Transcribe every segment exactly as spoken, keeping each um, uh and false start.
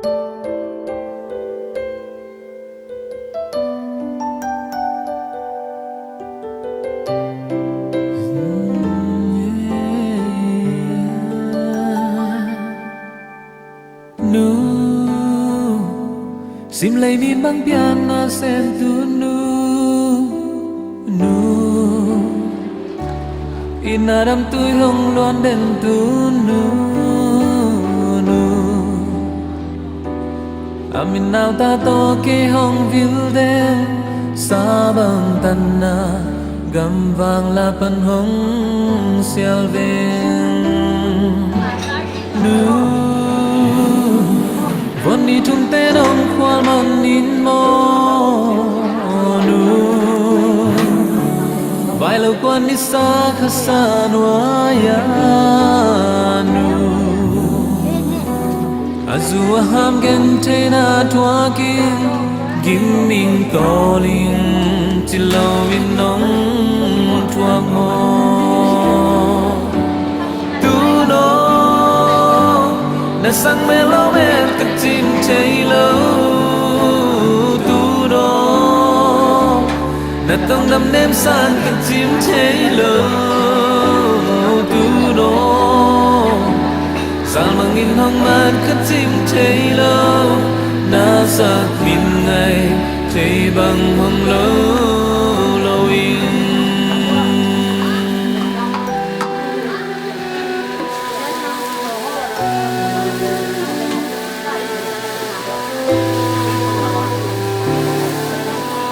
Nu, sim lei min bang pian na sem tu nu, nu. Inn a dam tui hong luan den tu nu, nu. A min nau ta toh kei hong vil den, sa bang tan na, gam vang la pan hong sial ven. Nu, von ni thum te nong khual man in maw nu. Vailou kuan ni sa kha sa nuai a nu. A zu a ham gen theihna tuak in, gim ing tawling chi lou in nong tuak maw. Tu no, na sang me lou met ka chim thei lou. Tu no, na tong dam nem san ka chim thei lou. Tu no, zal mang in hong mat ka chim thei lou. Na sak min ngai thei bang hong lou lou in.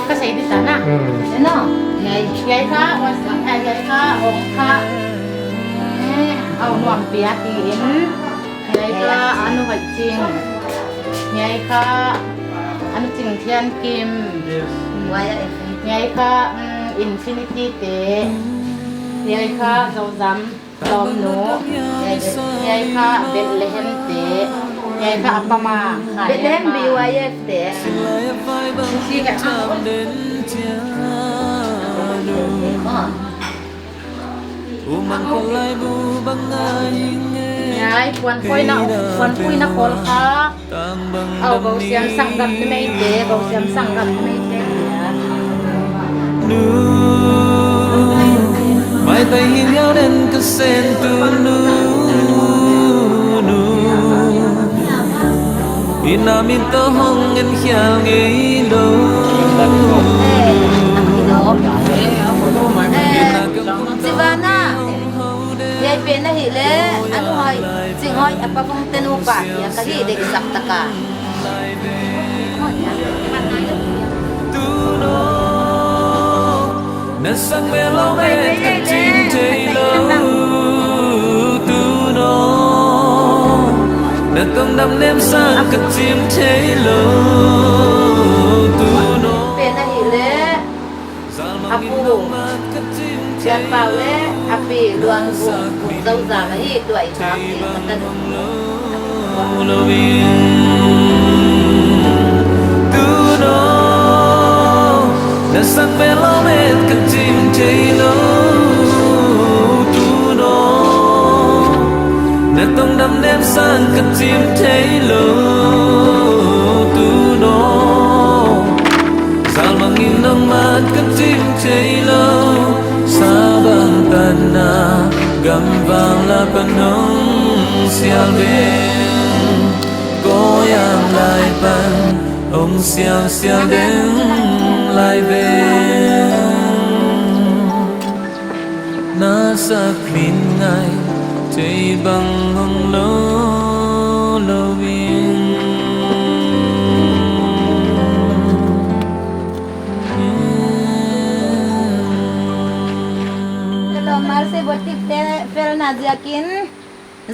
Ka sei di ta na. Hmm. Eno. Hiai, hiai kha, was, eh, hiai kha, ong kha. Eh, au nuam pia ti in. Hiai kha, anu hai ching. Hiai kha, anu ching thian kim. Yes. Hiai kha, mm, infinity te. Hiai kha, zozam. Lawmnu, hiai kha Bethlehem te, hiai kha a pama, Bethlehem B Y F te. Hiai, puan puina, puan puina kol kha. Au, gausiam sanggam numei te, gausiam sanggam numei te. Nu, mai tai hi liau den ka sen tu nu, nu. Inn a min toh hong en hial ngei lou. Sivana. Hiai pen ahihleh, a nu hai, Chinghoih, a pa Vungte nupa, hiai ka hi deihsak tak a. Tu no, na sang me lou met ka chim thei lou. Tu no, na tong dam nem san ka chim thei lou. Tu no. Pen ahihleh, a pu Thianpau leh a pi Luanvung, Vung Zozam ahi, tua i chang i ka tan. Tu no, na sang me lou met ka chim thei lou. Tu no, na tong dam nem san ka chim thei lou. Tu no, zal mang in nong mat ka chim thei lou. Sa bang tan na, gam vang la pan hong sial ven. Koyang lai pan hong sial sial den lai ven. Na sak min ngai thei bang hong lou lou in. Hello, Marse Botik te felna ziakin.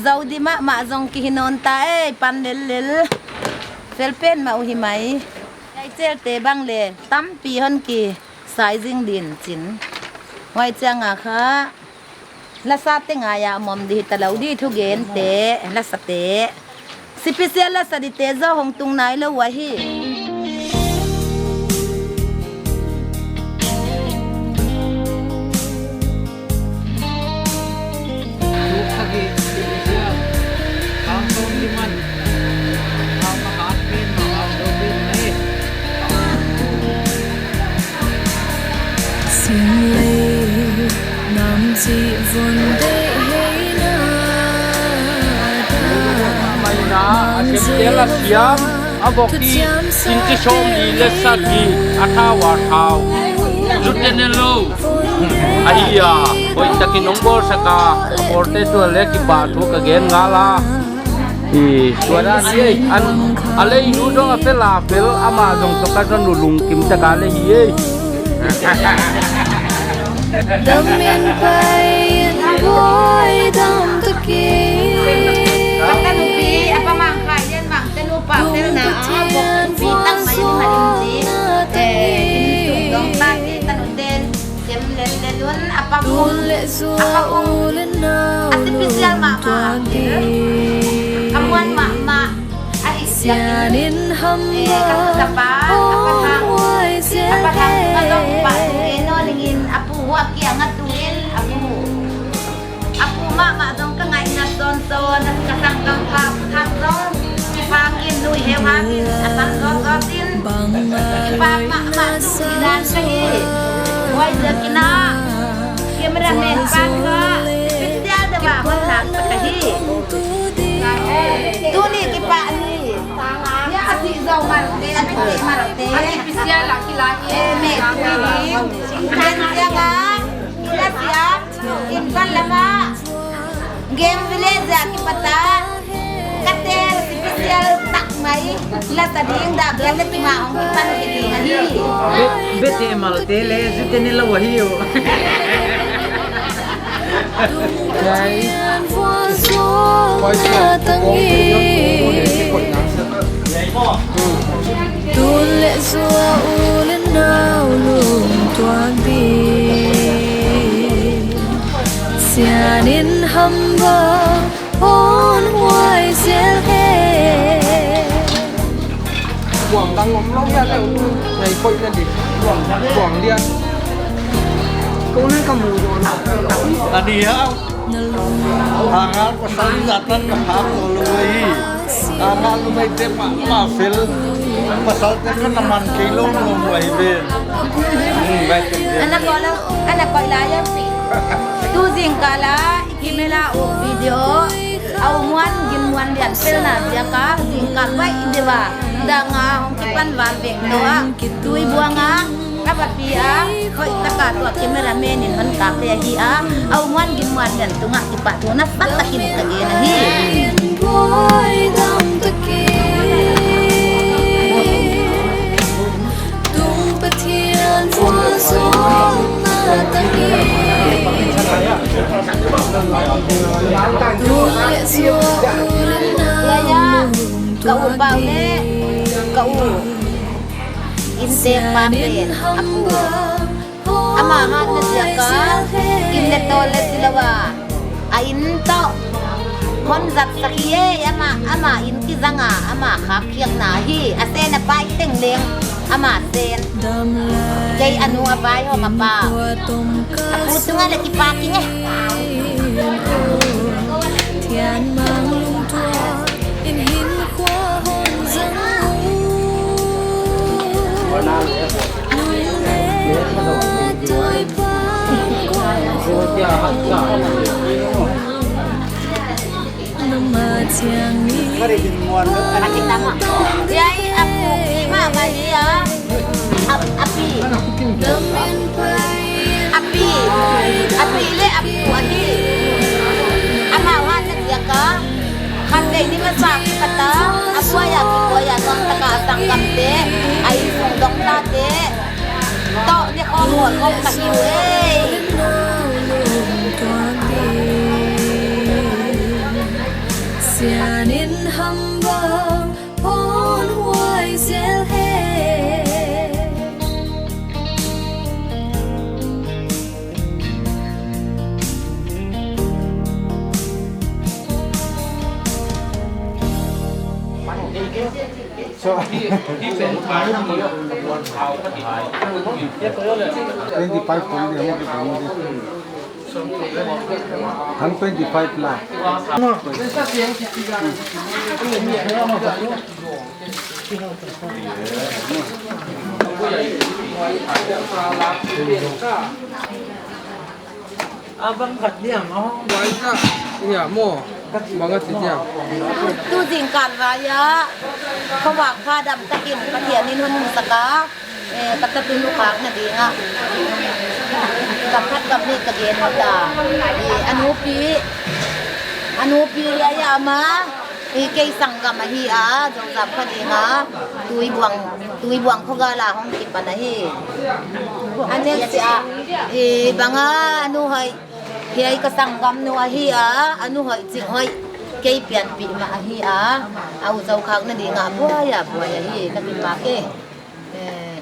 Zou di mahmah zong kihi nawn ta ei, pan lellel. Fel pen mah uhi mai. Hiai chel te bang leh tampi hon kisai zing din chin. Huai chiang a kha lasa te ngai a mawk di hita lou di, thugen te, lasa te. Special lasa di te zaw hong tung nai lou uhi. Tel a siam, a vok hi, inchi sawmli leh sagih, a thau a thau. Zute ne lou. Ahi a, hoihtakin hong bawlsak a, a bawlte tuh leh kipahthu ka gen ngal a. I, tua dan hi, an, a lei nu zong a pel a pel, amah zong toh ka zon uh lungkim tak a lei hi e. Dam in pai in buai dam takin. Ka tanu pi, a pa Mang Khai Lian Mang tanu pa pel na a, bok pi tak mai in ma lim ti. Eh, in tung dong ta ti tanu ten. Sem lel lel un, a pa bung, a pa bung. A si pi sial mahmah. A muan mahmah. A hi siak in, eh, ka tapa, a pa thang, a pa thang, ka zong pa tu e no ling in, a pu huak kiang a tu in, a pu. A pu mahmah zong ka ngaihna sawnsawn, ka sanggam pa, pa thang zong, kipak in, nui heu hak in, a sang zawzawt in, kipak mahmah tu in a ka hi. Huai ziak in a, cameraman pa ka, special deuh a hon laksak ka hi. Tuni kipak ni. Nia a si zau mar te, a si mar te. A si pisia la ki la e. Me tu ni. Pen sia nga. Ina sia. In ban lama. Game Village a kipat a. Ka tel special tak mai. La ta ding da, bian le tima hong kipan ke ding ahi. Be, be te mal te le, zute ne lou ahi o. Tun leh sua u leh nau lungtuak di. Sian in hamba hon huai zel he. Buang dang om lou ya leh, ngai koi na di. Buang dia. Kau ni kamu yo na. Tadi ya. Anga pasal zatan ka phak lou lou hi. Anga lu mai te ma, ma fel. Pasal te ka na man kei lou lou hi be. Hmm, bai te. Ana ko la, ana ko la ya. Tu zingkal a. Kimela u video, a u Muan Gin Muan Lian pelna ziak a, zingkal vai i deuh a, dang a hong kipan val vek tou a, tui buang a, a va pi a, hoih taka tua cameraman in hon kap te ahi a, a u Muan Gin Muan Lian tungah kipahthu na sak takin ka gen ahi. Tung Pathian vualzawlna tangin. Tung leh zuau leh na lungtuak ka u pau leh ka u. Inntek pa pen a pu. Ama hatna ziak a, kim leh tawl leh silou a, a inn toh hon zatsak hi e, ama, ama inn kizang a, ama khak khiakna hi, a sen a pai teng leng, ama sen. Kei a nu a pai hong a pa. A pu tungah leh kipak ing e. Thian mang lungtuak in hinkhua hon zang. Api tama. Dia i apu i mama dia. Ap-, api. Api. Api leh apu ahi. Amau hatna ziak a. Khatvei ni masa kipat a, a buai a kibuai a nuam taka a sanggamte, a innsung dongtate toh ni khawm mawl khawm ka hi uh e. Sian in hamba hon huai zel he. So, twenty-five kong dia, mo ki kong dia. Hang twenty-five lah. Abang kat dia mau. Baik tak? Iya, mo. Bang a chi dia. Tu zingkal vai a, khovak pha dam takin Pathian in hon musak a, eh, ka tatu nu khakna ding a. Gam khat gam nih ka gen ta. Eh, a nupi, a nupi a ya ma, eh, kei sanggam ahi a, Zozam kha ding a, Tuibuang, Tuibuang khogal a hong kipan ahi. A next a, eh, bang a, a nu hoih, hiai ka sanggamnu ahi a, a nu hoih ching hoih, kei pianpih mah ahi a, a u Zo khakna ding a buai a buai ahi, ka kipak e. Eh,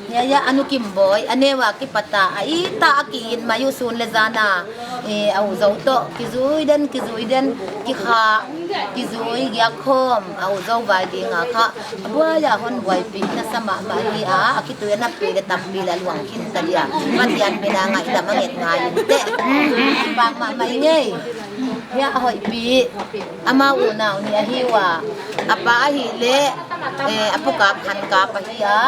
hiai a nu Kimboi, a neu a kipat a, a it a, a ki-it mai uh sun leh zan a, eh, a u Zo toh kizui den, kizui den, kikha, kizui giak khawm, a u Zo vai ding a kha, a buai a hon buaipih nasa mahmah hi a, a kituina pi leh tampi leh luang khin ta dia. Pathian min a ngaidam a nget ngai in teh. Bang mahmah i ngei. Hiai a hoihpih. Amau unau nih ahi ua. A pa ahihleh, eh, a pu kap han kap ahi a.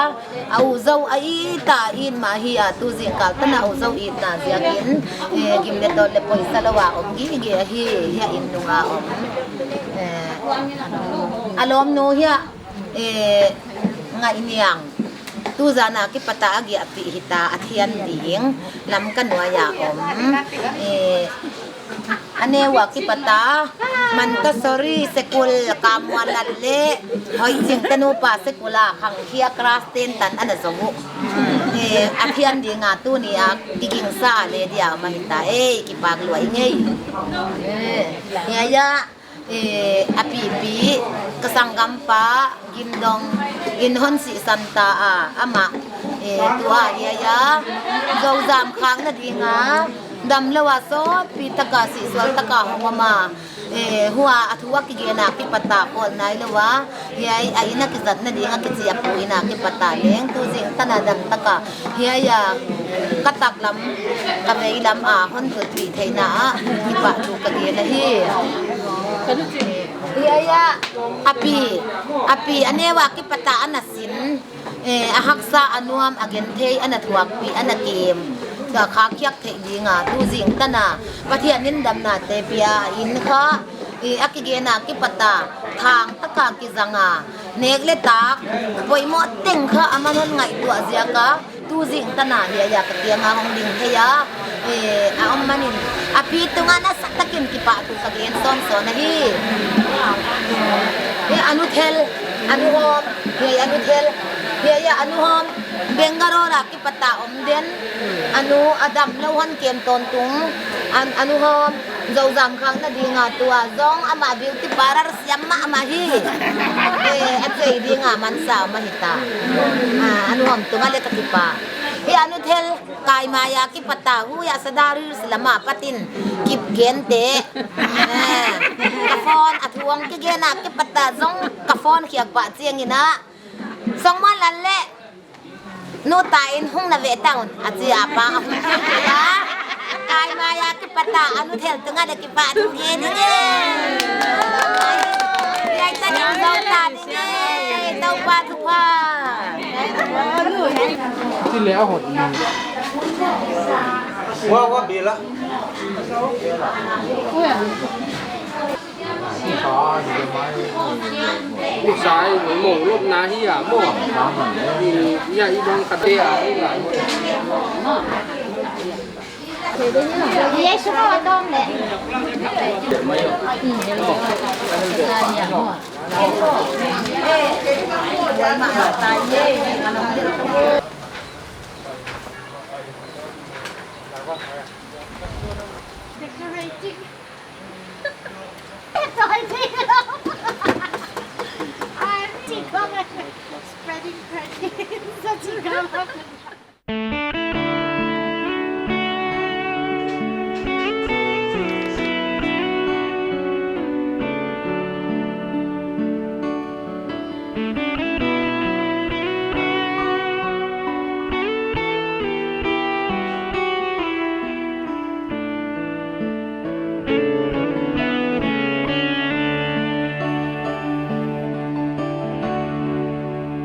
A u Zo a it a, it mah ahi a, tu zingkal tan a u Zo itna ziakin, eh, gim leh tawn leh poisa lou a om gige ahi, hiai inn nung a om. Eh, a lawmnu hiai, eh, Ngaihniang. Tu zan a kipat a a giahpih hita, a thian ding, Lamka nuai a om. Eh, a neu a kipat a, Montessori Sekul Kamuanlat leh Hoihching te nupa sekul a khangkhia class ten tan ana zou uh. Eh, a thian ding a tuni a kigingsa leh dia mah hita, eh, kipak lua i ngei. Eh, hiai a, eh, a pipi, ka sanggampa, Gindong, in hon sihsan ta a, amah, eh, tu a hiai a, Zozam khakna ding a, damlou a sawtpi taka sihsual taka hong om a, eh, huai a thu a kigen a kipat a pawl nailou a, hiai a inn a kizatna ding a kichiaptu inn a kipat a leng, tu zing tan a dam taka, hiai a, ka taklam, ka veilam a, hon tutpih theihna a, kipahthu ka gen ahi. Hiai a, a pi, a pi, a neu a kipat a ana sin, eh, a haksa a nuam a genthei ana thuakpih ana kem. Ka khak khiak theih ding a, tu zing tan a, Pathian in damna te pia in kha, eh, a kigen a kipat a, thang taka kizang a, nek leh tak, poimoh teng kha aman hon ngaihtuah ziak a, tu zing tan a hiai a ka kiang a hong ding thei a, eh, a om manin, a pi tung a nasa takin kipahthu ka gen sawnsawn ahi. Eh, a nu Thel, a nu Hawm, hiai a nu Thel, hiai a nu Hawm, Bangalore a kipat a om den, a nu a damlou hon kem tawntung, a, a nu Hawm, Zozam khakna ding a tu a zong amah beauty parlour siam mahmah hi. Eh, a chei ding a mansa mah hita. Ah, a nu Hawm tung a leh ka kipak. Hiai a nu Thel, Kaimai a kipat a, huai a Sadar Hills lam a patin kip gen te. Eh, ka phone a thu hong kigen a kipat a zong ka phone khiak pah chiang in a. Song Muanlat leh, nu ta in hong na ve ta un, a chi a pa. Kaimai a kipat a, a nu Thel tung a leh kipahthu gen ding e. Hiai tan in zong ta ding e, Toupa thupha. Ti leh a hot ni. Wa, wa, bila. Usai, mo lop na hi a, mo. Ya, i bang kate a, i la. Ye, suma wa dong le. Decorating. It's all taken off. I'm taking over. Spreading prejudice. Taking over.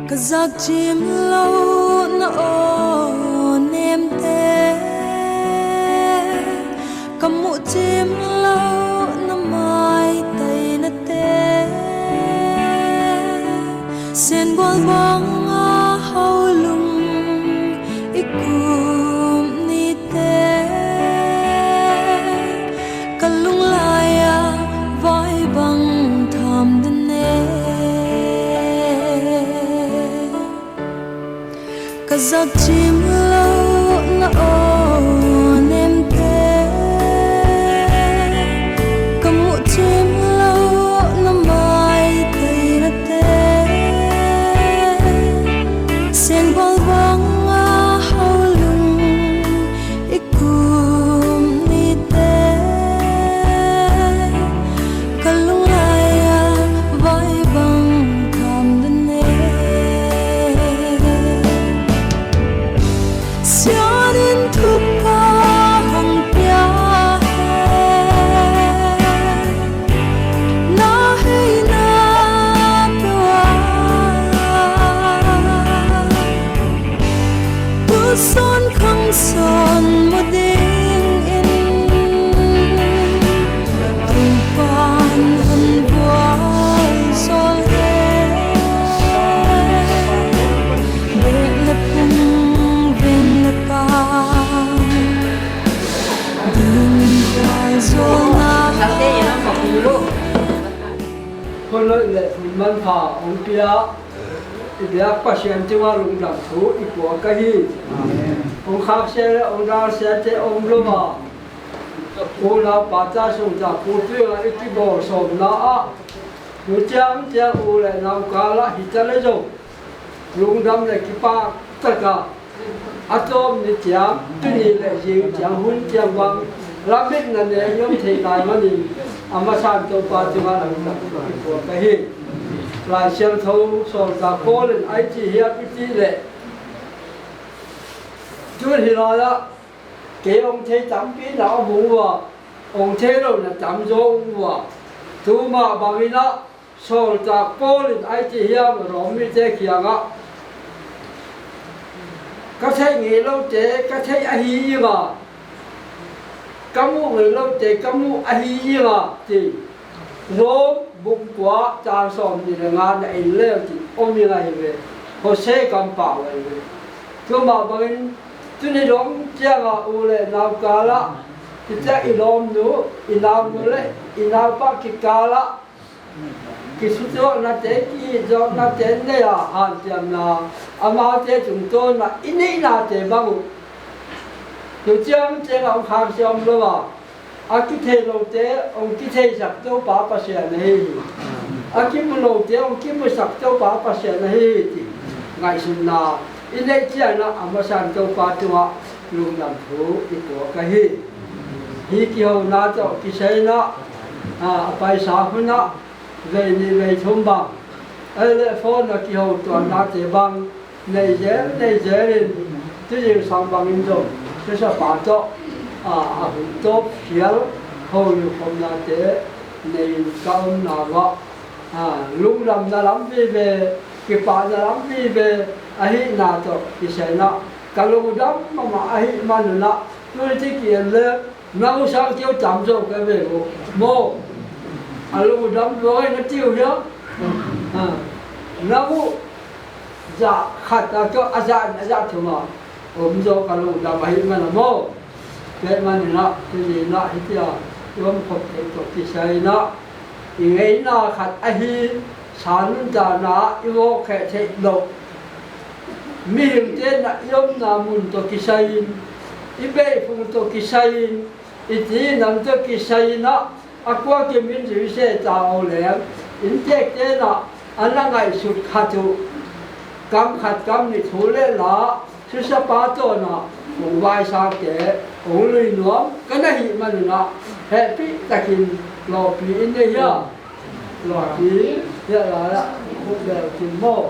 Ka zak chim lou na aw nem te, ka muh chim lou na mai Chim lou na aw nem te, ka muh chim lou na mai tei na te, seng bal bang a hau lung i kum ni te, ka lunglai a vai bang kam den e. Sianin thupha hong pia hen, na hei na tua, tu son khang son mu ding in, tung pan hon bual sol hen. Bek le pung, veng le pang, ding kual zona. Khonloi leh hun manpha hong pia, i biak Pasian tungah lungdam thu i puak ahi. Hong khaksia leh hong dalsiate om lou a, unau pata sung ta pu tui a i kibawl sawmna ah, nu chiang chiang u leh nau kal ah hita leh zong, lungdam leh kipak taka, a tawp ni chiang, tuni leh zing chiang, hun chiang bang, lametna nei om thei lai manin, a masan Toupa tungah lungdam thu i puak ahi. Laisiangthou sawltak Paul in a i chih hiam i chih leh, tun hi lai ah, kei hong thei tampi na om ua, hong theilou na tamzaw om ua, tu mah bangin ah, sawltak Paul in a i chih hiam Rom mite kiangah, ka theih ngeiloute ka theih ahi ing a, ka muh ngeiloute ka muh ahi ing a, chi. Rom bung kua chang sawmnih leh nga na en leh chin om ing ahi ve. Hosea kampau ahi ve. Tu mah bangin, tuni dong chiang a u leh nau kal ah, hichia i lawmnu, i naunu leh i naupa kikal ah, kisutuahna te, kihihzawkna te nei a, hanciamna, amaute tungtawn a i neihnate bang uh, tu chiang chiang a hong khaksia om lou a, a kitheihloute hong kitheisak Toupa Pasian ahi hi. A kimuloute hong kimusak Toupa Pasian ahi hi, chi ngaihsutna i neih chiang a, a masan Toupa tungah lungdam thu i puak ahi. Hih kihouna toh kisai in ah, a, a paisa hun ah, vei nih vei thum bang, ei leh phone a kihoutuahnate bang, nei zel, nei zel in, tu zingsang bangin zong, tu sapa toh, a, a hun tawp hial, houlou khawmnate nei in ka om na uah, a, lungdamna lam vive, kipahna lam vive, ahihna toh kisai in ah, ka lungdam mahmah ahihman un ah, tuni chik in leh, nau sang keu tam zaw ka ve uh. Maw. A lungdam zaw na tiu hia. Ha. Nau za khat a keu a za, a za thum a om zaw ka lungdam ahihman a maw. Kei man in ah, tuni in ah hichia, i om khop theih toh kisai in ah, i ngeina khat ahi, sa nuntakna i vawk kheh theih loh. Mihingte'n ah i omna mun toh kisai in, i beihphung toh kisai in, i tinam toh kisai in ah, a kua kimin zui se ta uleh, inntekte'n ah, a na ngaihsut khat uh, kam khat kam nih thu leh la, tu sapa toh na, hong vaisak te, hong lui nuam, ka na hihman un ah, hehpih takin, lawpih in nei hia, lawpih, hia la la, khuk bel kin maw.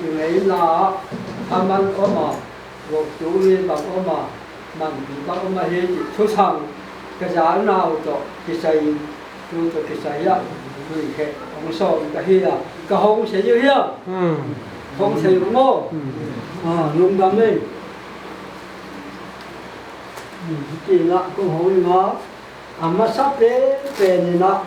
I ngeina, a man om a, vok tu li bang om a, man bi bang om a hi chih thusang, ka zalna uh toh, kisai in, tu toh kisai a, lui khe, hong sawm ka hi a, ka hong sei uh hia. Hmm. Hong sei uh maw. Hmm. Ah, lungdam ei. Hmm, ki na, kong hong i ma, a masa pen, pen in ah.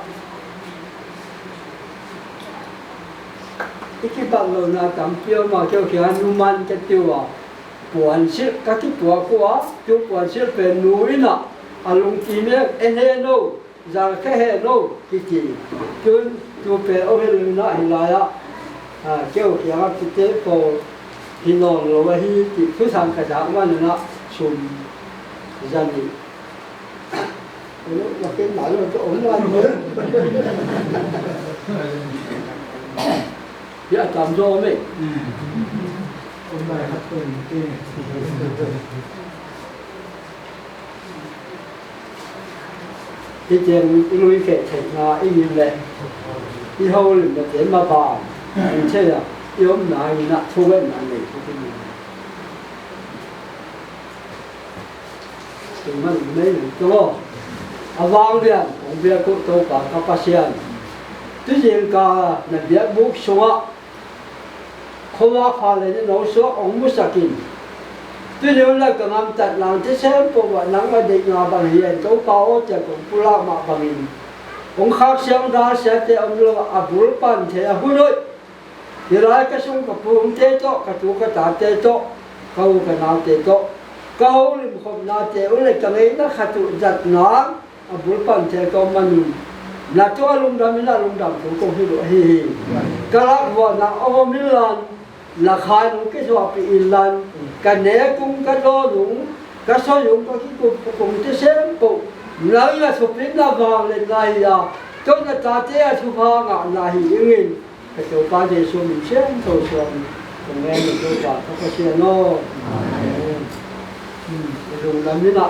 I kibatlouhna tampi om a, keu kia nu man ka tiu a. Puansilh, ka kipuak ua, tu puansilh pen nu in ah, a lungkim e, en hen aw, zal khe hen aw, kiti. Tun, tu pen aw he lungna hi lai a. A, keu kia kite pawl. Hi nawnlou ahi chih thusang ka zak manin a sum za nih. Elo, na ken na lo to om lan mo. Ya tam zo me. Om lai hat ko ni te. Hicheng i lui keh theihna i ngim leh i houlimna te mah bang, i chei a, i omna in a thugenna nei thu ki ni. Tun man nei nei to. A vanglian, kong biak uh Toupa ka Pasian. Tu zingkal na biakbuk sungah Khuavak pha leh ni nou suak hong musak in. Tuni hun a ka ngamtatna thisen peuh ah nangmah deihna bang hi hen Toupa aw, chia kong pulak mah bangin. Hong khak siang dal siate omlou a, a bul pan thei a hun hoih. Hilai ka sung ka pumte toh, ka tu ka tate toh, ka u ka naute toh, ka houlim khopnate uh leh ka ngeina khat uh zatna a bul pan thei ka om manin, na toh a lungdam in a lungdam thu kong hilh uh ahi hi. Ka lak vuah na om inla, na kha nung kisuahpih inla, ka nek ung, ka dawn ung, ka soi ung, ka kikup ung, thisen peuh nang na thupina vangliatna hi a, toh na tate a thupha ngahna hi ing in. Ka Toupa Jesu min siangthou suang kong ngen in, Toupa ka Pasian aw. Amen. Hmm, i lungdam in a,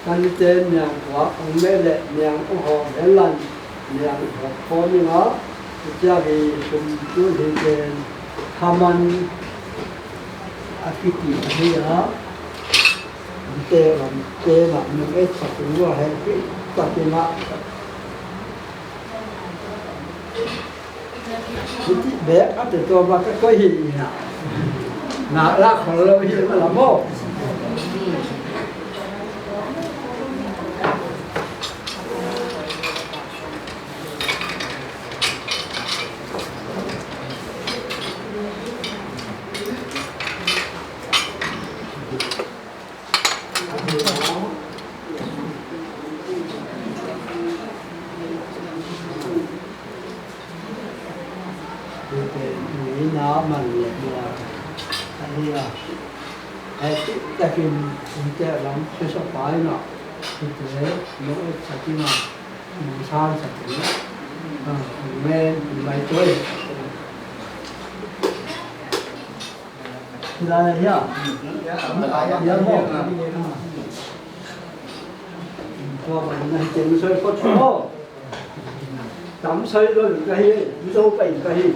kan te niang kua kong me leh niang u hawm hen lan, niang u hawm khawm in a, i chiang hi sum tu hi ken thaman a kiti hi a, te lam te lam nung et sa tu wa he ki sa ki ma. Hiti bek a te tua ba ka koi hi na. Na la khol lo hi ma la mo. Tute, ngeina man leh mual ahi a. Hehpihtakin tute lam susa pai na. Tute, nung et sak in a, nung san sak in a. Ah, amen, mai toi. Hilai a hia? Hilai a hia mo? Tua ban na hi teng soi phot mo? Tam soi lo ka hi, mi zo pa in ka hi.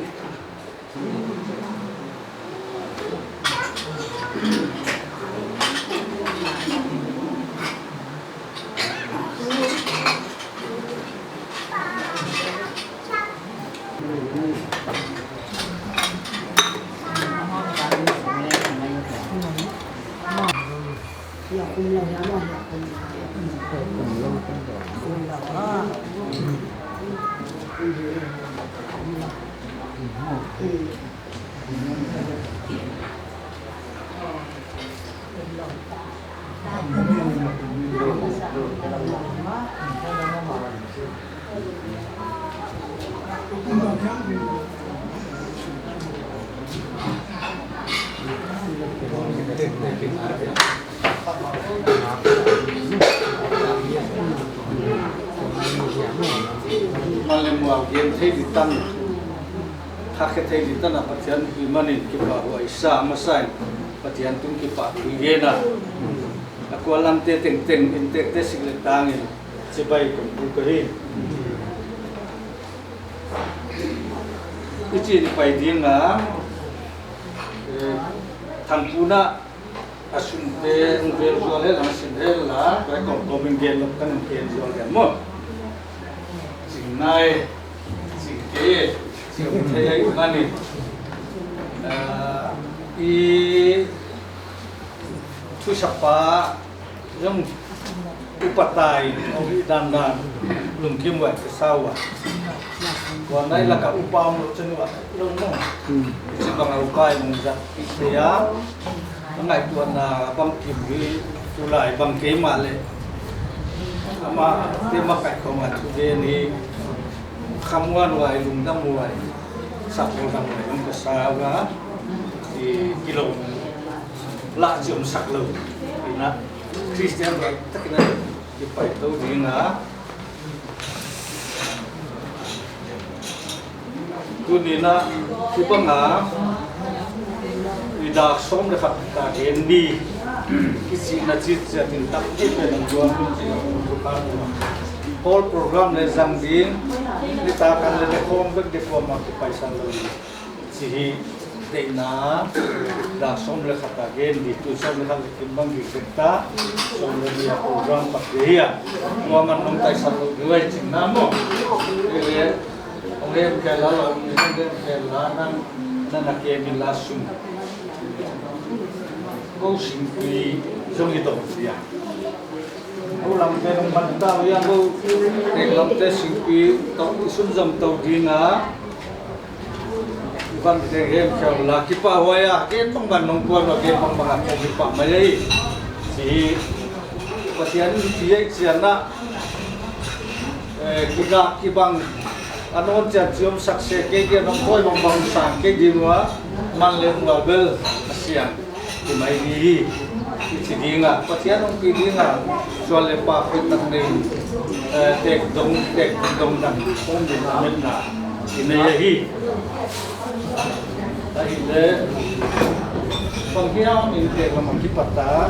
Male mual gen thei di tan, thak khe thei di tan a Pathian pi manin kipahhuai sa masa in Pathian tung kipahthu i gen a. A kualante tengteng in tekte sik leh tangin chibai kong buk ahi. I chi ni pai ding a, eh, Thangpuna a sumte hong vel zual hen lang, sin hen la, tua kong kong in gen lop kan hong gen zual hen mo. Sing nai, sing ke, sing ke, mani. Ah, i Thusapa zong upatai, ong hi dandan, lungkim uai ka sa ua. Tua nai laka upa om lo chen ua, lo mo. Hmm. Chi bang a upa i mong zat pi te a. Ngaihtuahna bangkim hi, tulai bang kei mah leh. Amah te mah kai khong a thu gen hi. Khamuan uai, lungdam uai. Sakol dam uai, ong ka sa ua. Kilawm lah chiamsak lou. Ina Christian right takin a kipai tou ding a. Tuni'n a kibang a, i dak sawm leh khat ka gen di. Kichihna chih chiat in tam di pen ang tuan. Hall program leh zang ding, nitak a leh leh khawm bek di kuamah kipaisan lou. Chih hi deihna, dak sawm leh khat a gen di, tu sawm leh khat leh kim bang di kek ta, sawm leh nih a program pat di hia. Kuamah nong taisan lou di lai ching na maw. Ile, ong lem kei la, ong lem kei la, nang, nang na ke mi la sum. Kou singpi zong hi tong dia. Kou lamte nong man ta, ya kou, kou lamte singpi, tou, i sunzom tou ding a. Van te hem keu la kipahhuai a, gen bangbang nong kuan a, gen bangbang a kou kipah mai ei. Chih, Pathian in pi ei chian a, eh, kigak kibang, a nawn chian chiamsak sek kei dia nong koi bangbang sang kei di ua, man leh mual bel, a siang. Kimai di hi, i chi ding a, Pathian hong pi ding a, sual leh pha pek tak nei, eh, tek dong, tek dong dang, hong din a met na, i nei hi. Ahihleh, bang hiam in tek lam a kipat a,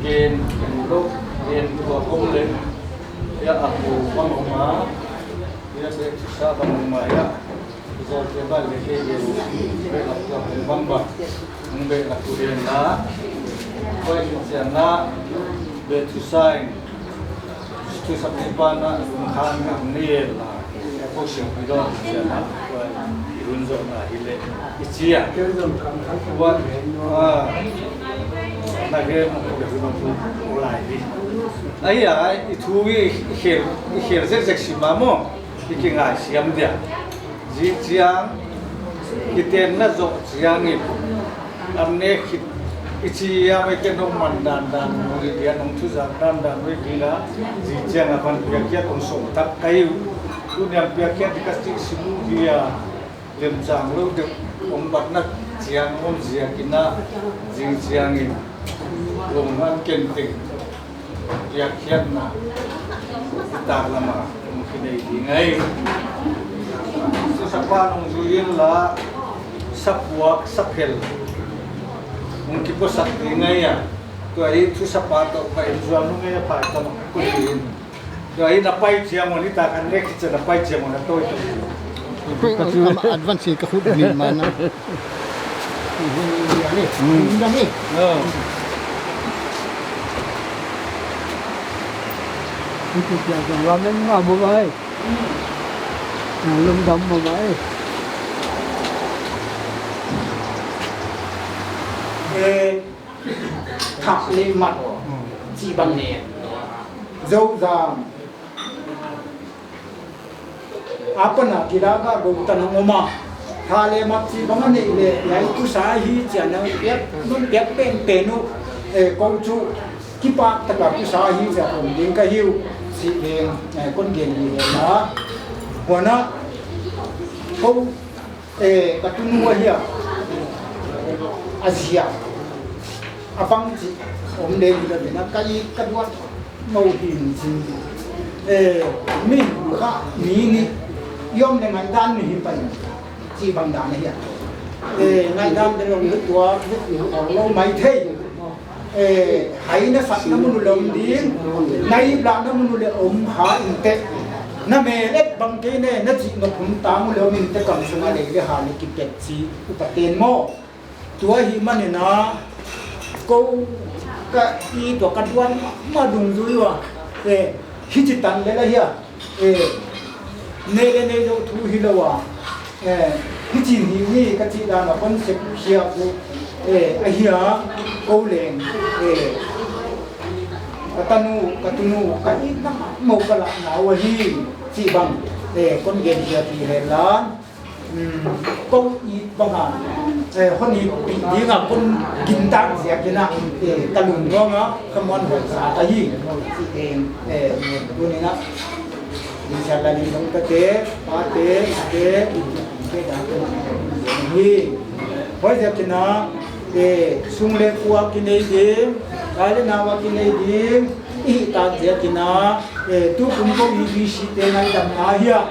gen, gen lou, gen tua hong leh, ya a pu bang hong a, ya bek sa bang hong a ya. Zawlte bang leh kei gen, bek lak tua hong bang bang, hong bek lak tu gen na, koi chian na, bek tu sign, tu sa pi pa na, hong khan na, hong ni na, kou singpi dong chian na, koi, i hun zong na hi leh, i chi a. Wan, ah, na gen, kou hun zong lai di. Ai, ai, i thu i, i khel, i khel zek zek si ma maw. I kingaisiam dia. Zi chiang, kitenna zoh chiangin, an ne khit, i chi a mai ke nong man dan dan, nong i dia nong thuzak dan dan, nong i dia, zi chiang a pan piakkhiat hong sawm tak ka hi uh. Tuni'n piakkhiat di ka chih sim uh dia, lemchang lou deuh hong batna chiang om ziakin a, zi chiangin, hong man ken teng. Piakkhiatna, tak lam a, hong kinei ding ahi. Thusapa nung zui in la, sapuak, saphel, hong kipuaksak ding ahi a. Tua hi thusapa toh ka in zual nung e, pai ta mak kul in. Tua hi na pai chiang on, i tak an lek chiang na pai chiang on, na toi toi. Ka tu ama advance ka khut ni mana. Ini ni. Hmm. Ini ni. Oh. Itu dia yang ramen mah bukai. Nah, lum dam mah bukai. Eh, thak leh mat. Hmm. Chi bang ne. Zou zam. Apan a kila ka gou tan a ngom a. Tha leh mat chih bang a neih leh, hiai tu sa hi chia na piak, nun piak pen pen uh, eh, kou chu kipak taka tu sa hi chia kon ding ka hi uh, chih leng, eh, kon gen hi hen la. Huan a, kou, eh, ka tunu ahi a, a zi a. A bang chih om leh hi lou in a ka it ka duat mou hi in chin. Eh, mi kha mi ni i om leh ngaihdan mi hi pai. Chih bang dan ahi a. Eh, ngaihdan te lou hi tua, lou mai thei. Eh, hai na sakna mun uh leh om ding, na ip lahna mun uh leh om kha in teh. Na mel et bang kei ne, na chih nop hun tang uh leh om in teh kam sung a lei leh ha leh kipet chih upa ten maw. Tua hi manin a, kou ka it ua ka duan ma dungzui ua, eh, hichi tan lel ahi a, eh, nei leh nei lou thu hilou a, eh, hichi ni ni ka chih dan a concept khia ku, eh, ahi a, kou leng, eh, ka tanu, ka tunu, ka itna mou ka lahna uh ahi, chih bang, eh, kon gen khia hi hen la. Hmm, kou it bang a, eh, hon it pi ding a kon gintak ziakin a, eh, ka lungnuam a, ka muanhuai sa ka hi. Eh, eh, tuni'n a, inshallah ni dong ka te, pa te, te, te dan hi. Huaiziakin a, eh, sung leh pu a kinei ding, pai leh nau a kinei ding, i hihtak ziakin a, eh, tukum kou E B C te ngaidamna hi a.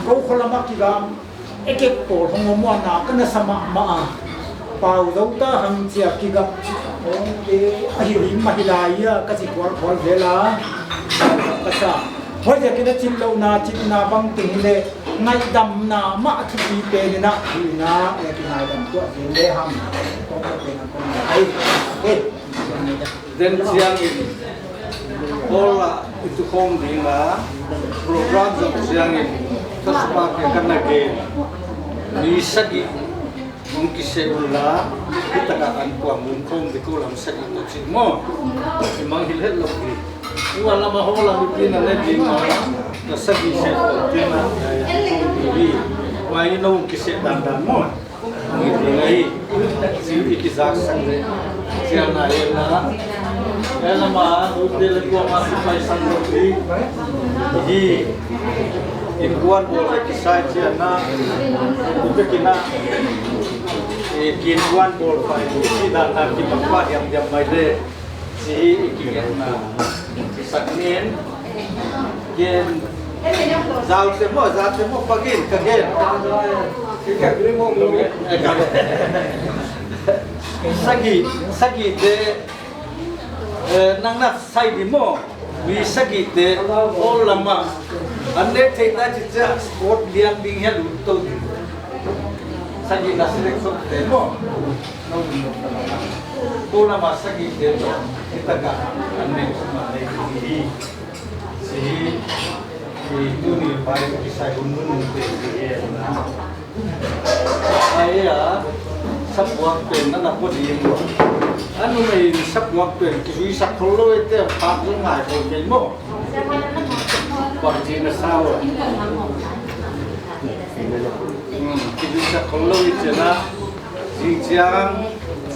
Kou kholam a kigam, ekek pawl hong om ua, na ka na sa mahmah a. Pau zou ta hang chia kigap chih om te, ahi lim ahi lai a, ka chi kualkual zel a. Ka sa. Huaiziakin a chitlouhna, chitna bangtung leh, ngaihdamna mah thupi pen in a, hi in a, eh, kingaidam tuah zel lehang. Kong ka pen a kong ai. Eh. Den chiangin, hall ah i tukhawm ding a, program zom chiangin, thaspa ke kan na gen. Mi sagih hong kiseh unla, hitak a kan kuang lungkhawm di kou lam sagih toh chih maw. I mangngilh hetlou di. Ua lam a hall a mipi na ne ding a, na sagih seh toh te na, eh, hong di hi. Huai nou kiseh dandan maw. Hong di hi. Chih i kizaksak leh. Chiang na hi na. Hiai lam a, nu te leh kuamah kipaisang lou di. Hi. Innkuan bawl leh kisai chiang na. Ute kina. Eh, kinnkuan bawl pai, si dan a kipak pa diamdiam mai leh. Chih i kigen na. Sak nin. Gen. Zau te maw, zau te maw, pakin, ka gen. Eh, ka gen. Sagih, sagih te, eh, nang na sai di maw. Mi sagih te, hall lam a. An ne thei ta chih chiang, sport lian ding hiai lut tou di. Sagih na selection te maw. Kou lam a sagih te toh, hitak a, an ne suma nei di hi. Chih, i tuni pai kisai hun hun te di hi na. Ai a, sapuak pen na na po di mo. Anu mai sapuak pen, kizui sak khol lou e te, pak zong ngai khol kei maw. Pak di na sa ua. Hmm, kizui sak khol lou e te na. Zing chiang,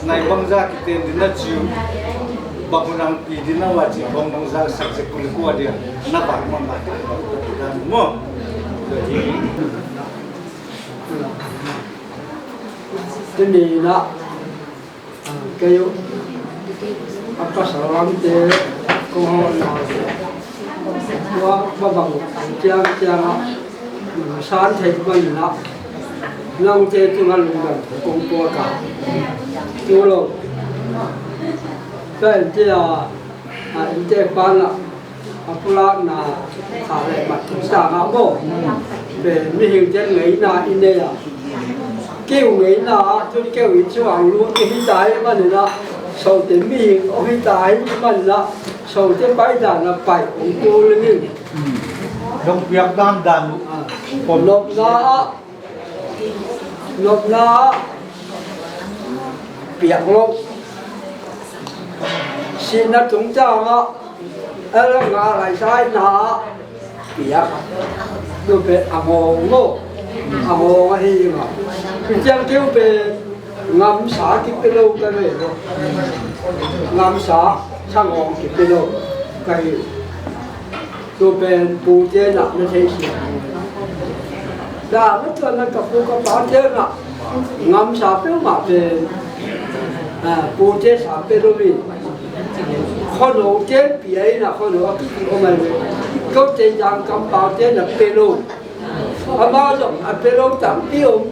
nai bangzah kiten ding na chiu. Bang nang pi ding na ua chi bang bangzah sak se kul kua dia. Na bang ma ma dan mo. Tuni na, ah, kei u, a pasal lam te, ko ho na. Ua, ba bang, chiang, chiang a. San thei bang na. Nang te tu ngal lungdam kong puak a. Tu lou. Ka en te a, a en te pan a. A pulakna a leh mat sa nga bo. Pen mihing ten ngeina i nei a. Keu ngeina a, tun keu i chuang lut i hi tai man na. Sote mihing o hi tai man na. Sote pai dan a pai ong tu lingin. Dong piak dan dan. Ah, pom lop na a. Nopna piak lou. Sihna tungtang a, a la nga lai sai na piak. Tu pen a ngawng lou. A ngawng ahi ma. Pi chiang keu pen ngamsa kipe lou ka ve lou. Ngamsa, sa ngawng kipe lou ka hi. Tu pen pute na na thei si. Da na tuan na ka pu ka pa te na. Ngamsa peuhmah pen. Ah, pute sa pe lou mi. Khonou te pi ai na khonou a ki om ai. Ko te jang kampau te na pe lou. Amau zong a pe lou tampi om.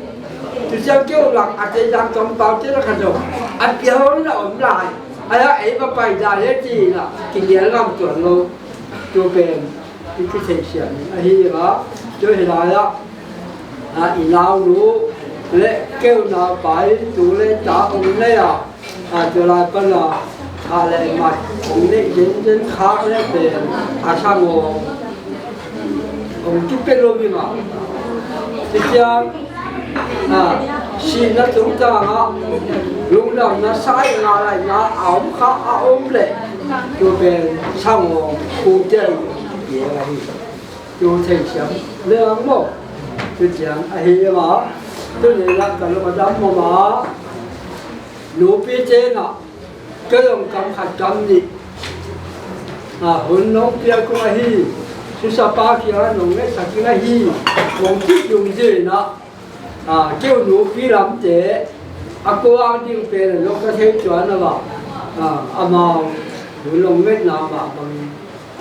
Tu chiang keu lak a te jang kampau te na kha zong. A pia hong na om lai. Ai a ei pa pai da he ti na. Ki nial ngam tuan lou. Tu pen, i kithei siam ahi a, tu hi lai a, a, i nau nu, leh keu nau pai, tu leh ta om leh a, a, tu lai pan a, a leh mat, om leh jen jen khak leh pen, a sang o, om ki pe lou mi ma. Ti chiang, a, sihna tungtang a, lungdamna sai nga lai na, a om kha a om leh, tu pen sang o, ku jen, ye la hi. Tu thei siam, le ang mo, tu chiang, a hi ma, tu le la ka lo ma dam mo ma, nu pi che na, Ka lawm kam khat kam nih. A, hun nong piak kong ahi. Susa pa kia nong ngai sak kong ahi. Kong ti dung je na. Ah, keu nupi lamte, a kuang ding pen lou ka thei tuan a ba. Ah, amau, nu long met na ma bang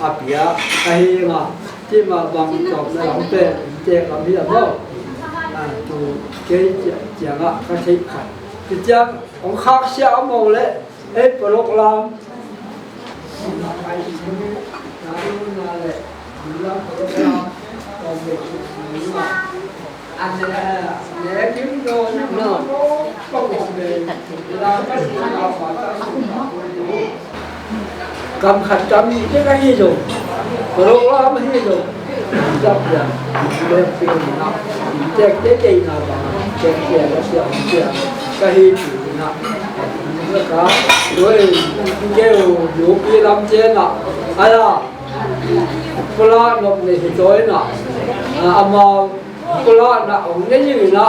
a pia, ka hi nga, ti ma bang tawp na lam pen, te ka mi a ba. Ah, tu kei chia, chia nga ka thei kha. Ti chia, ong khak sia a mo le, ei program. Kam khat kam nih te ka hi zo. Program hi zo. Zap ya. Tek te te na ba. Tek te la sia sia. Ka hi tu na. Ka oi. Keu nupi lamte na. Aya. Pula nop ne hi toh na. Ah, amau pula na ong ne ni na.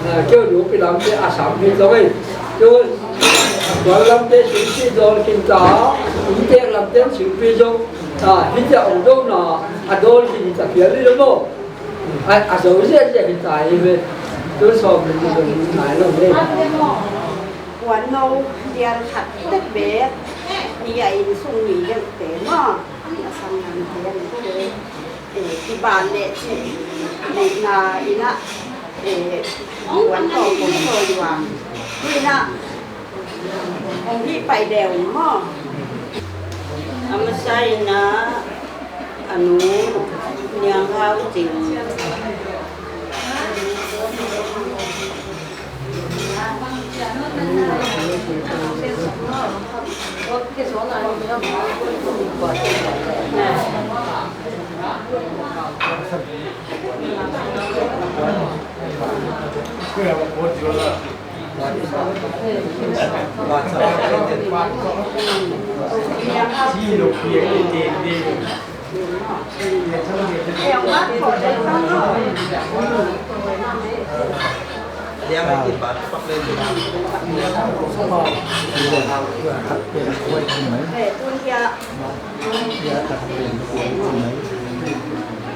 Ah, keu nupi lamte a sam hi toh. Keu kual lamte silpi dol kin ta. Tek lamte silpi zo. Ah, hi ta ong do na. A dol kin ta pial li lo. A, a zo zia zia hi ta i ve. Tu so mi ni zo ni nai lo ve. Kuan no dial khat tek be. Ni a in sung ni deuh te maw. Ni a sang nan te ni te. Eh, ki ban le chi. Ni na ina. Eh, kuan to ko so yuang. Ina. Ong hi pai deuh maw. A masa ina. A nu, Niang Hau Cing.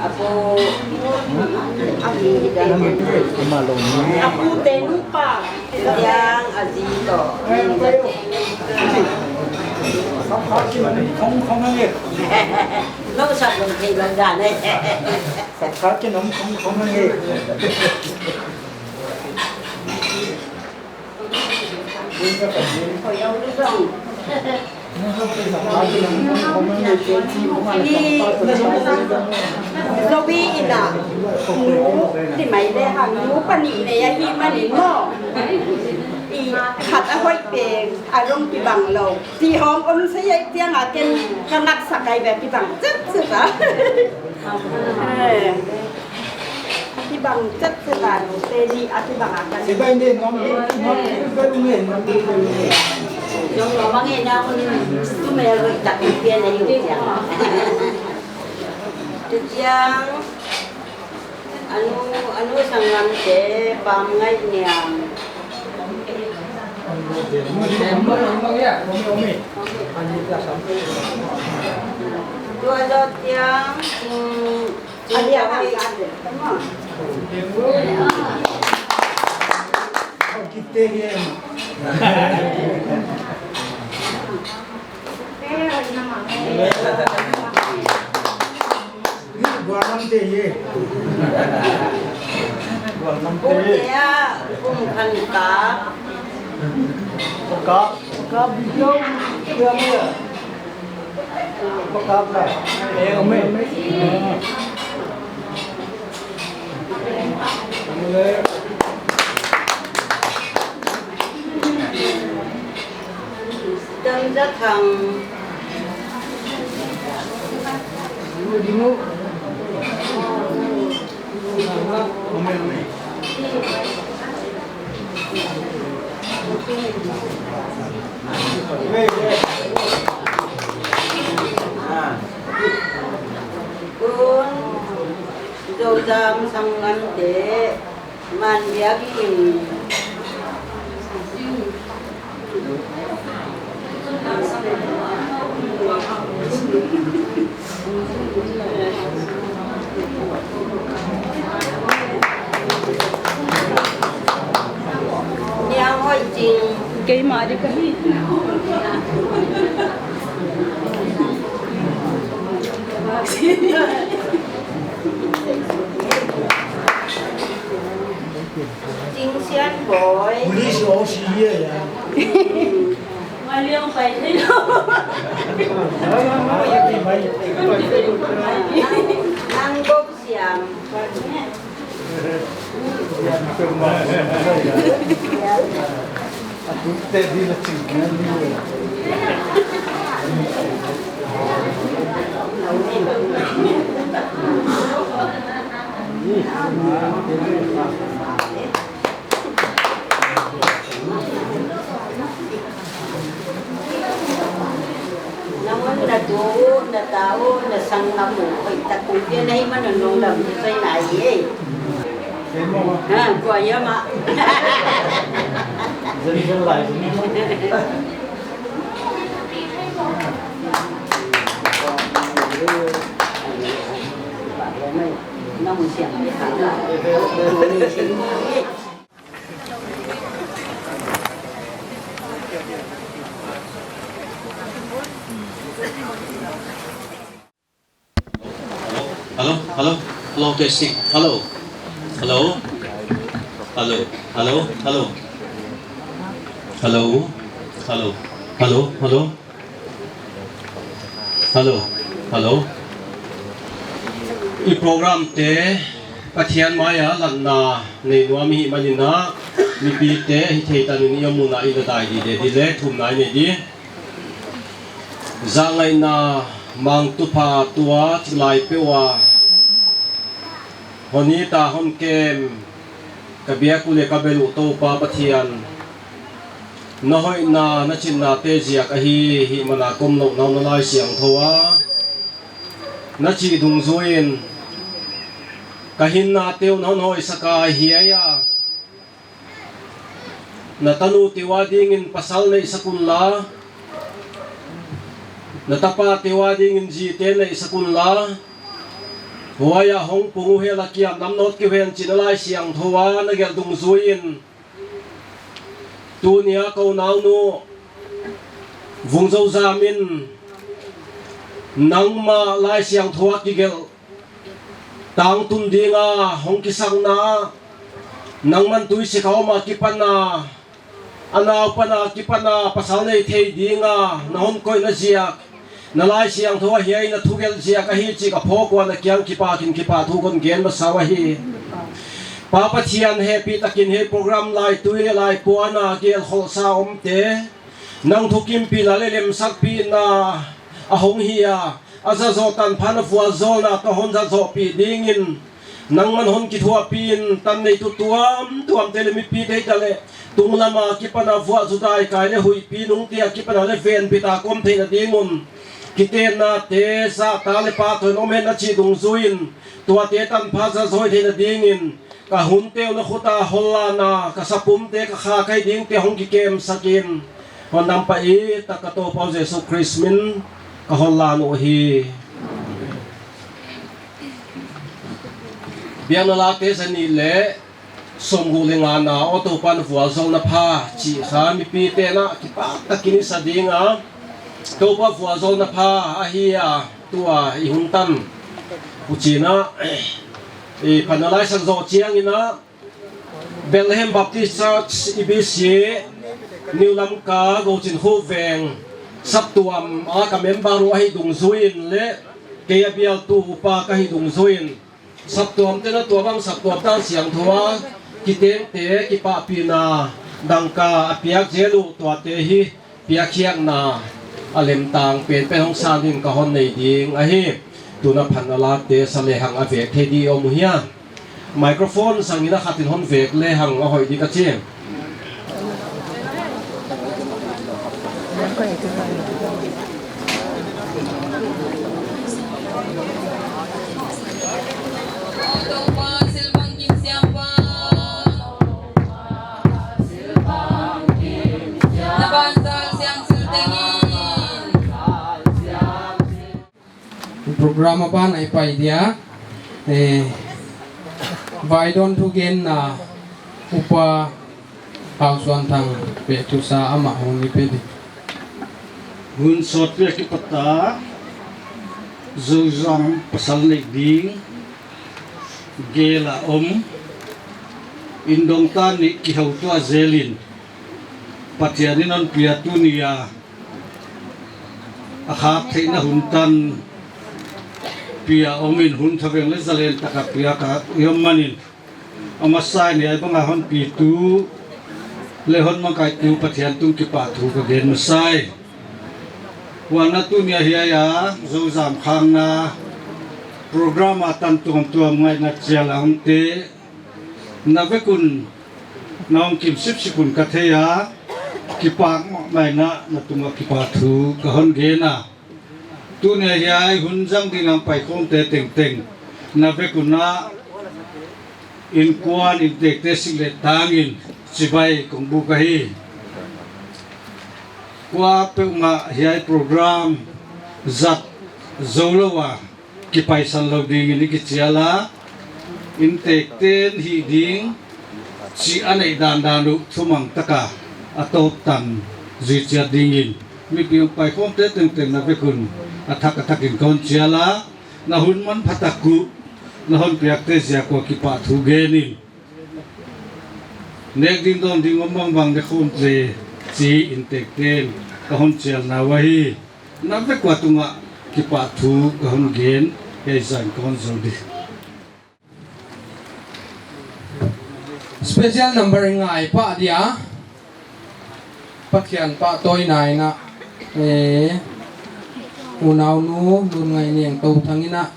Apo, apo, apo te nupa. Tiang a zi toh. Nong sap nong thei bang dan eh. Sap kha ke nong khong khong nang eh. Zoe ina, nu, ti mai le hang, nu panih nei ahi manin maw. I khat a hoih pen, a rong kibang lou. Ti hong om sei ai tiang a ken ka ngak sak ai ve kibang chet chet a. Eh. Kibang chet chet a, te ni a kibang a kan. Sibai ne nom, nom, nom, nom. Jong lo mang e na un tu me lo tak pian na yu tiang. Tu tiang, anu, anu sangam te, pam ngai niang. Tu a lo tiang, mm, Gualnam te ye. Gualnam te ye. Kum khan ka. Ka, ka video, ya, ya. Tam za thang. Kun Zozam Sangam te man biak in. Keimah di ka hi. Ting Sian Boy. Police O C ye ya. Maliang pai thei lo. Nang Bok Siam. Nang na tu, na tau, na sang na mu, oi, ta ku ke na hi man nong lam tu sai na ye. Ha, kua ya ma. Na mu siang. Hello, hello, hello, testing. Hello. Hello. Hello, hello, hello. Hello. Hello. Hello, hello. Hello, hello. I program te Pathian maia lanna nei nuam i hih manin a, mipite hih theih tanin i om un a i na dai di de di le thumna i nei di. Zahngaihna mangtupha tua thilai peuh a hon it a hon kem ka biak uh leh ka bel uh Toupa Pathian, na hoihna, na chinnate ziak ahi, hih mana ka om louhna uh na Laisiangthou a na chih dungzuiin ka hinnate uh na hon hoihsak a, hiai a na tanute uh adingin pasal neihsak unla, na tapate uh adingin zite neihsak unla, huai a hong pung uh hen la, kiam lam na hon kihou hen chi'n na Laisiangthou a na gelh dungzuiin, tuni a ka unaunu Vungzozam in nangmah Laisiangthou a kigelh tangtun ding a hong kisakna, nangman tuisikkhau ma kipan a, a nau pan a kipan a pasal nei thei ding a na hon koihna ziak, na Laisiangthou a hiai na thugelh ziak ahi chih ka phawk ua, na kiang kipahthu kon gen masa uh ahi. Pa Pathian, hehpihtakin hiai program laitui leh laipuan a gelhkholhsa omte, nang thukimpihna leh lemsakpihna a hong hi a, a zat zoh tanpha na vualzawlna toh hon zat zohpih dingin, nangman hon kithuahpih in, tan neitu tuamtuamte leh mipite hitaleh, tunglam a kipan a vuah zu dai kai leh huihpi nungte a kipan a leh venbit a ka om theihna ding un, kitennate zahtak leh pahtawin om hen na chih dungzuiin, tuate tanpha zat zoh theihna dingin, ka hunte uh na khut a hon lan a, ka sapumte, ka kha ka hih dingte hong kikemsak in, hon dam pah in, tak ka Toupa uh Jesu Khrist min in ka hon lan uh ahi. Biakna Late zanih leh sawmguk leh ngana, aw Toupa na vualzawlna pha chih kha mipite'n a kipahtakin i sa ding a, Toupa vualzawlna pha ahi a, tua i hun tan uh chi'n a, i phatna laisak zoh chiangin a, Bethlehem Baptist Church, E B C, New Lamka, Gouchinkhu Veng, saptuam a ka member uh ahih dungzuiin leh kei a bialtu upa ka hih dungzuiin, saptuamte'n a tuabang saptuam dan siangthou a kitengte kipahpihna dangka a piak zel uh, tuate hi piakkhiakna a lemtang penpen hong san dingin ka hon nei ding ahi. Tun a phatna Late sa lehang a vek thei di om uh hia? Microphone sangin a khatin hon vek lehang a hoih di ka chi. Program a ban ah i pai dia, eh, vaidawn thugenna upa Hau Suan Thang pehtusa amah hong i pe di. Hun sawtpi a kipat a Zozam pasal neih ding gel a om, inndongta nih kihoutuah zelin, Pathian in hon pia tuni a a khak theihna hun tanpi a omin hun thaveng leh zalen taka piak a i om manin, a masa in hiai banga hon pitu leh hon mangkaitu Pathian tung kipahthu ka gen masa hi. Huan a tuni a hiai a Zozam khakna program a tan tuamtuam ngaihna chial a hongte na vek un, na hong kim sipsip un ka thei a, kipak mahmah in na tungah kipahthu ka hon gen a. Tuni a hiai hun zang ding a paikhawmte tengteng na vek un a, innkuan inntekte sik leh tangin chibai kong buk ahi. Kuapeuhmah hiai program zat zoulou a kipaisan lou dingin i kichial a, inntekten hih ding chih a neih dandan uh thumang taka a tawp tan zui chiat dingin, mipi hong paikhawmte tengteng na vek un a thak a thakin ka hon chial a, na hun manpha tak uh na hon piakte ziak ua kipahthu genin, nek ding dawn ding om bangbang ne khawm zel chi inntekten ka hon chialna uh ahi. Na vek ua tungah kipahthu ka hon gen, hiai zan ka hon zou di. Special number i ngai pah dia, Pathian pahtawina in a, eh, unaunu Lungngaihniang Touthang in a,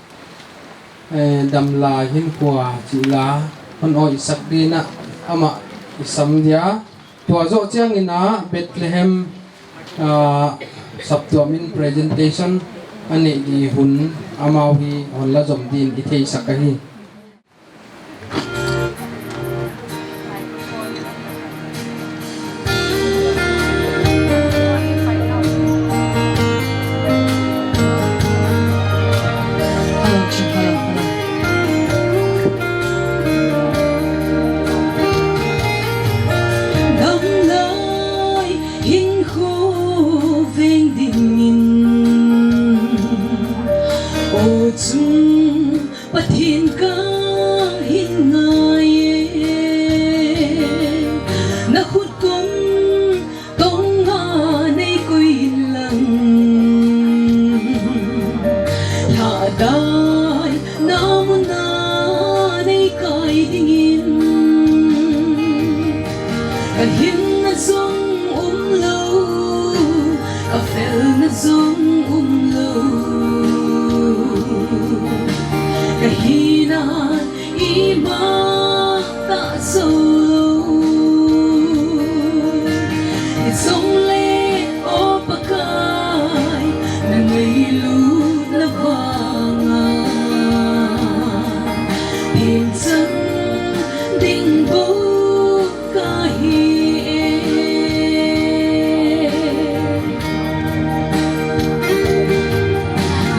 eh, damlai hinkhua chih la hon oihsak dingin a, amah i sam dia. Tua zoh chiangin a Bethlehem, ah, saptuam in presentation a neih di hun amau hi hon la zom dingin i theisak ahi. Damlai hinkhua veng dingin, aw chung Pathian ka hin ngai e, na khut kon tong a nei koih inlang, ladaina mun a nei kai dingin. Ka hinna zong umlou, ka felna zong umlou, ka hihna i mah tah zoulou. Himahleh aw Pakai, na ngailutna vang a, themchang ding bou ka hi e.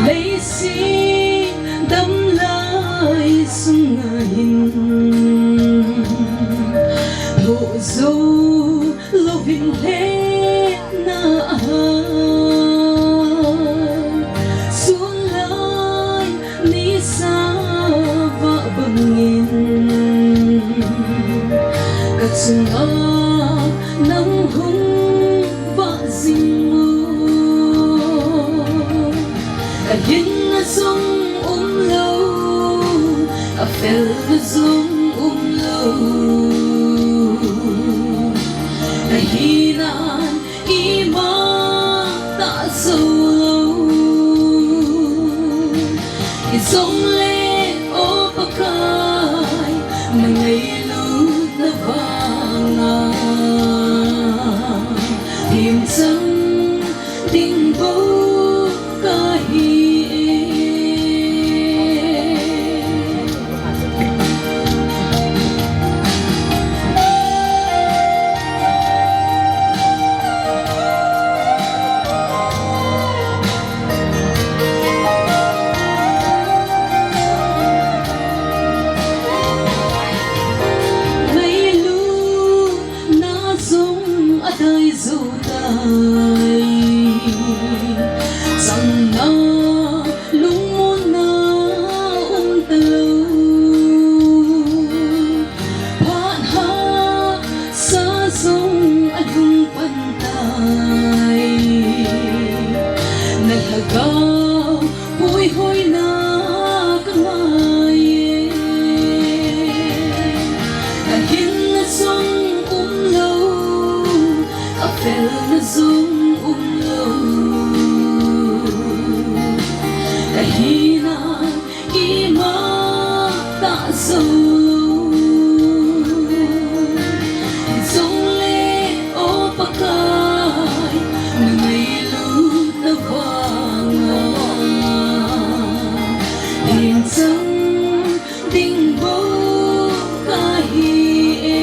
Leiset damlai sung a hin, thoh zou louvin lehna a, sunlai nisa vah bangin, ka chung a nang hong vah zing maw. Ka hinna zong umlou, ka felna zong umlou, ka hihna i mah tah zoulou. Himahleh aw Pakai, na ngailutna vang a, themchang ding bou ka hi e. Zong leh aw Pakai, na ngailutna vang a, themchang ding bou ka hi e.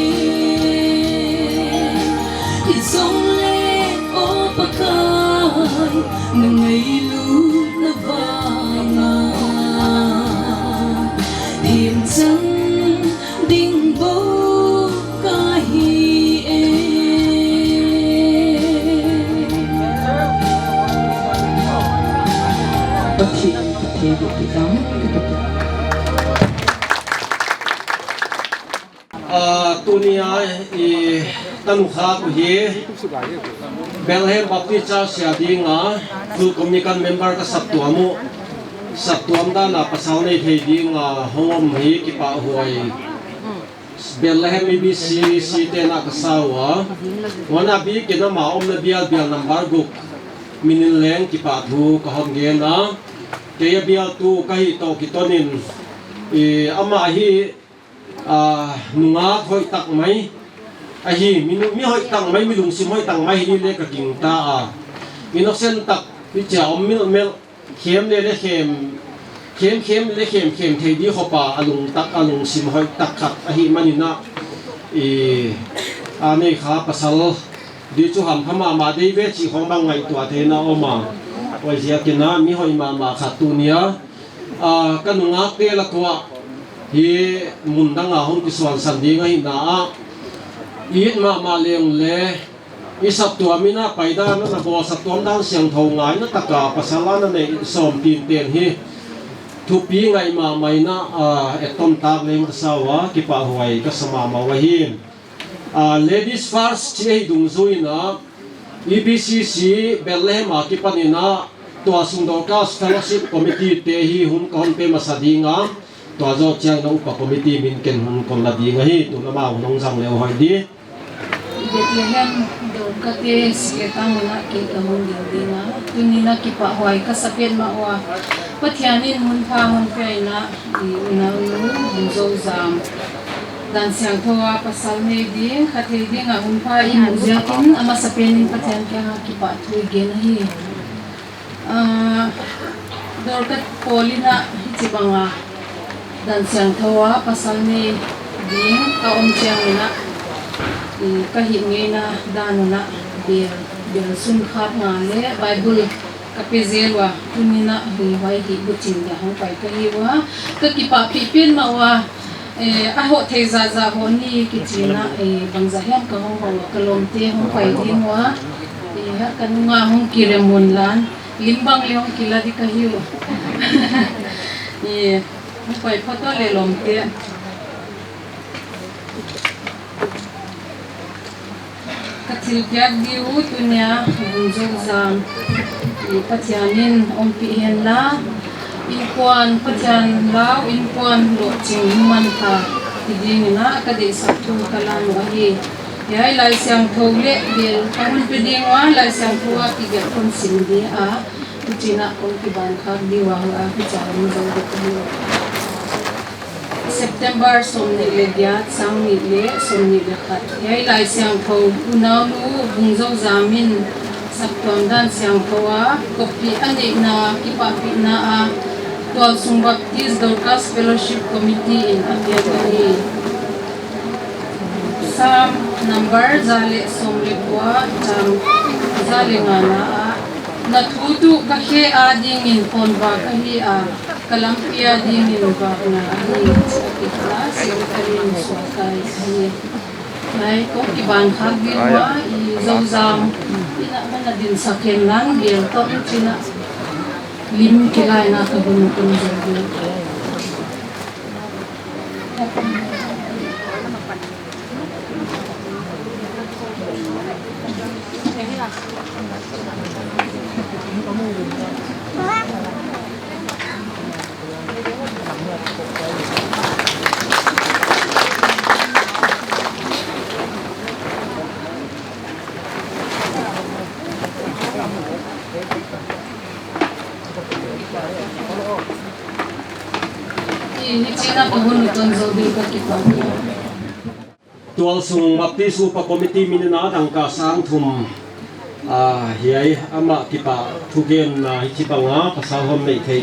Zong leh aw Pakai, na ngailutna vang a, themchang ding bou ka hi e. Pathian thei bou ki tam. Ah, tuni a i tanu kha ku hi Bethlehem Baptist Church sia ding a, Full Communion member ka saptuam uh, saptuam dan a pasal nei thei ding a hong om hi kipahhuai. Bethlehem E B C C te'n a ka sa ua, huan a bikin ama omna bial, bial number guk min in leng kipahthu ka hon gen a, kei a bialtu ka hih toh kiton in, i, ama hi, ah, nungak hoih tak mai ahi, mi, mi hoih tak mai, mi lungsim hoih tak mai hi leh ka gingta a. Innocent tak, hichia om melmel, khem leh leh khem, khem, khem leh khem, khem thei di khop a, a lungtak, a lungsim hoih tak khat ahih manin a, i, a nei kha pasal di chu hampha mahmah dei ve chih khong bang ngaihtuah theihna om a. Huaiziakin a mi hoih mahmah khat tuni a, ah, ka nungakte lak uah hi mun dang a hong kisuansan ding ahihna ah, i it mahmah leng leh, i saptuam in a paidan a na bawl, saptuam dan siangthou ngaihna tak a pasal a na neih sawm tin ten hi thupi ngaih mahmah in a, ah, etton tak leng ka sa ua, kipahhuai ka sa mahmah uhi. Ah, Ladies First chih ahi dungzui in a, E B C C Bethlehem a kipan in a, tualsung Dorcas Fellowship Committee te hi hun ka hon pe masa ding a, tua zoh chiang in a upa committee min ken hun kon la ding ahi, tun amau hun hong zang leh hoih di. Bethlehem Dorcas te siketang in a kei ka hon ding ding a, tuni in a kipahhuai ka sa petmah ua, Pathian in hun pha hon pia in a, i unau nu Bungzozam dan siangthou a pasal nei ding, kha thei ding a hun pha i muh ziakin a masapen in Pathian kiang a kipahthu i gen ahi. Ah, Dorcas pawl in a hichibang a dan siangthou a pasal nei ding ka om chiang in a, i, ka hih ngeina dan un a bel, bel sun khat nga leh Bible ka pe zel ua, tuni in a hi huai hi buchin dia hong pai ka hi ua, ka kipahpih petmah ua, eh, a hoh thei zahzah hoh ni kichi in a, eh, bangzah hiam ka hong hoh ua, ka lawmte hong pai ding ua, eh, ka nung a hong kirem un lan, lim bang leh hong kila di ka hi uh. Eh, hong pai phot un leh lawmte. Ka thilpiak di uh tuni a Bungzozam, i, Pathian in ompih hen la, inkuan Pathian lau, inkuan lohching manpha hi ding in a ka deihsak thu ka lan uh ahi. Hiai Laisiangthou leh bel ka hon pe ding ua, Laisiangthou a kigelh kon sim di a, huchiin a kon kiban khak di ua, hua huchiin zou di ka hi. September sawmnih leh giat, sangnih leh sawmnih leh khat. Hiai Laisiangthou unau nu Bungzozam in saptuam dan siangthou a koppih a neihna kipahpihna a Tualsung Baptist Dorcas Fellowship Committee in a piak ahi. Sam number za leh sawm leh kua, chang za leh ngana ah, na thu tuh ka khe adingin phone va ka hi a, ka lampi adingin vakna ahi, chi a kikla, secretary in suak ahi. Ngai, kon kiban khak di ua, i Zozam, i na mana din saken lang, gel tok china. Lim kilaina ka hun kon zong di. I, hichi Ka pa hun ton zo di ka kipa. Tualsung Baptist Upa Committee min in a dangka sang thum, ah, hiai amah kipa thugen na hi chibang a pasal hon nei thei.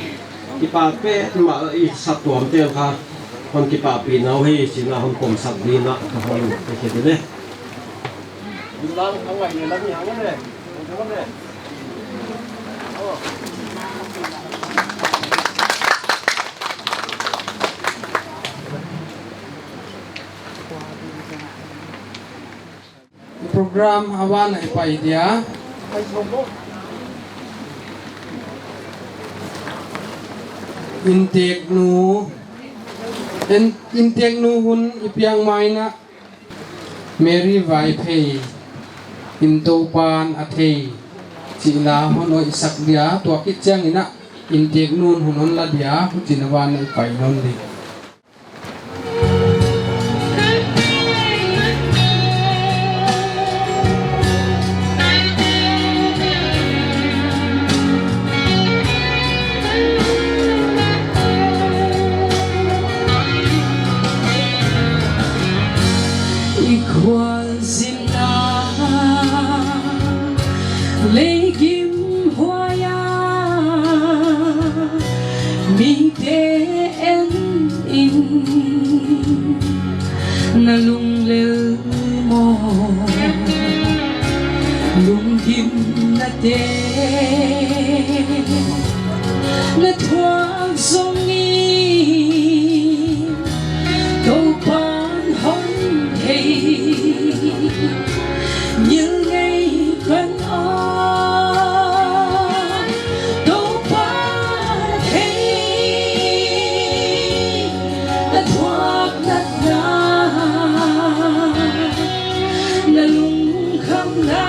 Kipa petmah i sak tuam tel kha hon kipahpih nau hi, chih na hon pom sak di na ka hon pe khe di le. Program a van a i pai dia. Inteknu, in, inteknu hun i piak mai na Mary Vaiphei in Toupan a thei chih la hon hoih sak dia, tua khit chiang in a inteknu'n hun hon la dia, huchi'n a van a i pai nawn di. I khualzinna lei gimhuai a, mite en in na lunglel maw, lunggimnate na thuak zongin Toupan hon thei, ngilngei kan aw. Toupan a thei, na thuak natna, na lungkhamna,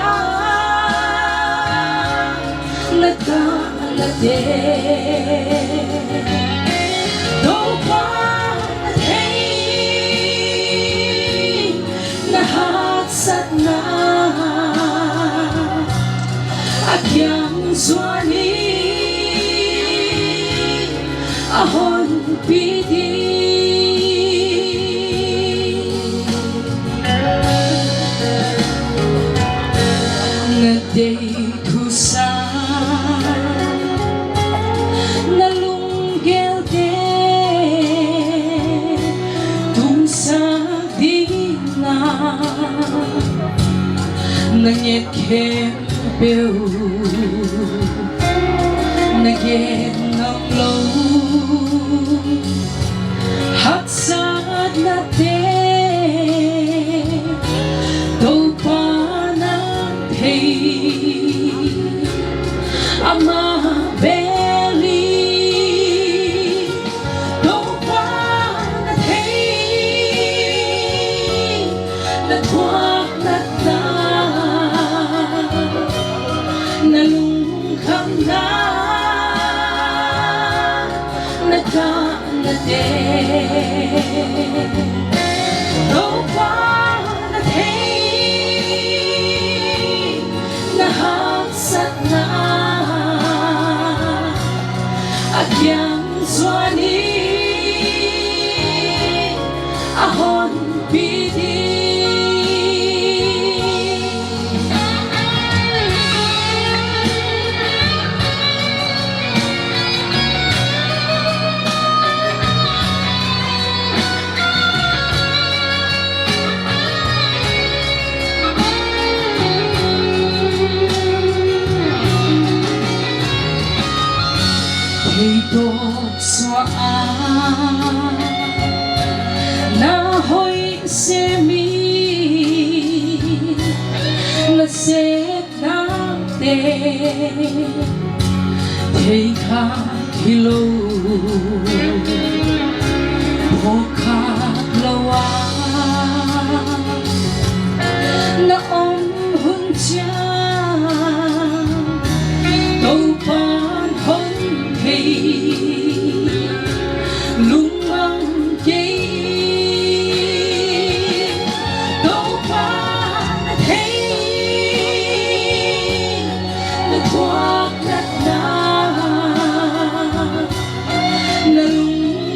na kahnate. Toupan a thei, na haksatna a kiang zuan in a hon pi di. Na deih thusa, na lunggelte tungsak ding a na nget khempeuh na gen ngam lou. Haksatnate Toupan a thei, amah bel in Toupan a thei, na thuak natna, na lungkhamna, na kahnate. Toupan a thei, na haksatna a kiang zuan in a hon pi di. Thei tawp suah a na hoih sem in, na sepnate thei kha hilou, phawk kha lou a na om hun chiang, Toupan hon thei, lungmang kei. Toupan a thei, na thuak natna, na lung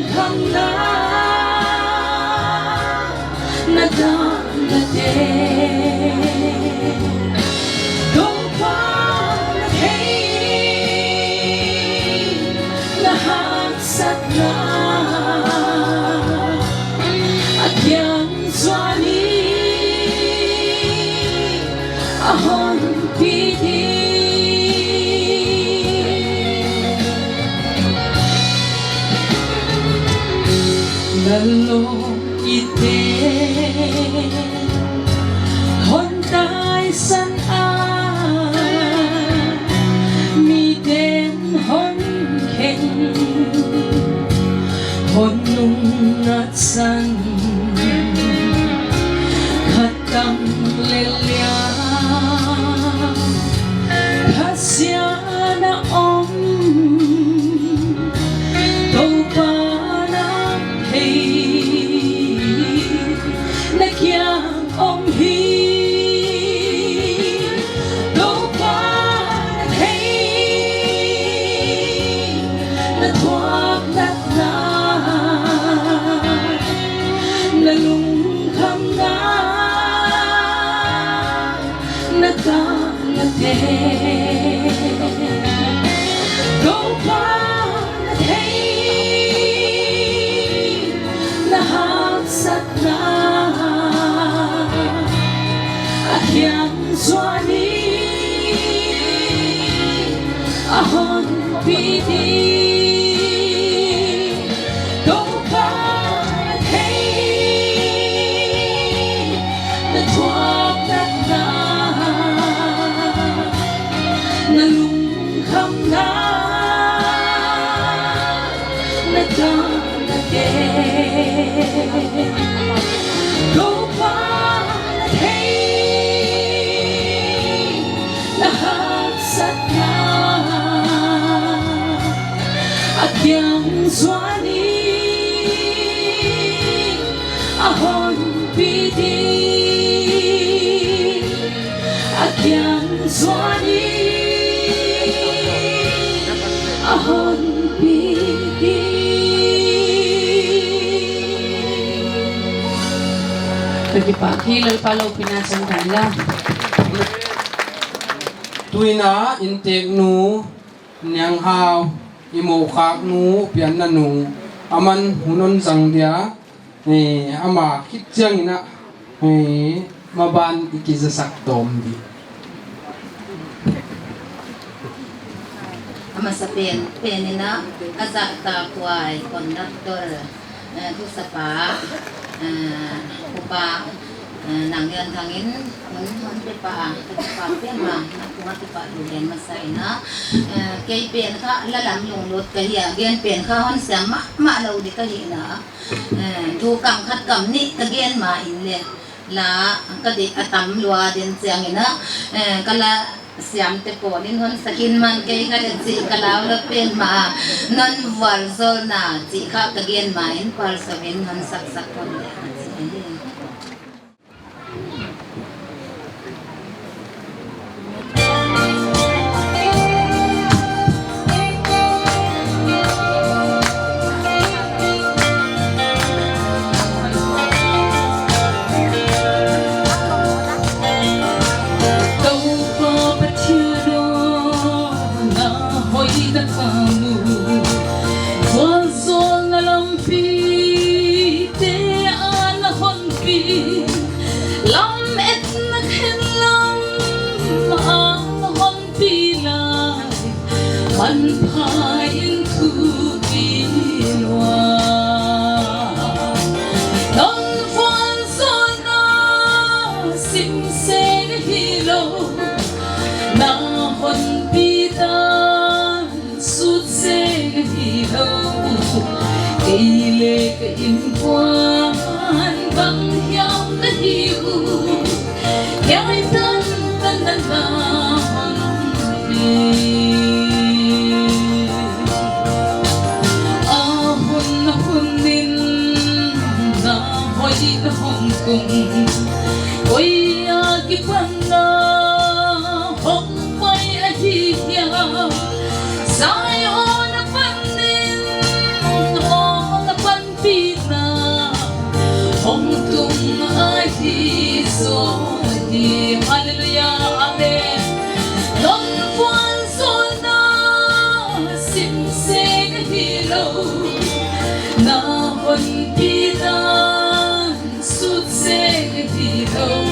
Na lawm i te hon taisan a, miten hon khen, hon nungngatsan. Khat tam leh lian kha siatna om, Toupa na thei, na kiang om hi. Toupa na thei, na thuak natna, na lungkhamna, na kangna te. Toupa na thei, na haksatna a kiang zuan in a hon pi di. Toupa na thei, na thuak natna, na lungkhamna, na kangna te. Toupa na thei, na haksatna a kiang zuan in a hon pi di. A kiang zuan in a hon pi di. Ka kipak hi Lalpa, lopina chang kan la. Tuin a innteknu Nianghau, i mukhaknu, pianna nu, aman hun hon zang dia, eh, ama khit chiangin a, eh, maban i kizasak tawm di. A masa pen, pen in a, a zahtakhuai conductor, eh, thusapa, eh, upa, eh, Nang Lian Thang in, hun hon pe pah a, ka kipak pen mah, na tungah kipahthu gen masa in a, eh, kei pen kha la lam lunglut ka hi a, gen pen kha hon siam mahmah lou di ka hi na, eh, thu kam khat kam nih ka gen ma in leh, la ka deih a tam lua den chiangin a, eh, ka la siamte pawl in hon sak in man, kei kha leh chih ka lau lou pen mah, non vualzawlna chih kha ka gen ma in, vualzawlin hon sak sak pon leh a chih ahi. Toupa Pathian aw, na hoihtak ka mu. Vualzawlna lampi te a na hon pi, lametna khen lam a na hon pi lai, manpha in thupi lua. Non vualzawlna simseng hilou, na hon pi tan sutseng hilou. Kei leh ka innkuan bang hiam na hi uh, hiai tan tan na na hon pi. A hun a hun in na hoih na hong tung, koi a kipan na hong pai ahi hiam? Zion apan in hong na panpihna hong tung ahi zaw hi. Hallelujah, amen. Non vualzawlna simseng hilou, na hon pi tan sutseng hilou.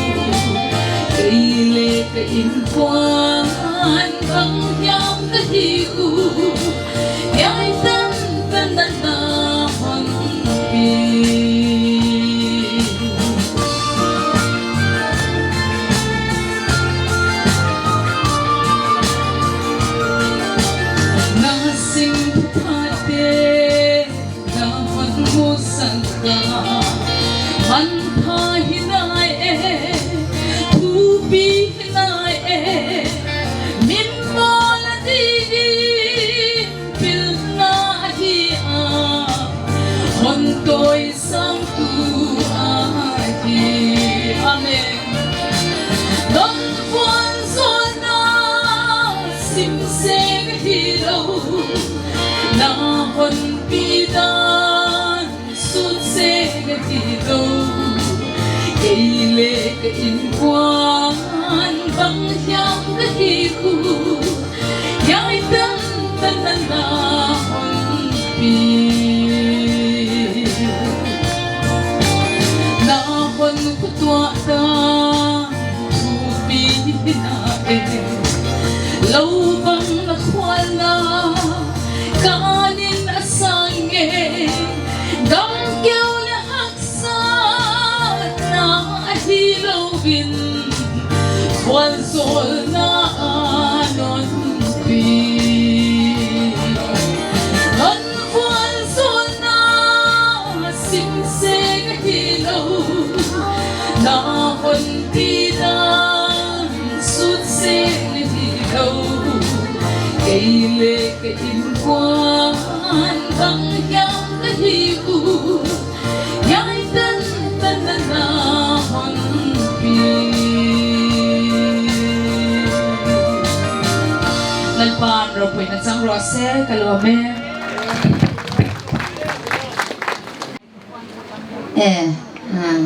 Kei leh ka innkuan Hi uh, hiai tantan na hon pi. Na sim pha te na hon musak a, manpha hi nai e, thupi hi nai e, mimal a dingin pilna hi a, hon tawisangtu ahi. Amen. Non vualzawlna sim seng hilou, na hon pi dan sut seng hilou. Kei leh ka innkuan bang hiam ka hi uh, hiai tantan na hon pi. Na hon khutuah dan thupi hi nai e, lou bang na khualna kanin a sang e, gam keu leh haksatna ahi lou in, vualzawlna a non pi. Non vualzawlna sim seng hilou, na hon pi dan sut seng hilou. Kei leh ka innkuan bang hiam ka hi uh, hiai tantan na hon pi. Lalpa'n ropuina chang rawh se, ka lawm e. Eh, ah.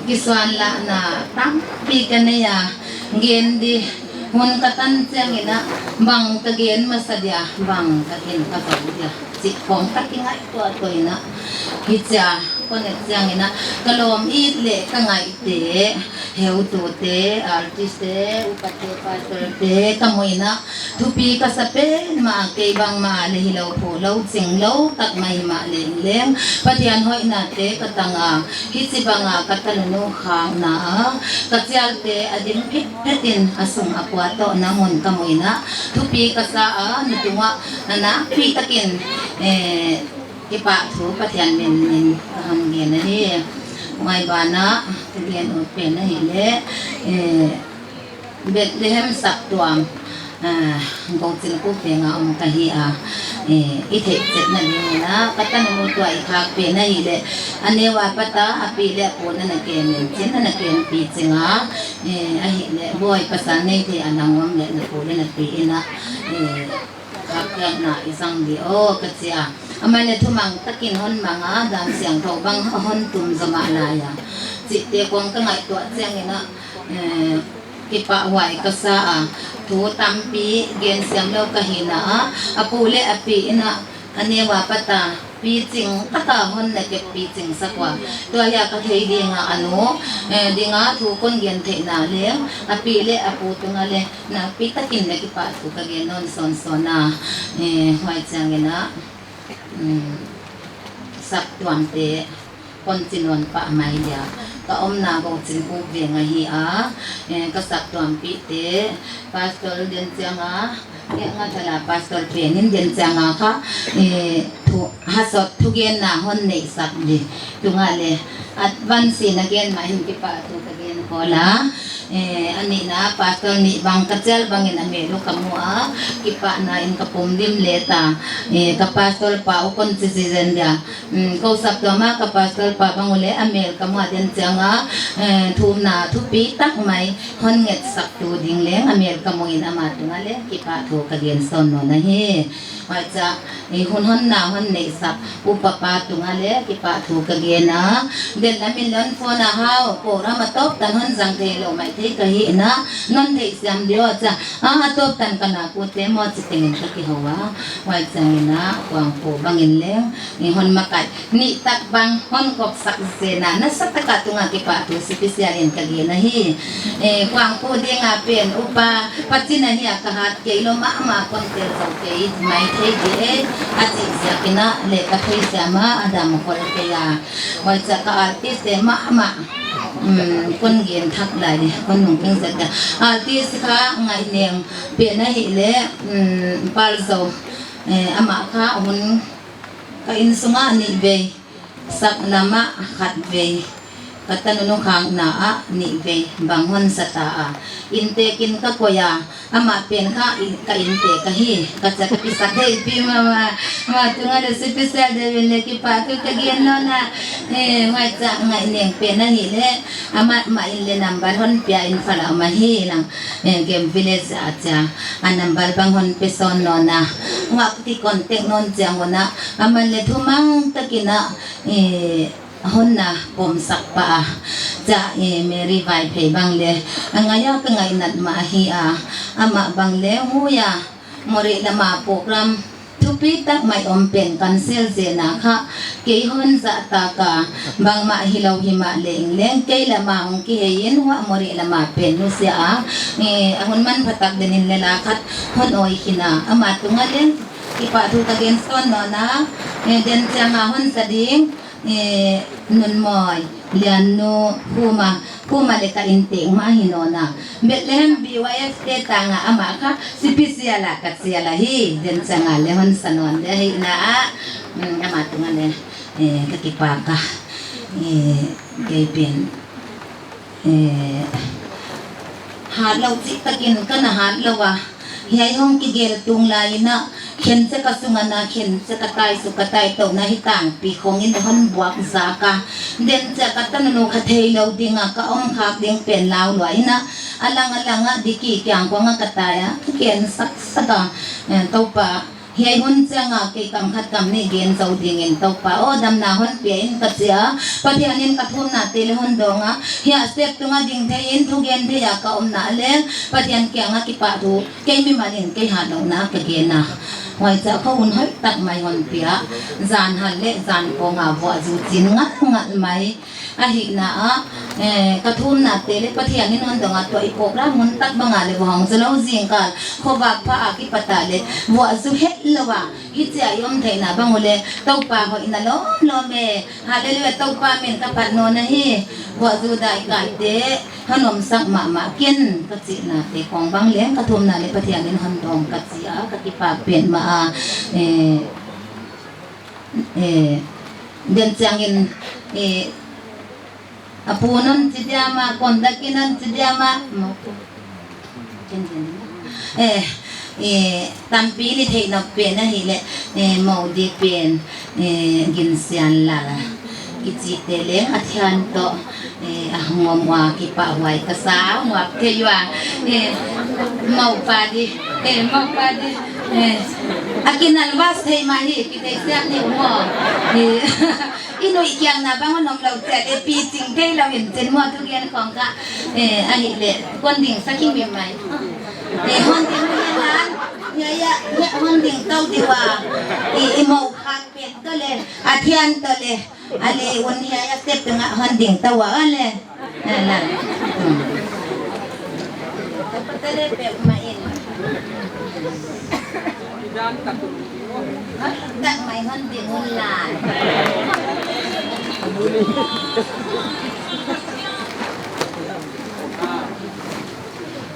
Kisuanlahna tampi ka nei a, gen di hun ka tan chiangin a, bang ka gen masa dia, bang ka gen ka bang dia, chih khawng ka kingaihtuah tuah in a. Hichia kon et chiangin a, ka lawm it leh ka ngaihte, heutute, artist te, upate, pastor te ka mu in a, thupi ka sa pen mah, kei bangmah leh hilou phuh lou, ching lou tak mai mah leng leng, Pathian hoihnate ka tang a, hichibang a ka tanunu khakna a, ka chialte a ding phitphet in a sung a pua tohna mun ka mu in a, thupi ka sa a, na tungah nakpi takin, eh, kipahthu Pathian min in ka hon gen ahi. Huai banah ka gen ut pen ahihleh, eh, Bethlehem saptuam, ah, Gouchingkuk veng a om ka hi a, eh, i theih chetna dingin a, ka tanunu tua i khak pen ahihleh, a neu a pat a, a pi leh a pu in ana kem in chin, ana kempih ching a, eh, ahihleh, bawi pasal nei thei a nang om leh na pu leh na pi in a, eh, khak piakna i zang di aw ka chi a. Amahleh thumang takin hon mang a, Dan Siangthou bang a hon tum zomah lai a. Chihte khawng ka ngaihtuah chiangin a, eh, kipahhuai ka sa a, thu tampi gen siam lou ka hi in a, a pu leh a pi in a, a neu a pat a, piching taka hon na kep piching sak ua. Tua hi a ka thei ding a a nu, eh, ding a thu kon gen theihna leng, a pi leh a pu tung a leh, nakpi takin leh kipahthu ka gen nawn sawnsawn a, eh, huai chiangin a, mm, saptuamte kon chi nawn pah mai dia. Ka omna Gouchingkuk veng ahi a, eh, ka saptuampihte, Pastor Denchianga, eh, Ngathala Pastor pen in Denchianga kha, eh, thu, hasot thugenna hon neihsak di. Tung a leh, advance in a gen mah in kipahthu ka gen khol a. Eh, a nihna, Pastor nih bang ka chial bangin a mel uh ka mu a, kipahna in ka pum dim leh ta. Eh, ka Pastor pa uh kon chi zenzen dia. Mm, kou saptuam a ka Pastor pa bang uh leh a mel ka mu a, Denchianga, eh, thumna thupi tak mai hon ngetsaktu ding leng a mel ka mu in, ama tung a leh kipahthu ka gen sawn nawn ahi. Huaichia, eh, hun honna hon neihsak upa pa tungah leng kipahthu ka gen a. Delh lam in leng phone a hau, program a tawp tan hon zang theilou maithei ka hihna, non theihsiam diam chia, a, a tawp tan ka nak ut e maw chi tengin ka kihou a. Huai chiangin a, Kuangpu bangin leng, i hon makai, nih tak bang hon kop sak zen a, nasatak a tungah kipahthu special in ka gen ahi. Eh, Kuangpu ding a pen upa, pachin ahi a ka hat kei lou mahmah kon tel zou kei maithei di e, a chih ziakin a leng ka theisiam a, a dam khol kei a. Huai chia ka artist te mahmah, um, kon gen thak lai di, kon nung keng zat da. Artist kha Ngaineng pen ahihleh, um, Pal Zou, eh, amah kha hun ka innsung ah nih vei, sak lam ah khat vei, ka tanu nukhakna ah nih vei bang hon sa ta a. Inntekin ka koih a, amah pen kha i-, ka inntek ahi, ka chia ka kisak theipi mahmah, amah tungah leng special deuh in leng kipahthu ka gen nawn a, eh, huai chia Ngaineng pen ahihleh, amah mah in leng number hon pia in Imphal a om ahi lang, eh, Game Village a chia, a number bang hon pe sawn nawn a, huai ka kicontact nawn chiang un a, aman leng thumang takin a, eh, hon na pom sak pah a. Chia, eh, Mary Vaiphei bang leng, a ngai a ka ngainat mah ahi a, amah bang leng huai a, Moreh lam a program thupi tak mai om pen cancel zen a kha, kei hon zahtak a, bangmah hilou himahleng leng, kei lam a hong kihei in huai Moreh lam a pen nusia a, eh, a hun manphatak den in leng la khat hon awi khin a, amah tungah leng kipahthu ka gen sawn nawn a, eh, den chiang a hon sa ding, eh, Nunmawi, Liannu, Khuma, Khuma leng ka inntek mah ahi nawn a. Bethlehem B Y F te tang a amah kha special a ka chial ahi, den chiang a leng hon sa nawn di ahihna a, mm, amah tungah leng, eh, ka kipak a. Eh, kei pen, eh, hatlou chih takin ka na hatlou a. Hiai hong kigel tung lai in a, khenchek a sung a na, khenchek a tai suk a tai tou na hi tangpi khong in hon buak zak a. Den chia ka tanu nu kha theilou ding a, ka om khak ding pen lau lua in a. A lang a lang a, Diki kiang kong a ka tai a, ka ken sak sak a. Eh, Toupa, hiai hun chiang a kei kam khat kam nih gen zou ding in Toupa aw, damna hon pia in ka chi a. Pathian in ka thumna te leng hon dawng a. Hiai step tung a ding thei in, thugen thei a ka omna leng, Pathian kiang a kipahthu, kei mimal in kei hatlouhna ka gen a. Huai chia khua hun hoih tak mai hon pia. Zan hal leh zan khong a vuah zu chin ngal ngal mai. Ahihna a, eh, ka thumna te leng Pathian in hon dawng a, tua i program hun tak bang a leng vuah hong zu lou, zingkal khovak pha a kipat a leng vuah zu hetlou a. Hichia i om theihna bang uleh Toupa hoihna lawm lawm e. Hallelujah, Toupa min ka phat nawn ahi. Vuah zu dai kai te hon om sak mahmah ken ka chihna te khong bang leng ka thumna leng Pathian in hon dawng ka chi a, ka kipak petmah a. Eh, eh, den chiangin, eh, a pu non chi diam a, kon dakin non chi diam a, mo pu. Ken ken. Eh, eh, tampi ni theih nop pen ahihleh, eh, mo di pen, eh, Ginsianlal kichi te leng a thian toh, eh, a ngom ua kipahhuai ka sa, muap thei ua, eh, mo pa di, eh, mo pa di, eh, a kinal vas thei mah hi, kitheisiam ni maw, eh, i nuih kiangna bang a nom lou chia leh pi ching theilou in chin maw thugen khong kha, eh, ahihleh, kon ding sa ki mi mai. Eh, hon ding hi nan, ya, ya, ya, hon ding tou di ua, i, i mo khak pen toh leh, a thian toh leh, a leh un hiai a step tungah hon ding tou ua leh. Na, na. Hmm. Patale pek mai in. Tak mai hon ding un lai.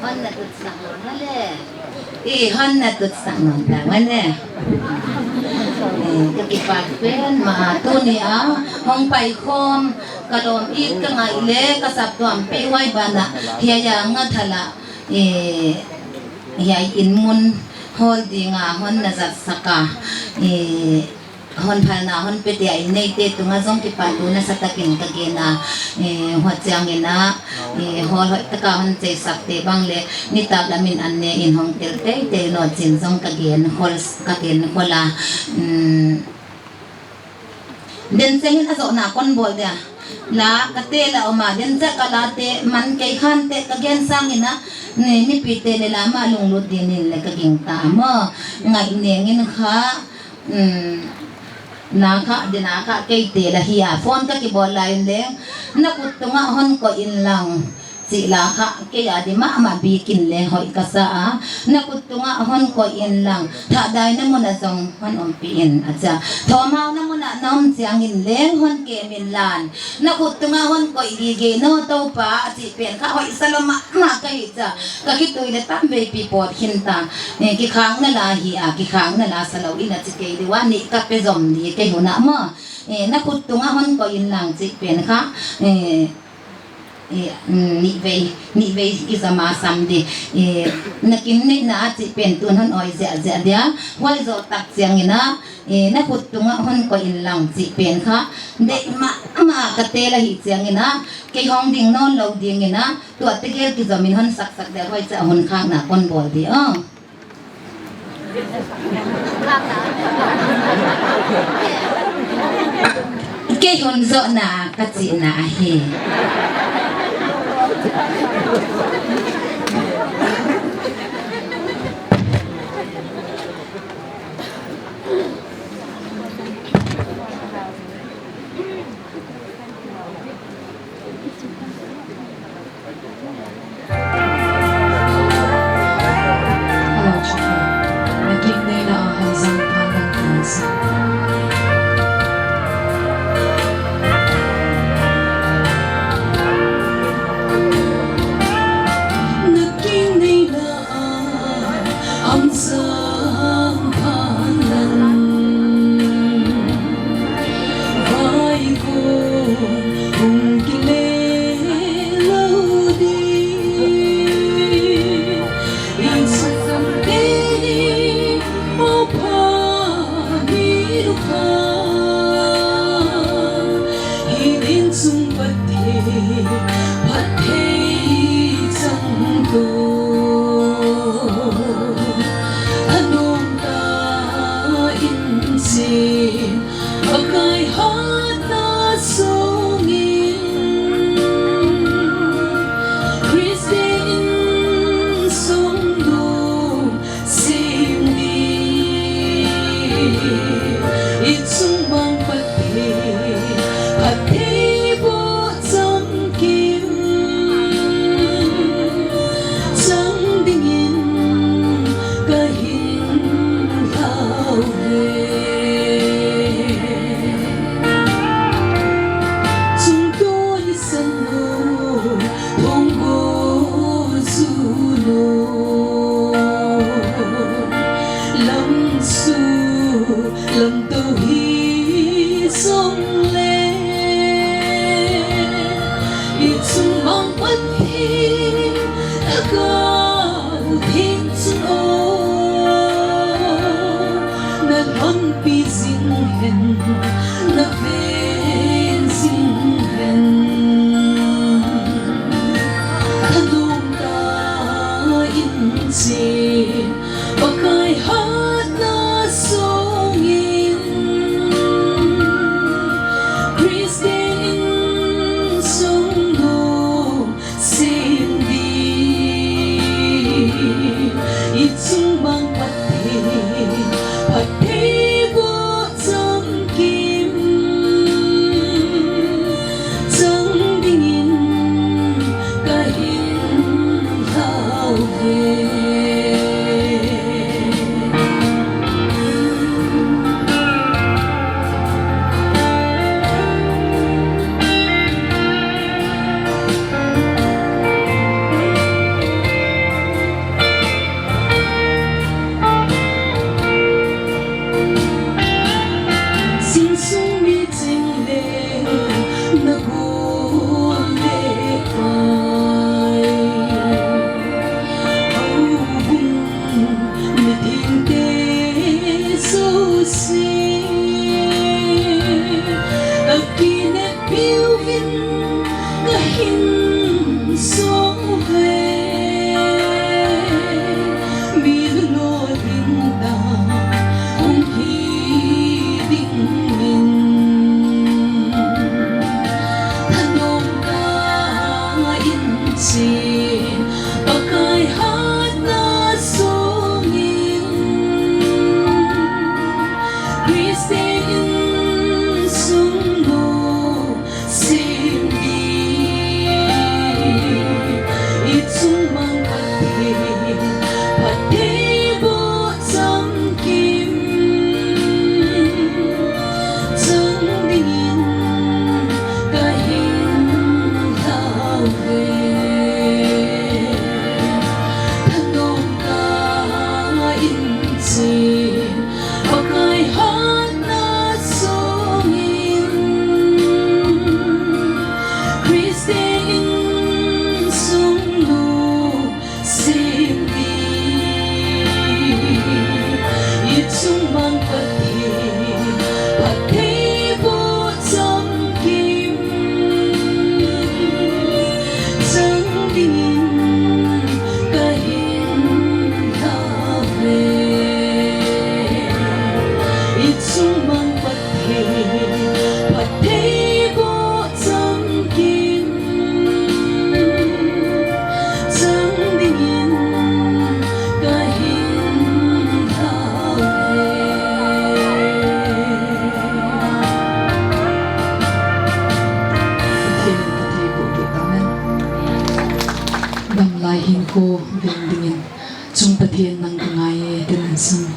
Hon na tut sak nawn leh. Eh, hon na tut sak nawn ta mah leh. Eh, ka kipak petmah a tuni a hong pai khawm ka lawm it ka ngaih leh ka saptuam pi huai banah hiai a ngat hala, eh, hiai in mun hall ding a hon na zat sak a, eh, hon phalna hon pete a i neite tungah zong kipahthu nasa takin ka gen a, eh, huchiangin a, eh, hall hoih taka hon cheisak te bang leh nitak lam in an ne in hong tel teitei nawn chin zong ka gen khol, ka gen khol a, mm, Den sengin a zohna kon bawl dia. La ka te la om a, den seng ka la te man kei khan te ka gen sangin a, ni, mipite le la mah lunglut dingin le ka gingta maw. Ngaih nengin kha, um, na kha, den a kha kei te la hi a. Phone ka kibawl lai in leng, na khut tungah hon koih in lang. Chih la kha, kei a di mahmah bikin le hoih ka sa a. Na khut tungah hon koih in lang. Thahdaina mun ah zong hon ompih in a chi a. Thawmhauna mun ah na om chiangin leng hon kem in lan. Na khut tungah hon koih gige in aw Toupa a chih pen kha hoih sa lua mahmah ka hi chi a. Ka khitui le tamveipi pawt khin ta. Eh, kikhakna la hi a, kikhakna la sa lou in a chi kei di ua, nih ka pe zom di kei hun ah maw. Eh, na khut tungah hon koih in lang chih pen kha. Eh, Eh, mm, nihvei, nihvei i zama sam di. Eh, na kin neihna a chih pen tun hon awi ziahziah dia. Huai zoh tak chiangin a, eh, na khut tungah hon koih in lang chih pen kha. Deih mahmah ka te la hi chiangin a, kei hong ding nawn lou dingin a, tuate gel kizomin hon saksak dia huai chiah hun khakna kon bawl di aw. Kei hun zohna ka chihna ahi. Hamsam phan lang vai ko hong kile lou di. Insam te mo pha mi lu pha. Hi ding sung Pathian, Pathian chang ko. Thanuam ta in chin, Pakai hatna sungin. Christian sung nu Sim ni, i chung bang Pathian, Pathian bo cham kim. Chang dingin ka hin lau ve. Chung to ni san nu, Thong go zu lo, lam su, lam to hi song le. I chung bang Pathian, a ka u thing chung o. Na honpi zing hen, na ven zing hen. Thanuam ta in chin, Pakai hatna sungin. Christian sung nu sim di. I chung bang Pathian, Pathian bo cham kim. Chang dingin ka hin lau ve. Sing sung mi ching le na gu le pai. Au bung mi ting te so si. A ki ne piu vin ka hin so ve. Mi lu lo ding da hong hi ding in. Hinkhua veng dingin, Chung Pathian nang ka ngai e, tin a sim.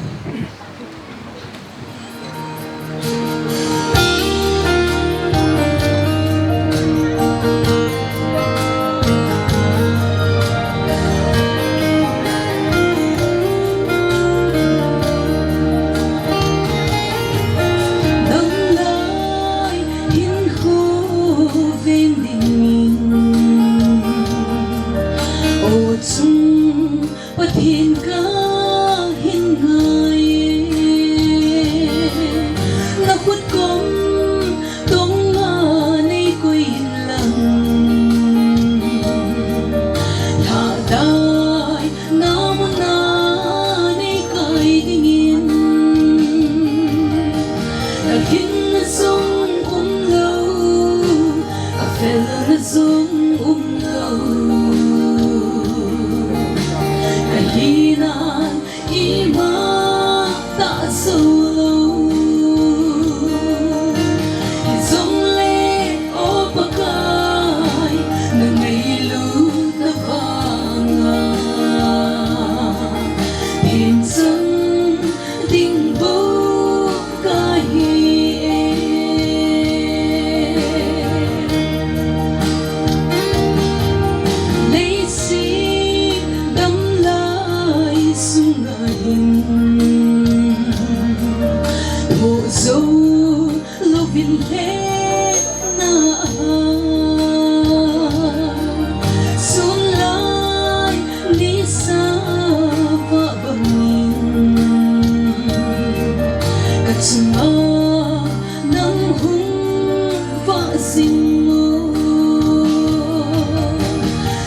Dam lai hinkhua veng dingin, aw Chung Pathian ka hin ngai e. Na khut kawm tawng a nei koih inla, thadai na mun a nei kai dingin. Ka hinna zong umlou, ka felna zong umlou, ka hihna i mah tah zoulou. Hi zong leh aw Pakai, na ngailutna vang a themchang ding bou ka hi e. Leiset damlai sung a hin, thoh zou lou in leh na a, sun lai nisa vah bangin, ka chung a nang hong vah zing maw.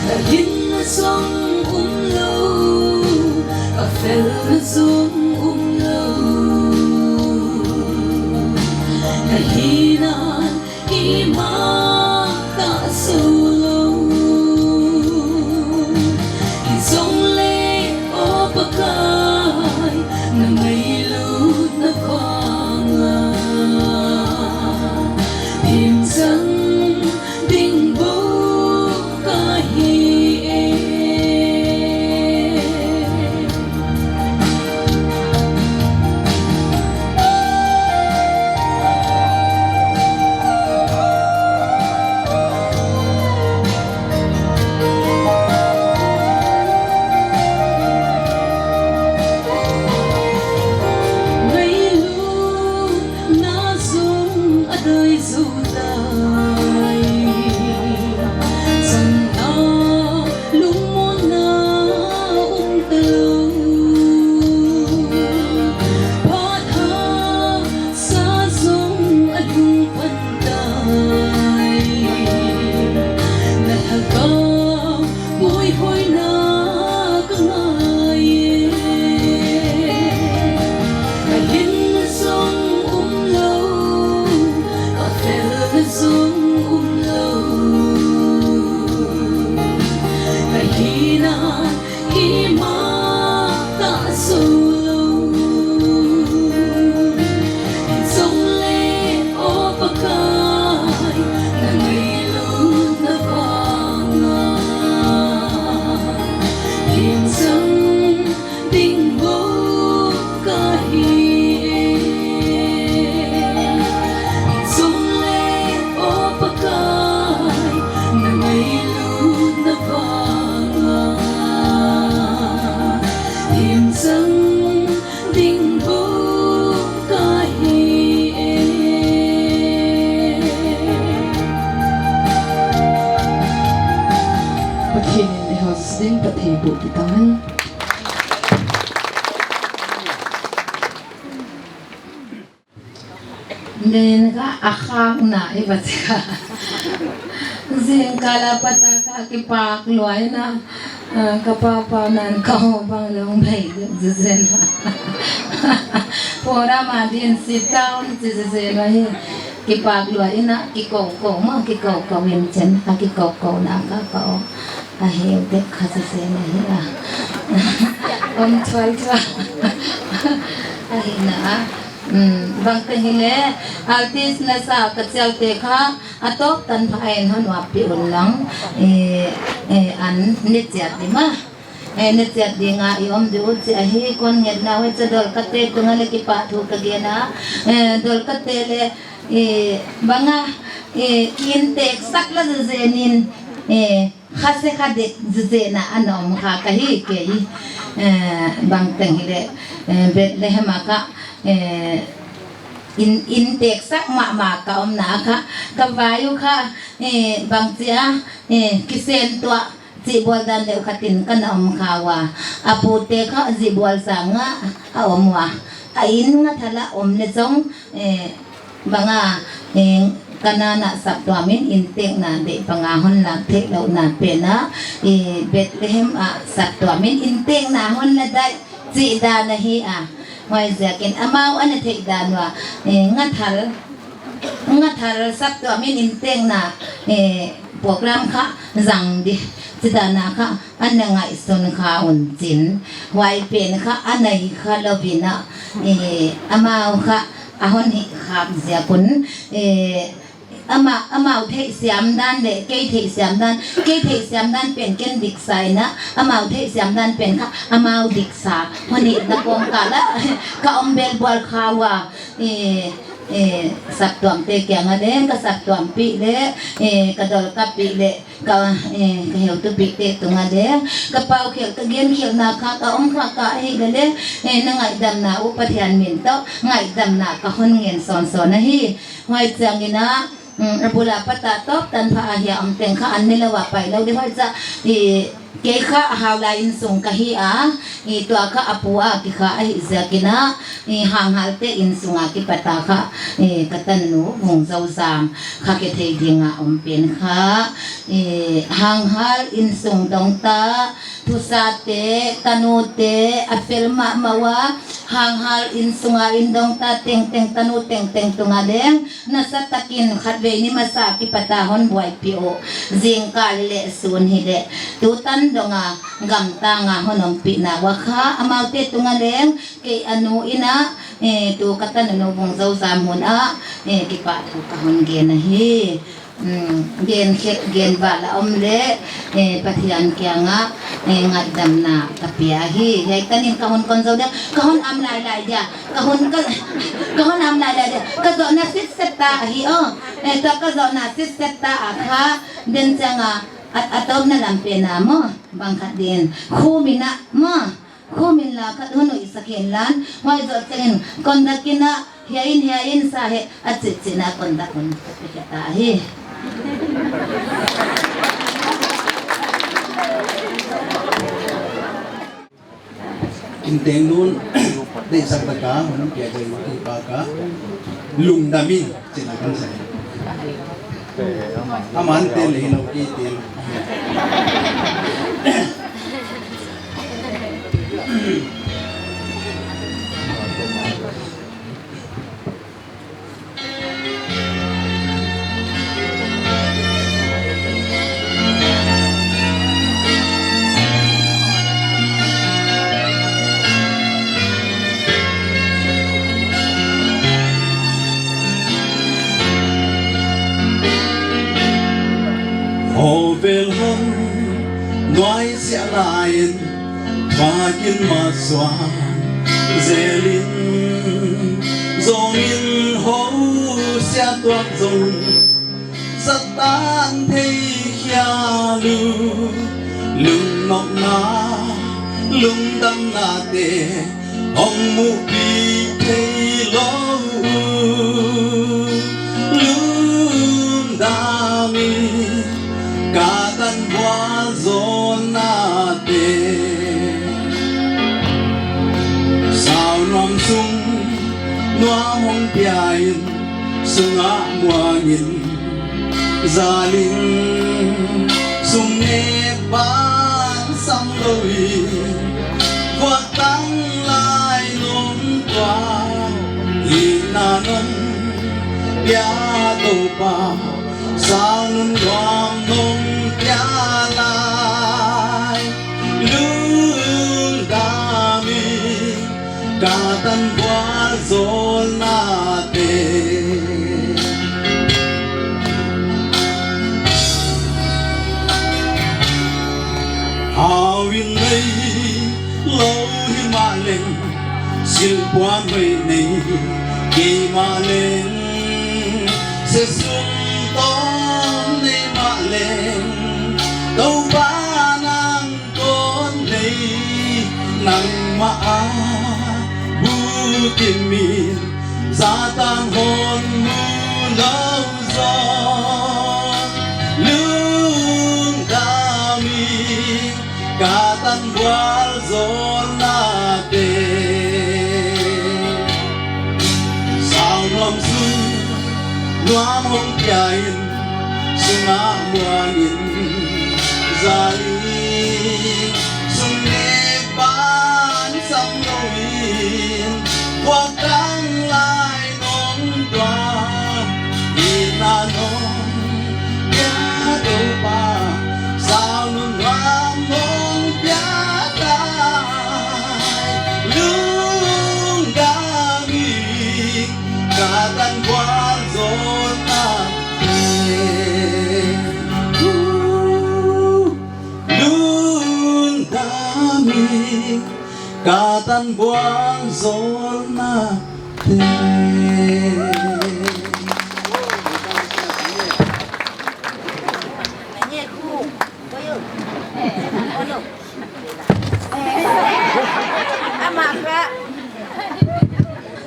Ka hinna zong umlou, ka felna zong umlou, ka hihna i mah tah zoulou. Hi zong leh aw Pakai, na ngailutna vang a themchang ding bou ka hi e. Ngailutna zong a dai zou tai, zang a lungmonna um ta lou. Phat hasa zong a lungphan tai, na thagau puihoihna ka ngai e. Ka hinna zong umlou, ka felna zong umlou, ka hihna i mah tah zoulou. Hi zong leh aw Pakai, na ngailutna vang a themchang ding bou ka hi e. Hi zong leh aw Pakai, na ngailutna vang a themchang ding bou ka hi e. Pathian in i hausa ding, Pathian buk i tang. Nen ka a khak na i va chih a. Zingkal a pat a ka kipak lua in a, ah, ka papa nan ka hon bang lou mai zen a. Program a din sit down chi zen a hi. Kipak lua in a, kikou kou ma, kikou kou in chen, a kikou kou na ka kou. A heu dek kha zen a hi a. Om thuai thuai. A hi na a. Hmm, bangteng hileh, artist na sa ka chialte kha, a tawp tanpha in hon uap pih un lang, eh, eh, an ni chiat di mah. Eh, ni chiat ding a i om di uh chih ahi, kon ngetna uh cha Dolkate tunga leh kipahthu ka gen a, eh, Dolkate leh, eh, bang a, eh, in tek sak la zezen in, eh, kha se kha dek zezen a ana om kha ka hi kei. Eh, bangteng hileh, eh, Bethlehem a kha, eh, in, in tek sak mahmah ka omna kha, ka vai uh kha, eh, bangchi a, eh, kisen tuah chih bawl dan deuh khat in ka na om kha ua. A pute kha zi bawl sang a a om ua. A in ngathal a om leh zong, eh, bang a, eh, ka na na saptuam in in tekna deih panga hon lak theih louhna pen a, eh, Bethlehem a saptuam in in tekna hon la daih chih dan ahi a. Huaiziakin amau ana theih dan ua, eh, ngathal, ngathal saptuam in in tekna, eh, program kha zang di chih dan a kha ana ngaihsun kha un chin. Huai pen kha ana hi kha lou in a, eh, amau kha a hon hih khak ziak un, eh, ama, amau theihsiam dan leh kei theihsiam dan, kei theihsiam dan pen ken diksa in a, amau theihsiam dan pen kha amau diksa. Hon hihna kawmkal a ka om belbual kha ua, eh, eh, saptuamte kiang a leng, ka saptuampih leh, eh, ka Dolkapih leh, ka, eh, ka heutupihte tung a leng, ka paukhelh, ka genkhelhna kha, ka om kha ka ahih leh leng, eh, na ngaihdamna uh Pathian min tawh ngaihdamna ka hon ngen sawnsawn ahi. Huai chiangin a, mm, a bul a pat a tawp tanpha a hia om teng kha an ne lou a pai lou di huai cha, i, kei kha Haulai innsung ka hi a, i, tua kha a pu a kikha ahih ziakin a, i, Hanghalte innsung a kipat a kha, i, ka tanu Vungzozam kha kithei ding a om pen kha, i, Hanghal innsung dongta, thusate, tanute, a fel mahmah ua, Hanghal innsung a inn dongta tengteng, tanu tengteng tung a leng, nasa takin khatvei ni masa kipat a hon buaipih uh. Zingkal leh sun hileh, tutan dong a gamtang a hon ompihna ua kha, amaute tung a leng, kei a nu in a, eh, tu ka tanu Vungzozam hun a, eh, kipahthu ka hon gen ahi. Hmm, gen khe, gen val a om leh, eh, Pathian kiang a, eh, ngaihdamna ka pia hi. Hiai tan in ka hun kon zou dia, ka hun am lailai dia, ka hun ka, ka hun am lailai dia. Ka zohna sitset ta ahi aw. Eh, tua ka zohna sitset ta a kha, den chiang a, a, a tawpna lam pen a maw, bang khat din. Khum in a maw. Khum in la khat hun uih sak in lan, huai zoh chiangin, conduct in a, hiai in, hiai in sa he, a chih chih in a conduct hun, ka pe khe ta hi. Inteng nun, deihsak taka, hun pia jai mah ki pa ka, lungdam in, chih na kan sa. Aman tel leh hilou kei tel. Khovel hon nuaisiah lai in, vakin masuan zel in, zong in housia tuak zong, Satan thei khia lu, lungnopna, lungdamna te, hong muhpih thei lou. Lungdam in, ka tan vualzawlna te. Saunuam sung, nuam hong pia in, sungah muang in, zal in, sum ne ban sam lou in, vuak tang lai nong tua, hihna nong pia Toupa, sau nunnuam nong pia lai. Lungdam in, ka tan vualzawlna Thil puan hoih nei keimah leng, se sum tawm nei mah leng, Toupa nang kon nei, nangmah a bu kim in, Satan hon mu lou zaw. Lungdam ing, ka tan vualzawlna te. Sau nuam sung nuam hong pia in, sungah muan in, zali sung ni pan sam lou in, vuak tang lai nong tuam in a nong pia Toupa, sau nuam nong pia lai. Lungdam ing, ka tan vualzawlna te. Lungdam ing, ka tan vualzawlna te. Amah kha,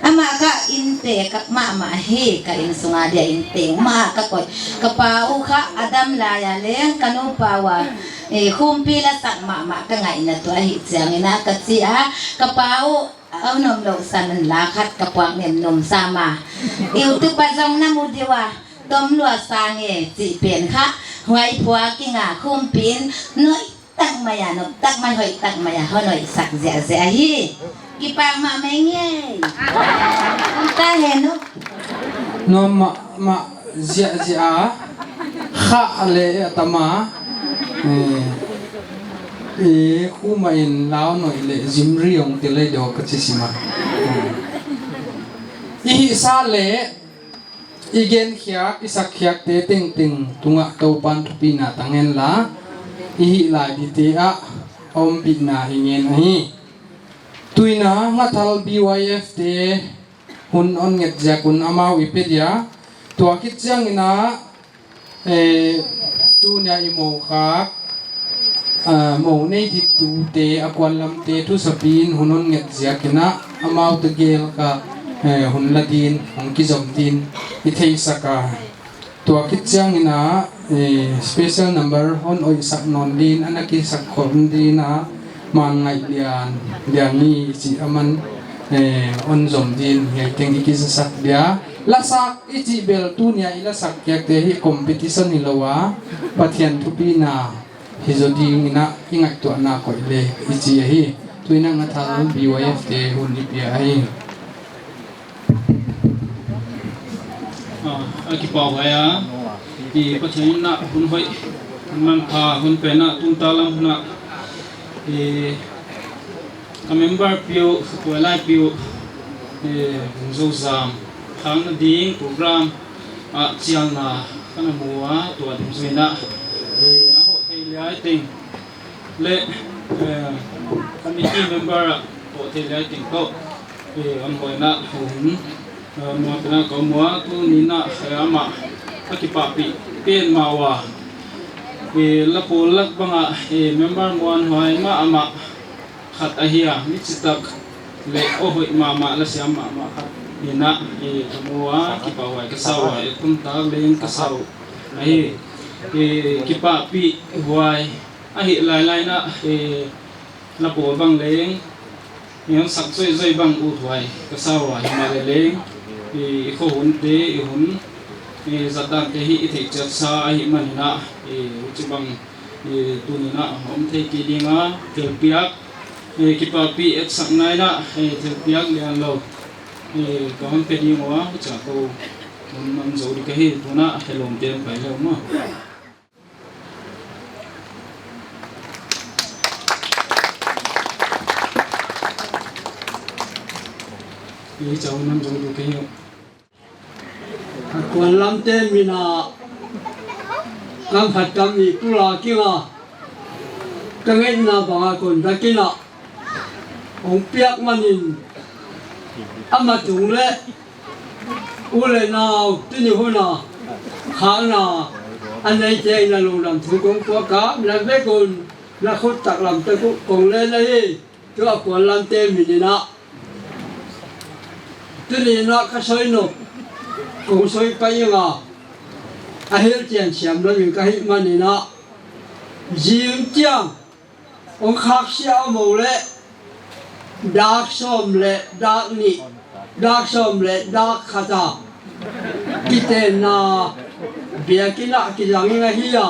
amah kha innte ka mahmah hi, ka inn sunga dia innte mah ka koih. Ka pa uh kha a dam lai a leng ka nupa ua, eh, khumpi la sak mahmah ka ngaihna tuh ahih chiangin a ka chi a, ka pa uh a nuam lou san la khat ka puak nem nuam sam a. YouTube a zong na mu di ua, Tom Lua Sang e chih pen kha, huai phuak ing a khumpi in, noi tak mai a, nop tak mai, hoih tak mai a, hon hoih sak ziahziah hi. Kipak mahmah ing e. Om ta hen uh. Nuam mahmah ziahziah a, kha leh a tam a. Eh, eh, khu mah in lau noi leh zimri ong te lei dawk ka chi sim a. Eh. I hihsa leh i genkhiak, i sakkhiakte tengteng tungah Toupan thupina tang hen la, i hih lai dingte ah a ompihna i ngen ahi. Tuin a Ngathal B Y F te hun hon nget ziak un amau i pe dia, tua khit chiangin a, eh, tuni a i mou khak, ah, mou nei diktute, a kuan lamte thusapi in hun hon nget ziakin a, amaute gel kha, eh, hun la din, hong kizom din i theisak a. Tua khit chiangin a, eh, special number hon hoihsak nawn din, ana kisak khol din a, Man Ngaih Lian, Lian Ni i chih aman, eh, hon zom din, hiai teng i kizasak dia. Lasak i chih bel tuni a i lasak khiakte hi competition hilou a, Pathian thupina hi zaw dingin a i ngaihtuahna koih leh i chi ahi. Tuin a Ngathal B Y F te hun i pia ahi. Ah, a kipahhuai a, i Pathian in a hun hoih, hun manpha, hun pen a, tun ta lam hun a, i ka member piu, tuailai piu, eh, hong zou zam, khang na ding program a chialna ka na mu a, tua dungzui in a, eh, a hoh thei liai teng leh, eh, committee member a hoh thei liai teng toh, eh, hon hoih in a, hon, eh, nuam pen a ka mu a, tuni in a, eh, amah a kipahpih pen mah ua, eh, la pawl lak bang a, eh, member muanhuai mahmah khat ahi a, mi chitak leh a hoih mahmah, la siam mahmah khat in a, eh, ka mu a, kipahhuai ka sa ua, eh, tun tak leng ka sa uh ahi, eh, kipahpihhuai ahih lailai in a, eh, la pawl bang leng, eh, hon sak zoihzoih bang uthuai ka sa ua, himahleh leng, eh, i khohunte, i hun, eh, zatdante hi i theih chiat sa ahih manin a, eh, huchibang, eh, tuni in a om thei kei ding a, thilpiak, eh, kipahpih etsakna in a, eh, thilpiak lianlou, eh, ka hon pe ding ua, huchia kou hon man zou di ka hi, tun a helom tem pai leh maw. I chau nam zou di ka hi. A kuan lamte min a kam khat kam nih pulak ing a, ka ngetna bang a kon dakin a hong piak manin Amah tung leh u leh nau tuni hun a khangna a neite in a lungdam thu kong puak a, na vek un na khut taklam te uh kong len ahi. Tua puanlamte min in a, tuni in a ka soi nop kong soi pai ing a, a hel chian siam lam in ka hih man in a, zing chiang hong khak sia a mou leh dak sawm leh dak nih, dak sawm leh dak khat a kitenna biakinn ah kizang ing ahi a,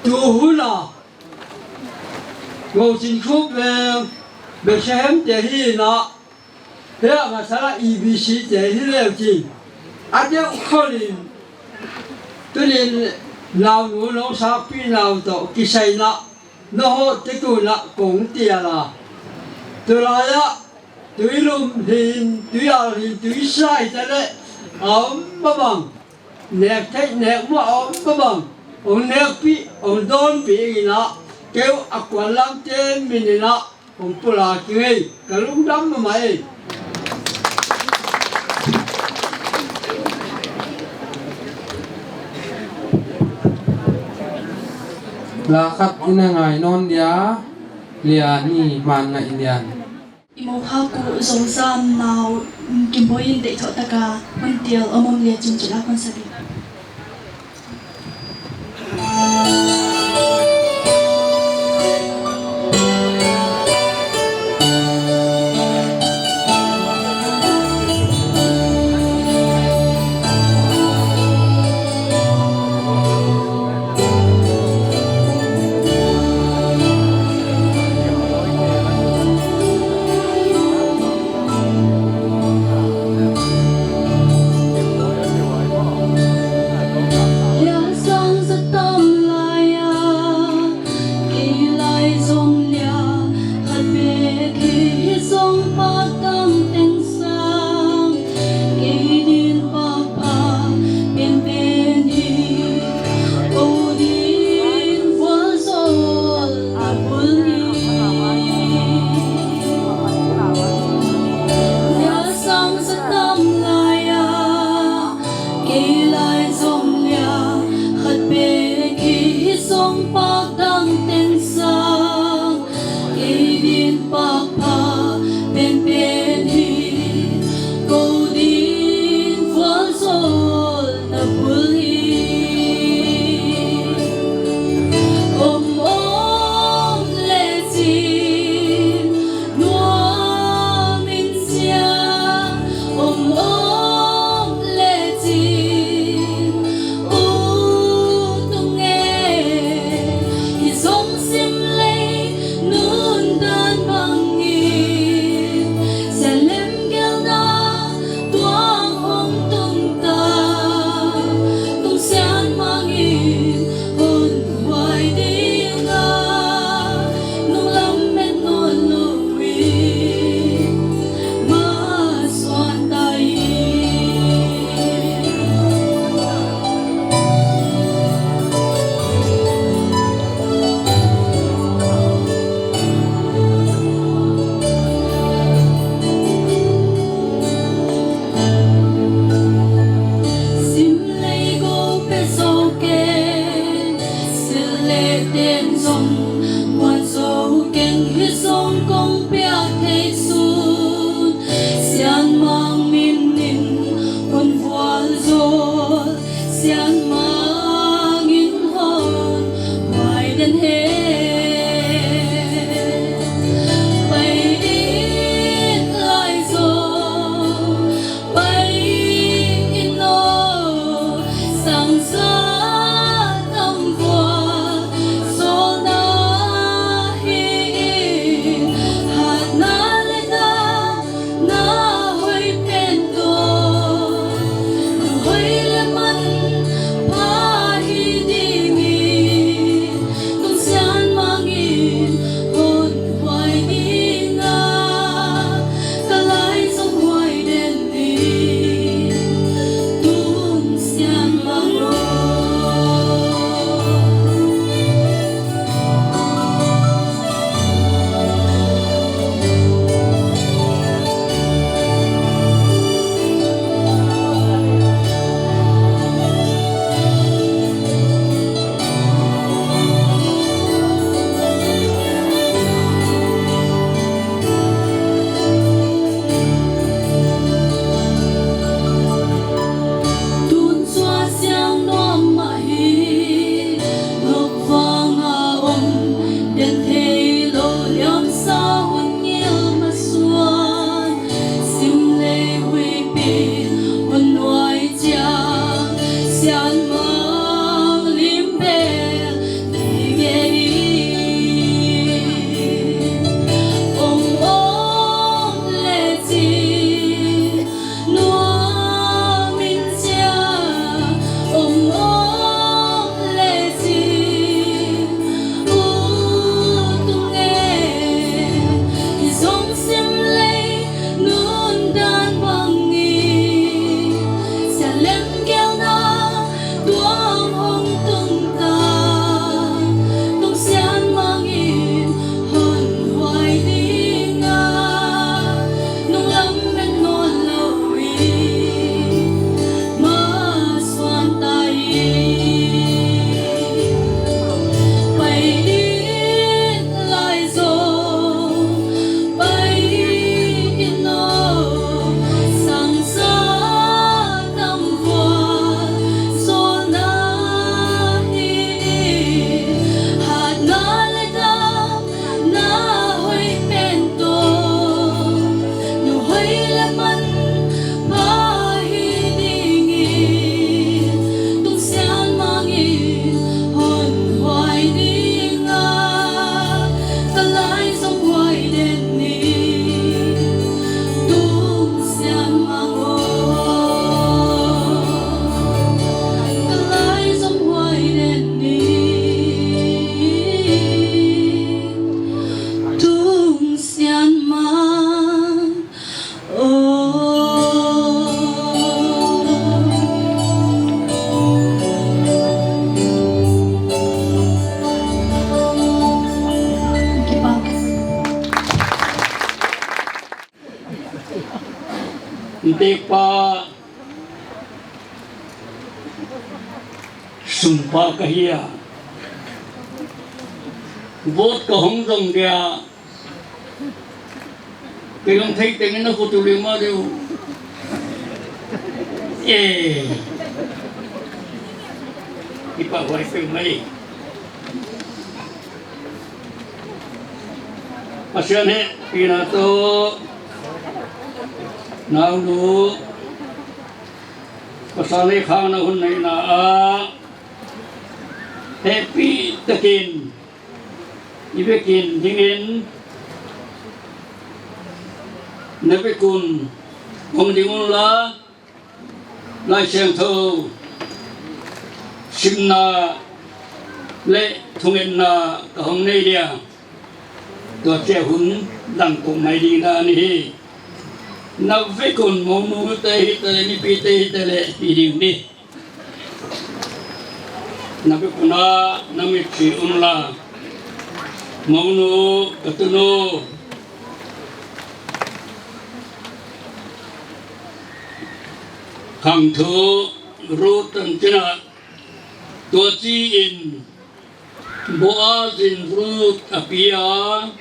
tu hun a Ngochin Khup leh Bethlehem te hi in a, hiai a masa a E B C te hi leu chin, a deuh khol in tuni in naunu nou sakpi nau toh kisai in a, na hoh te tun a kong tial a, tulai a tuilum hin, tuial hin, tuisai te leh a om mah bang, nek theih nek muh a om mah bang, hong nekpih, hong dawnpih in a, kei uh a puanlamte min in a hong pulak ing ei, ka lungdam mahmah ei. La khat i na ngai nawn dia, Lian i man ngai Lian. I mohak uh zozam nau, Kimboi in deihthoh taka hun tial om om leh chin chila kon sa di. Lia sang sa tam lai a, kei lai zong lia khat bek hi, hi zong pak dang teng sang. Kei din pak pha penpen hi, kou din vualzawl na bul hi. Lia sang sa tam lai a, kei lai zong lia khat bek hi, hi zong pak dang teng sang. Kei din pak pha penpen hi, kou din vualzawl na bul hi. Om om leh chin nuam in sia, om om leh chin ut ung e. Hi zong sim lei nundan bangin, sia lemgelna tuang hong tung ta, tung sian mangin hon huai ding a, nung lamen nawn lou in ma suan ta in. Sim lei kou pe zou keng, sil leh ten zong kuan zou keng, hi zong kong piak thei sun. Sian mang min in hon vualzawl, sian mang in hon huai den hen. Pai din lai zong pai in aw, sang sa tam vualzawl Tepa sumpa ka hi a, vote ka hong zong dia, kei leng thei tengin na khutu lima deuh. Eh, i pa huai pe mai. Pasian hehpihna toh, naunu, pasal nei khang na hun neihna ah, hehpih takin i vekin dingin, na vek un hong ding unla, Laisiangthou simna leh thungetna ka hong nei dia, tua chia hun lang kong mai ding dan hi. Na vek un mounu te hi te leh, mipi te hi te leh, hi ding ni. Na vek un a na mitsi unla, mounu, ka tunu, khangthu Ruth tanchin a, tua chi in Boaz in Ruth a pi a,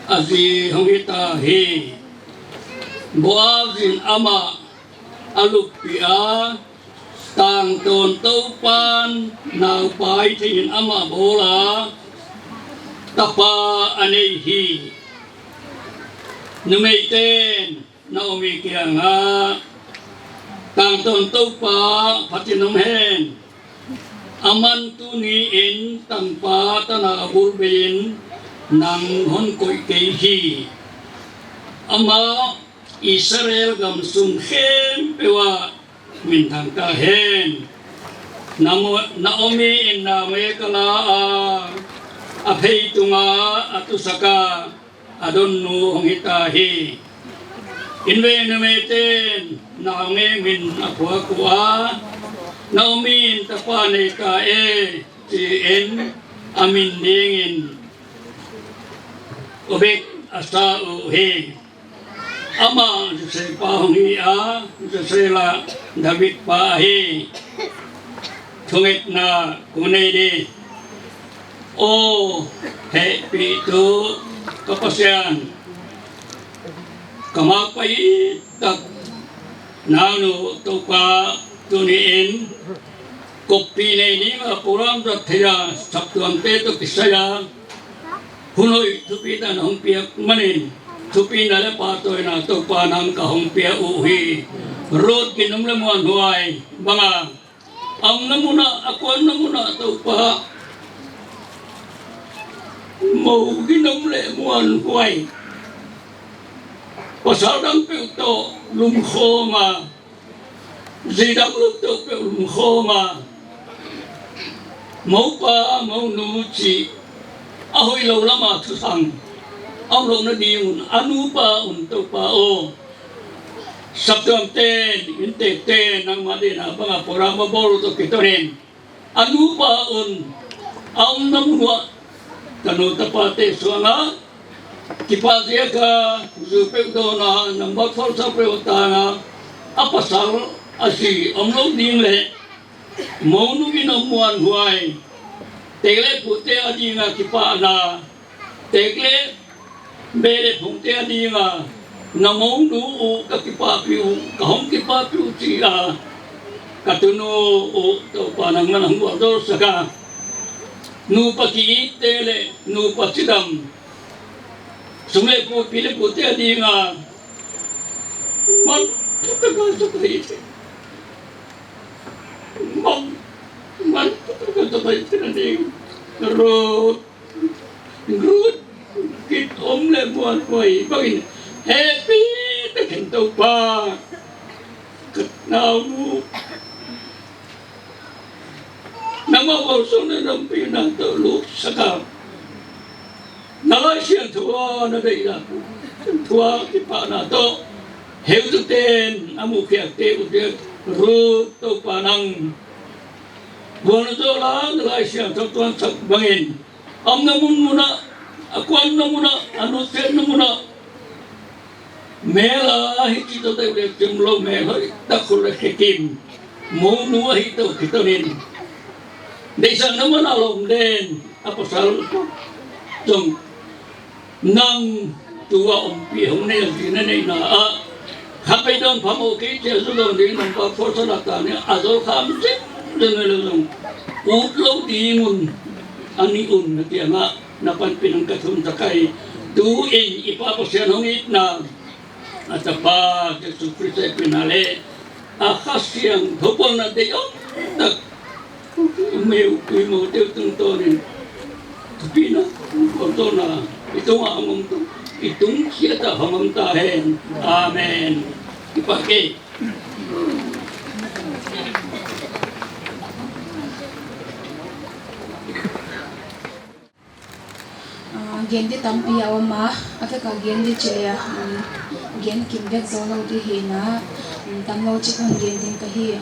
a zi hong hita hi. Boaz in amah a luppih a, tangtawn Toupan naupai thei in amah bawl a, tapa a nei hi. Numeiten Naomi kiangah, tangtawn Toupa phatin om hen. Aman tuni in tangpa tan a bul bei in nang hon koih kei hi. Amah Israel gam sung khempeuh ah minthang ta hen. Namo-, Naomi in Naomi kal a, a phei tung a, a tusak a, a don nu hong hita hi. Invei numeiten Naomi min a phuak ua, Naomi in tapa nei ta e, chi in a min dingin Obed a sa uhi. Amah Jesse pa hong hi a, Jesse lah David pa ahi. Thungetna kon nei di. Aw, hehpihtu ka Pasian, ka makaih tak, naunu Toupa, tuni in koppih nei ding a program zat thei a saptuamte toh kisai a hun hoih thupina na hong piak manin, thupina leh pahtawina Toupa nang ka hong pia uhi. Ruth ginom leh muanhuai bang a, a omna mun ah, a kuanna mun ah Toupa, mou ginom leh muanhuai, pasal dang peuh toh lumkhawm a, zi dang lou toh peuh lumkhawm a, moupa mounu chih a hoihlou lam a thusang a omlouhna ding un, a nupa un Toupa aw, saptuamten, inntekten, nangmah deihna bang a program a bawl toh kiton in, a nupa un a omna mun uah tanu tapate suang a kipak ziak a, zu peuh dawn a, number four sa peuh tang a, a pasal a zi omlou ding leh, mounu ginom muanhuai, tek leh puhte a ding a kipahna, tek leh beh leh phungte a ding a, na mounu uh ka kipahpih uh, ka hong kipahpih uh chi a, ka tunu uh Toupa nangman hong vualzawl sak a. Nupa ki-itte leh nupa chidam, sum leh pu, pi leh pute a ding a, man, man, man, Ruth, Ruth ginom leh muanhuai bangin hehpih takin Toupa, ka naunu, nangmah vualzawlna, nang pina toh lut sak a, na Laisiangthou a na deihna, Siangthou a kipahna toh, heututen a mukhiakte uh diak, Ruth Toupa nang vualzawl a, na Laisiangthou tuansak bangin, a omna mun mun ah, a kuanna mun ah, a nutsiatna mun ah, Mel a hichi toh deuh leh chim lou mel hoih tak khol leh khe kim. Mounu ahi toh kiton in. Deihsakna mun a lawm den a pasal toh. Zong nang tua ompih hong nel ding na neihna ah. Kha pei dawn phamawh kei chia zu dawn ding nang pa forsa la ta ni a zol kham zek zek leh zong. Ut lou ding un a ni un na tiang ah. Na panpih nang ka thum ta kai. Tu in i Pa Pasian hong itna, a Tapa Jesu Khrist hehpihna leh a Kha Siangthou pawlna deih om tak, meu tui mo teu tungtawn in thupina, kawmtawna i tung a hong om, i tung khiat a hong om ta hen. Amen. Kipak e. Ah, gen di tampi a om a, a vek a gen di chih leh, um, gen kim vek zou lou di hi na, um, tam lou chik hon gen ding ka hi.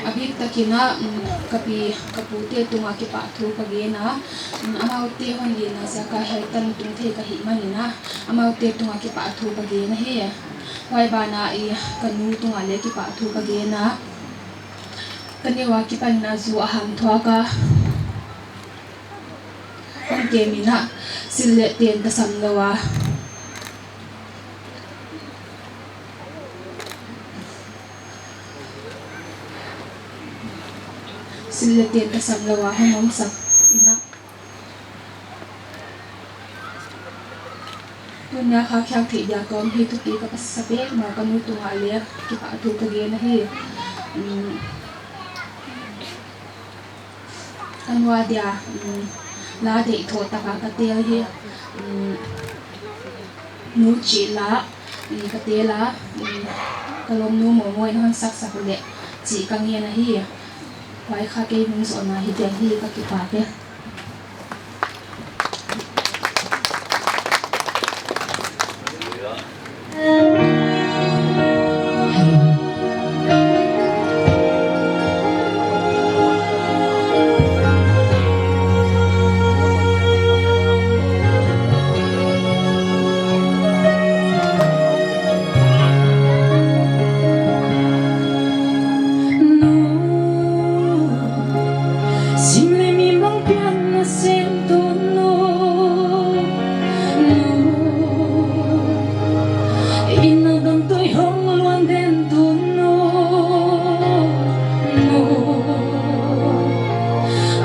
A bik takin a, um, ka pi, ka pute tungah kipahthu ka gen a, um, amaute hon itna ziak a hiai tan tung thei ka hih manin a, amaute tungah kipahthu ka gen ahi. Huai banah i ka nu tungah leh kipahthu ka gen a. Ka neu a kipan in a zu a ham thuak a. Hon kem in a, sil leh ten tasam lou a. Sil leh ten tasam lou a hon om sak in a. Tuni a kha khiak theih dia ka om hi, thupi ka pasa pek maw, ka nu tungah leh kipahthu ka gen ahi. Um, Ka nu a dia, um, la deih thoh taka ka tel hi, um, nu chih la, um, ka tel a, um, ka lawmnu Mawmaw in hon saksak uleh chih ka ngen ahi. Huai kha kei hon zohna hi dia hi, ka kipak e. Nu, sim leh mimang pian na sem tun nu. Nu, inn a dam tui hong luan den tun nu. Nu,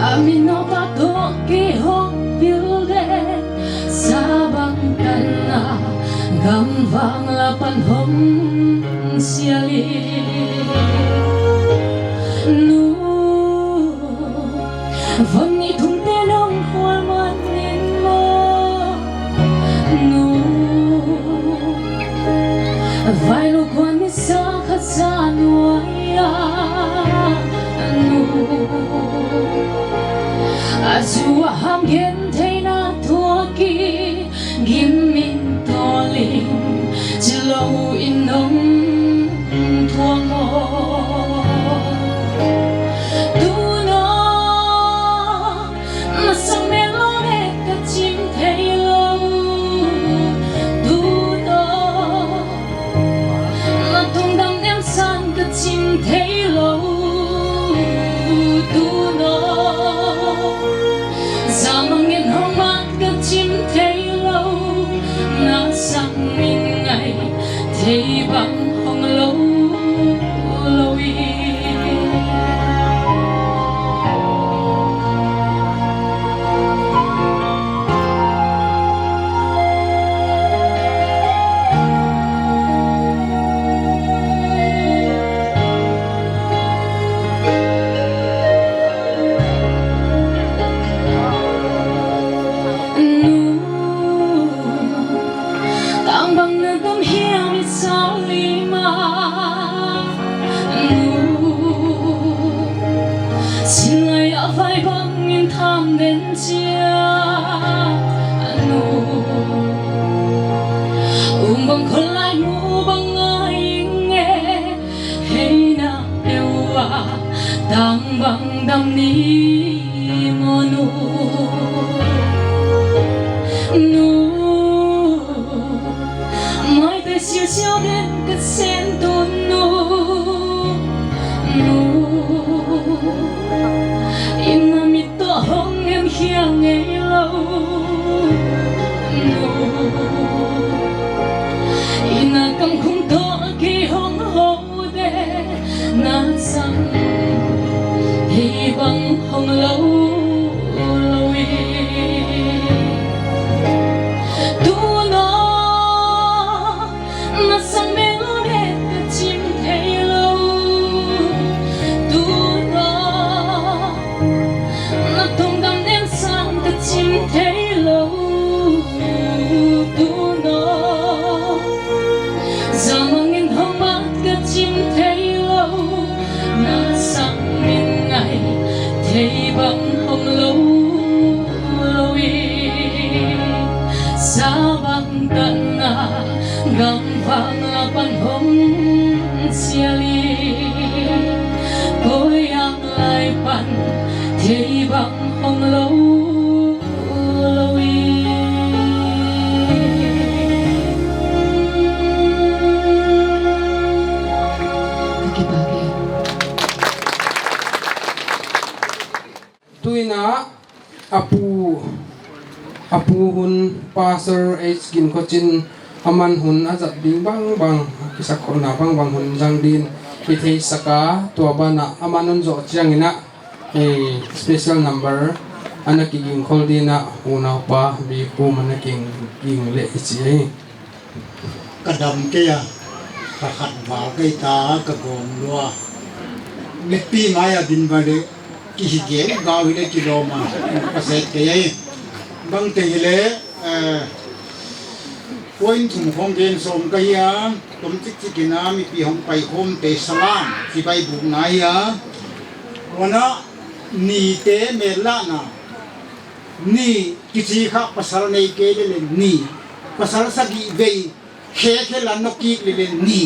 a mi nau ta toh kei hong pil den. Sa bang tan a, gam vang la pan hong sial in. Nu, von ni thum te nong khual man in maw. Nu, vai lou kuan ni sa khat sa nuai a. Nu, a zu a ham gen theihna thuak in. Gim min tawlin, chilou in nong thuak maw. Tun aw, na sang mel leh ka chim theilou. Tun aw, na tungdam niamsan ka chim theilou. Tun aw, zamang in hong mat ka chim theilou, na sang min ngai thei bang hong lou lou in. Nu, tang bang na dam hiam i sa lima. Nu, sinlai a vai bang in tham den chia. Nu, um bang khol lai mu bang ngai nge. Hei na peuh a tang bang dam ni maw nu. Nu, mai te siu siu Ina kam khum toh kei hong hou de, na sang thei bang hong lou lou i. Tun a na sang mel met ka chim thei lou. Tun a na tungdam nen sang ka chim thei lou. Tun a zamang in hong mat ka chim thei lou. Na sang min ngai thei bang hong lou lou i. Sa bang tan na gam vang la pan hong sial i. Koi ang lai pan thei bang hong lou lou i. Ka kipak e. Tuin a pu, a pu hun Pastor H Ginkhuachin aman hun a zat ding bangbang, kisakholhna bangbang hun zang din i theisak a, tua ban ah aman hun zoh chiangin a, eh, special number ana kigingkhol din a, unaupa Bikum ana kiging leh i chi hi. Ka dam kei a, ka khat val kei ta, ka gawm lua. Mipi mai a din ba le, ki hi gel gau hi le ki lawm a, ka set kei a. Bang teng hi le, eh, point thum khong gen sawm ka hi a, tom chik chik in a, mipi hong pai khawm te salam, chibai buk na hi a. Wana, ni te mel lana. Ni kichi kha pasal nei kei leh leh ni. Pasal sagih vei khe khe la nokik leh leh ni.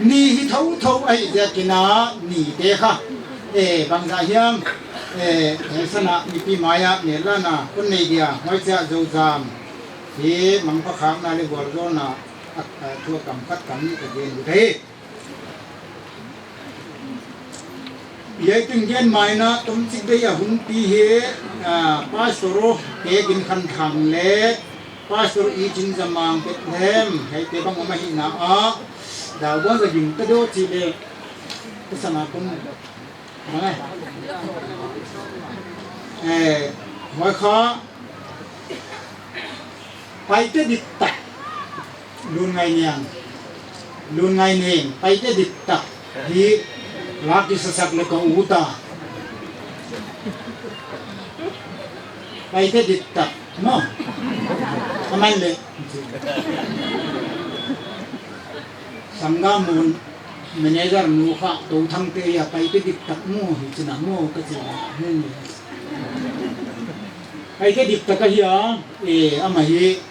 Ni hi thouthou ahih ziakin a ni te kha. Eh, bangzah hiam. Eh, hehsan a mipi mai a mel lana kon nei dia. Huai chiah Zozam. Hi mangphakhakna leh gualzawlna. A, a, thu a kam khat kam nih ka gen ut hi. Hiai teng gen mai na, tom chik dei a hun pi hi, ah, Pastor Te Gin Khan Thang leh Pastor E Chin Zamang Bethlehem, hiaite bang om ahihna ah, Daubuan za ging ta deuh chih leh, ka sang a kon, bang e. Eh, huai kha, Paite diktak. Lun Ngai Neng. Lun Ngai Neng. Paite diktak. Hi la kisasak leh ka ut a. Paite diktak. No. Aman leh. Sangam mun manager nu kha Touthang te a Paite diktak mu hi china mu ka china. Paite diktak ahi a, eh, ama hi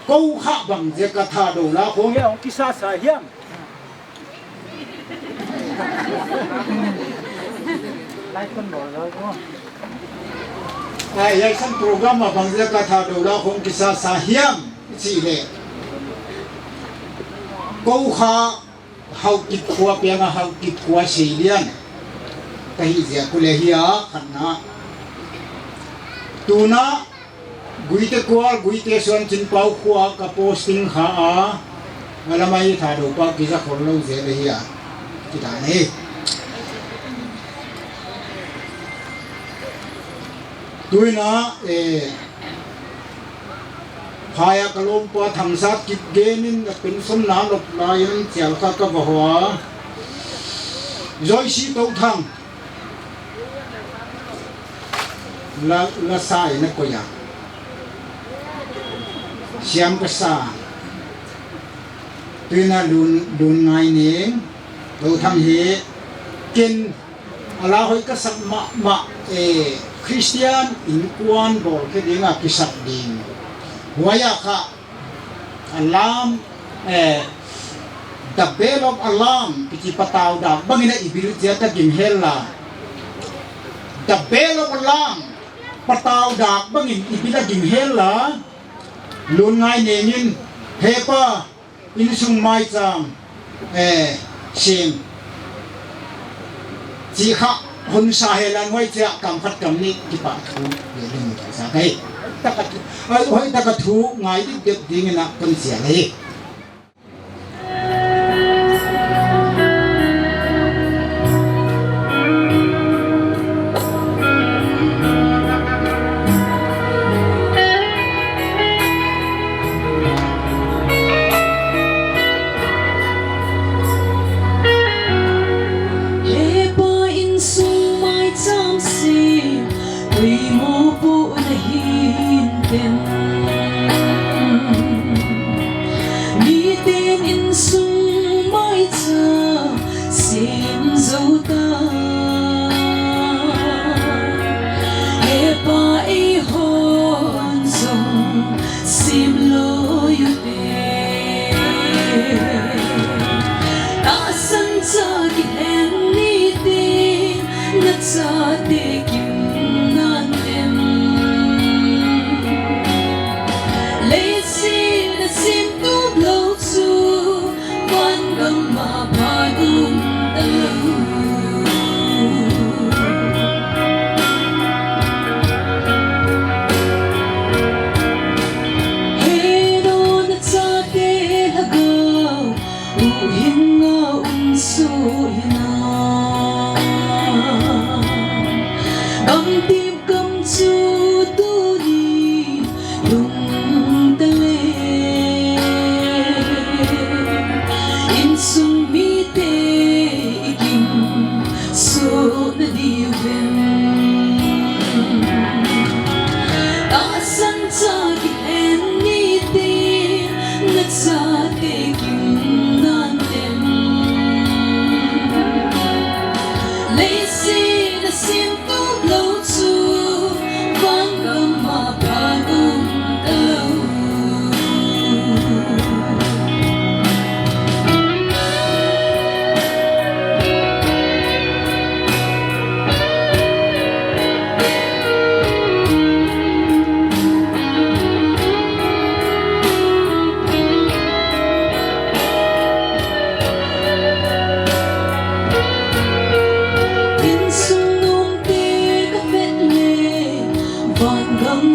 kou kha bang ziak a Thadou la khong hiam hong kisasa hiam. Ai, hiai san program a bang ziak a Thadou la khong kisasa hiam, chih leh. Kou kha Haokip khua piang a Haokip khua sei lian. Ka hih ziak uh leh hi a khatna. Tuna Guite Kual, Guite Suan Chin Pau khua ka posting kha a. A lam a hi Thadou pa kiza khol lou zel hi a. Kita nei. Tuin a, eh, Phai a ka lawmpa Thangsat Kipgen in a pension na nop lai in chial kha ka va hua. Joyce Touthang. La, la sa in a koih a. Siam ka sa. Tuin a Lun, Lun Ngai Neng. Touthang hi ken a la hoih ka sak mahmah, eh, Christian innkuan bawlkhe ding a kisak ding. Huai a kha alarm, eh, the bell of alarm, kichi patau dak bangin a i bil ziak a ging hel la. The bell of alarm, patau dak bangin i bil a ging hel la. Lun Ngai Neng in, he pa, innsung maicham, eh, sing. Chih kha, Hun sa hen la, huai chia kam khat kam nih kipahthu leng sa ka hi. Taka thu, huai taka thu ngai dipdip dingin a kon chial hi. He Pa, innsung maicham sem, poimoh pohna hi'n tem. Mite'n innsung maicham sem zou ta. He Pa, eihon zong sem lou uh te. Tahsan cha kihel nite'n na chate kim na'n tem. Leiset a sem tuplou chu vangam ah phat um talou. He Pa, na chate lhagao huhhing a um sawm in a, gamtep gam chu tuni'n lungta leh, innsung mite i kim sawm na diu vem. Tahsan cha kihel nite'n na chate kim na'n tem. Leiset a sem tuplou chu vangam ah phat um talou. Innsung nuamte ka vet leh vangam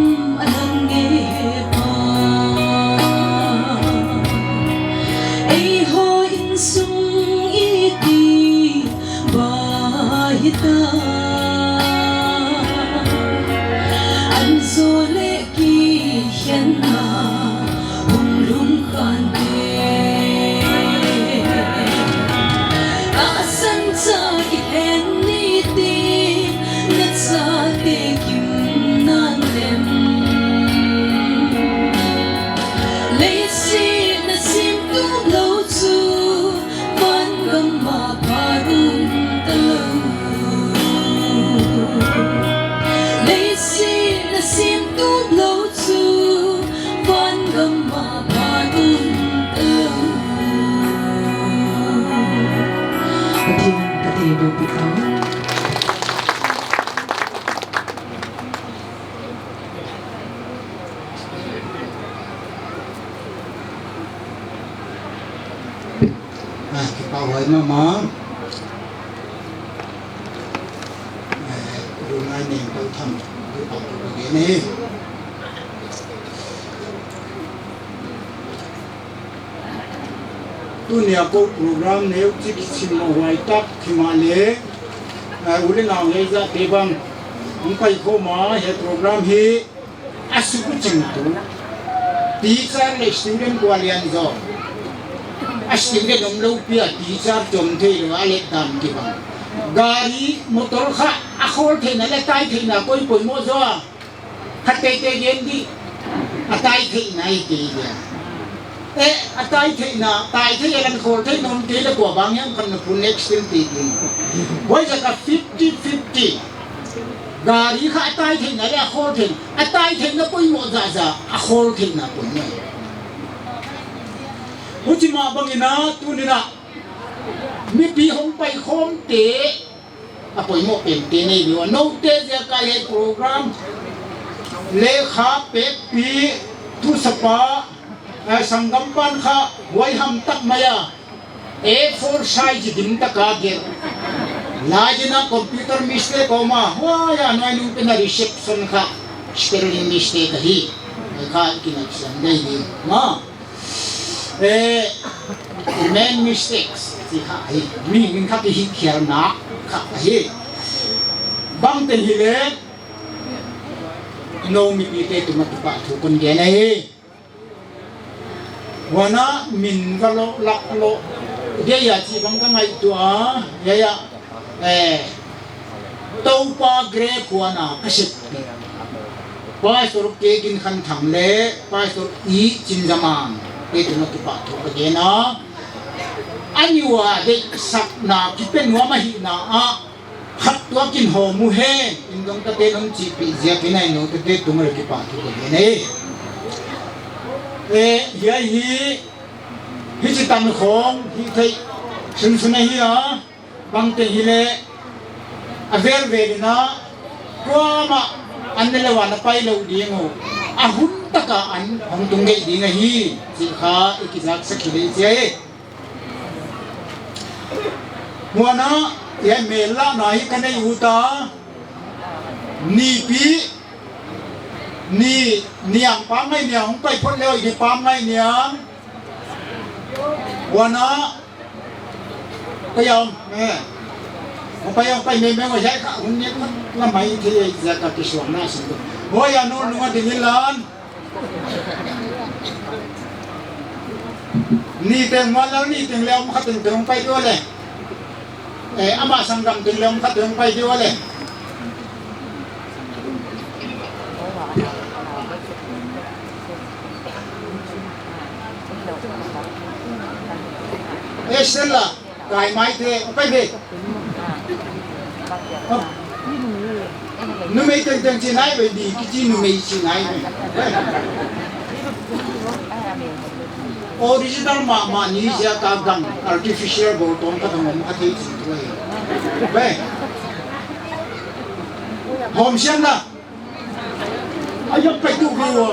a lang e Pa. Eihaw innsung i ti bang hita, an zaw leh kikhenna hong lum khante. Tahsan cha kihel nite'n na chate kim na'n tem. Leiset a sem tuplou chu vangam ah phat um talou. Leiset a sem tuplou chu vangam ah phat um talou. Pathian, Pathian, Pathian. Ah, kipahhuai mahmah. Eh, Lungngai Nengtou Tham, kipahhuai mahmah. Tuni a kou program neuchik simmoh huai tak himahleh, eh, u leh nau ngei zahte bang hong paikhawm a, hiai program hi a suk uh ching tu. Teacher leh student kua lian zaw. A student omlou pi a teacher chom theilou a leh dan kibang. Gari, motor kha a khawl theihna leh tai theihna koi poimoh zaw a. Khat teitei gen di. A tai theihna i kei dia. Eh, a tai theihna, tai thei a leh khawl theihna om kei leh kua bang hiam khat na pu next time ti ding. Huaiziak a fifty fifty. Gari kha a tai theihna leh a khawl theihna. A tai theihna poimoh zahzah, a khawl theihna poimoh. Huchi mah bangin a, tuni'n a, mipi hong paikhawmte, a poimoh pente nei lou. Noute ziak a hiai program, lekha pekpi, thusapa, eh, sanggam pan kha, huai ham tak mai a. A four size dim taka gelh. Lai ding a computer mistake om a, huai a nuai nung pen a reception kha spelling mistake ahi. Kha i kinep siam dei ding. Ma. Eh, main mistakes, chi kha hi. Mi min kha kihihkhialna kha hi. Bangteng hileh, nou mipite tungah kipahthu kon gen ahi. Huan a min va loh lak loh. Dia ya chi bang ka ngaihtuah a, ya ya. Eh, Toupa Grey huan a ka sep. Pastor K. Ginkhanthang leh Pastor E. Chinzamang te tungah kipahthu ka gen a. A ni ua deihsakna kipe nuam ahihna ah, khat tuak in hawm uhen, in dong tate non chihpih ziakin a in dong tate tungah leh kipahthu ka gen e. Eh, hiai hi, hichi tan khong, hih theih sunsun ahi a, bangteng hileh, a velvel in a, kuamah an ne leh huan a pai lou ding uh, a hun tak a an hong tung geih ding ahi, chih kha i kizaksak hi leh chia e. Huan a, hiai mel lahna hi ka nei ut a. Nipi, ni, niang Pamngaihniang hong pai phot leh oi di Pamngaihniang. Huan a, pai om, eh. Pai om, pai mei mei, oi, hiai kha, hun ni kha, la mai thei, hiai ka kisuang na sin. Huai a nu, nu a ding in lan. Niteng Muanlal, Niteng leh om khat teng teng pai di ua leh. Eh, amah sanggam teng leh om khat teng pai di ua leh. Eh, Stella. Kai mai te, pai ve. Numei tengteng chi nai ve di, kichi numei chi nai ve. Original mahmah ni zia ka gang, artificial bol tawm ka dong om a thei chi tu ai. Ve. Hawm siam la. Ai, a pai tu viu.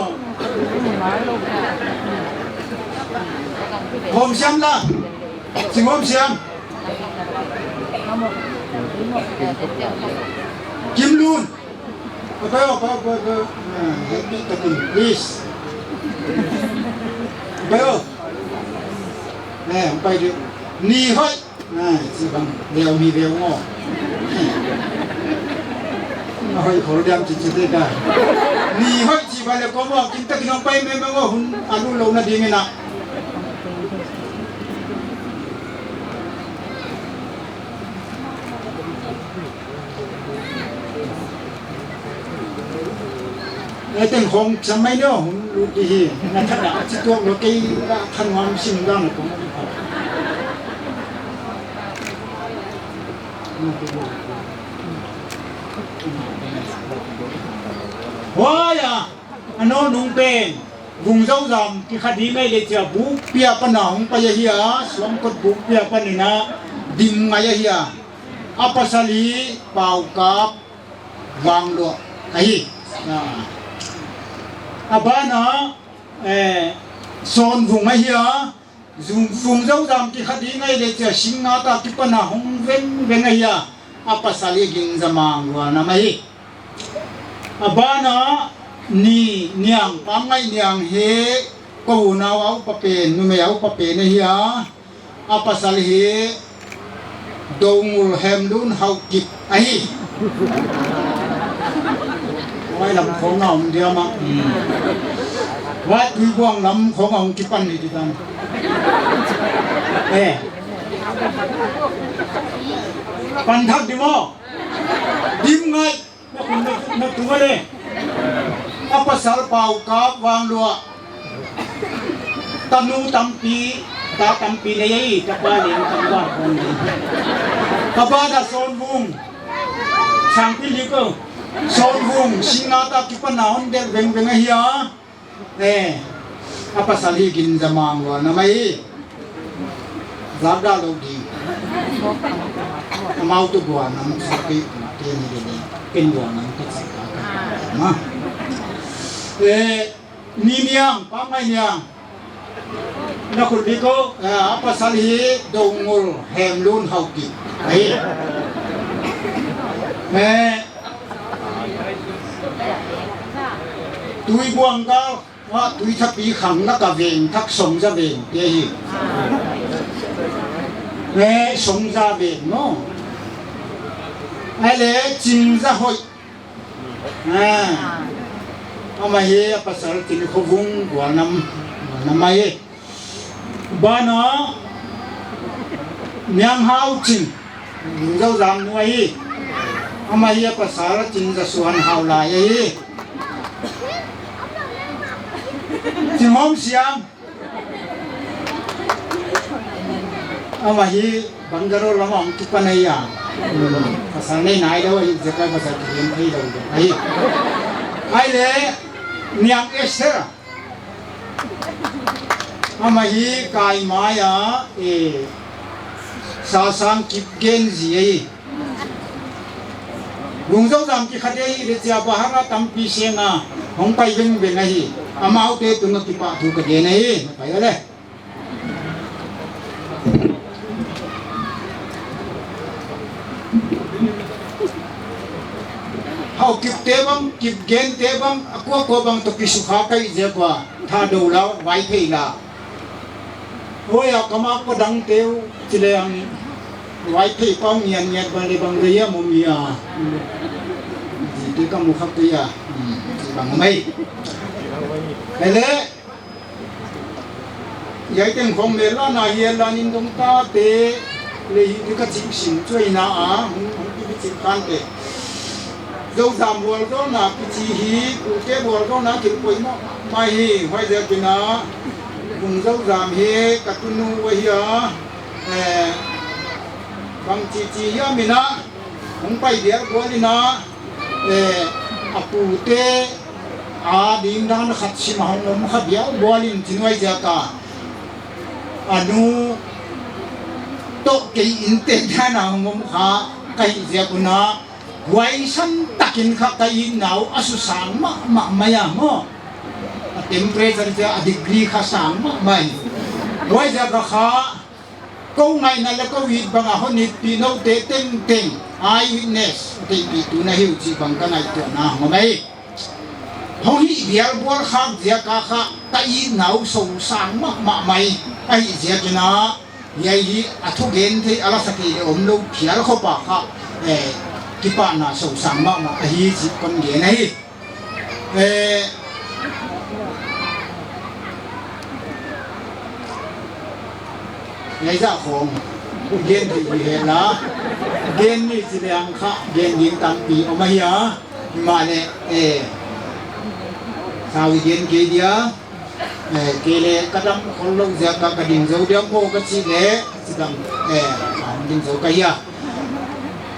Hawm siam la. Sing hawm siam. Kim Lun. Pai o, pai o, pai o, pai o. Ah, happy talking, please. Pai o. Eh, pai di. Ni Hoih. Ai, chi bang, leh mi ve ngo. A hoih khol diam chi chi te ka. Ni Hoih chi bang leh ko mo, kim tak in hong pai mei mei ngo, hun a lut louhna ding in a. Ngai teng hong cham mai no, hun lut di hi. Na thana, chi tuak lo kei la than ngam sim dang ko. Huai a, a nou nung pen, Vung Zozam kikha di mai leh chia Bukpia pan a hong pai ahi a, Suangkot Bukpia pan in a dim ngai ahi a. A pasal hi Paukap Vanglua ahi. Ah. A ban a, eh, Sawnvung ahi a, Zung, Vung Zozam kikha di ngai leh chia Singngat a kipan a hong vengveng ahi a, a pasal hi Ginzamang Ruanam ahi. A ban a Ni Niang, Pamngaihniang hi, ka unau a upa pen, numei a upa pen ahi a, a pasal hi Dongul Hemlun Haokip ahi. Huai lam khong a om diam a. Hmm. Huai Tuibuang lam khong a hong kipan hi di dan. Eh. Pan thak di maw. Dim ngai. Na kun na, na tu le. A pasal Paukap Vanglua. Tanu tampi, ta tampi nei ahi, tapa leng tangval khong nei. Ka ban a Sawnvung. Sangpi li ko. Sawnvung, Singngat a kipan a hon delh vengveng ahi a. Eh, a pasal hi Ginzamang Ruanam ahi. Zak dah lou ding. Amau tu Ruanam sa pi, pi ni de de. Pen Ruanam ka sa ka ka. Ma. Eh, Ni Niang, Pamngaihniang. Na khut bi ko, eh, a pasal hi Dongul Hemlun Haokip. Ahi. Eh, Tuibuang kal, wa, Tuithapi khang na ka veng thak Songza veng te hi. Eh, Songza veng no. Ai le Chingza Hoih. Ah. Amah hi a pasal Chin Khovung Gualnam, Gualnam ahi. Bana Niang Hau Chin, Zouzam nu ahi. Amah hi a pasal Chin Zasuan Haulai ahi. Chin Hom Siam. Amah hi Bangalore lam ah hong kipan ahi a. Pasal nei nai lou ahi, ziak a pasal kiding thei lou ahi. Ai le, Niang Esther. Amah hi kai mai a, eh, Sasang Kipgen zi ahi. Lungzou zam ki khat ahi, le chia ba hara tampi seng a, hong pai vengveng ahi. Amaute tungah kipahthu ka gen ahi, na pai le. Haokip te bang, Kipgen te bang, a kuakua bang toh kisukha ka hih ziak ua, Thadou la, Vaiphei la. Oi, a kama ko dang teu, chile ang Vaiphei pau ngian ngiat bang le bang le ya mo mi a. Zi te ka mu khak te ya. Hmm, zi bang mai. Hele, Yaiteng khong mel la na hial la nin dong ta te le hi ka chim sim chuai na a, hung, hung ki chim kan te. Zouzam bual zo na kichi hi, kute bual zo na kin koi mo, mai hi, huai ziak in a, Bung Zouzam hi, ka tunu ahi a, eh, bang chi chi hiam in a, hong pai bial bual in a, eh, a pute, a ding dan khat sim a hong om kha bial bual in chin huai ziak a. A nu toh kei in te dan a hong om kha ka hih ziak un a. Huai san takin kha ka itna uh a susang mahmah mai a maw. A temperature ziak a degree kha sang mahmah hi. Huai ziak a kha, kou ngaihna le kou it bang a hon itpih noute tengteng, eyewitness, a theihpihtu na hi uh chih bang ka ngaihtuahna hong om ahi. Hong hih bial bual khak ziak a kha, ka itna uh sosang mahmah mai, ahih ziak in a, hiai hi a thugen thei, a la sa thei le om lou phial khop a kha, eh, kipahna sosang mahmah ahi chih kon gen ahi. Eh, ngai za khong. Gen thei hi hela. Gen ni chi le ang kha, gen ding tampi om ahi a. Mah le, eh, sau i gen kei dia. Eh, kei le ka dam khol lou ziak a ka ding zou diam maw ka chih le, chi dam, eh, ka hong ding zou ka hi a.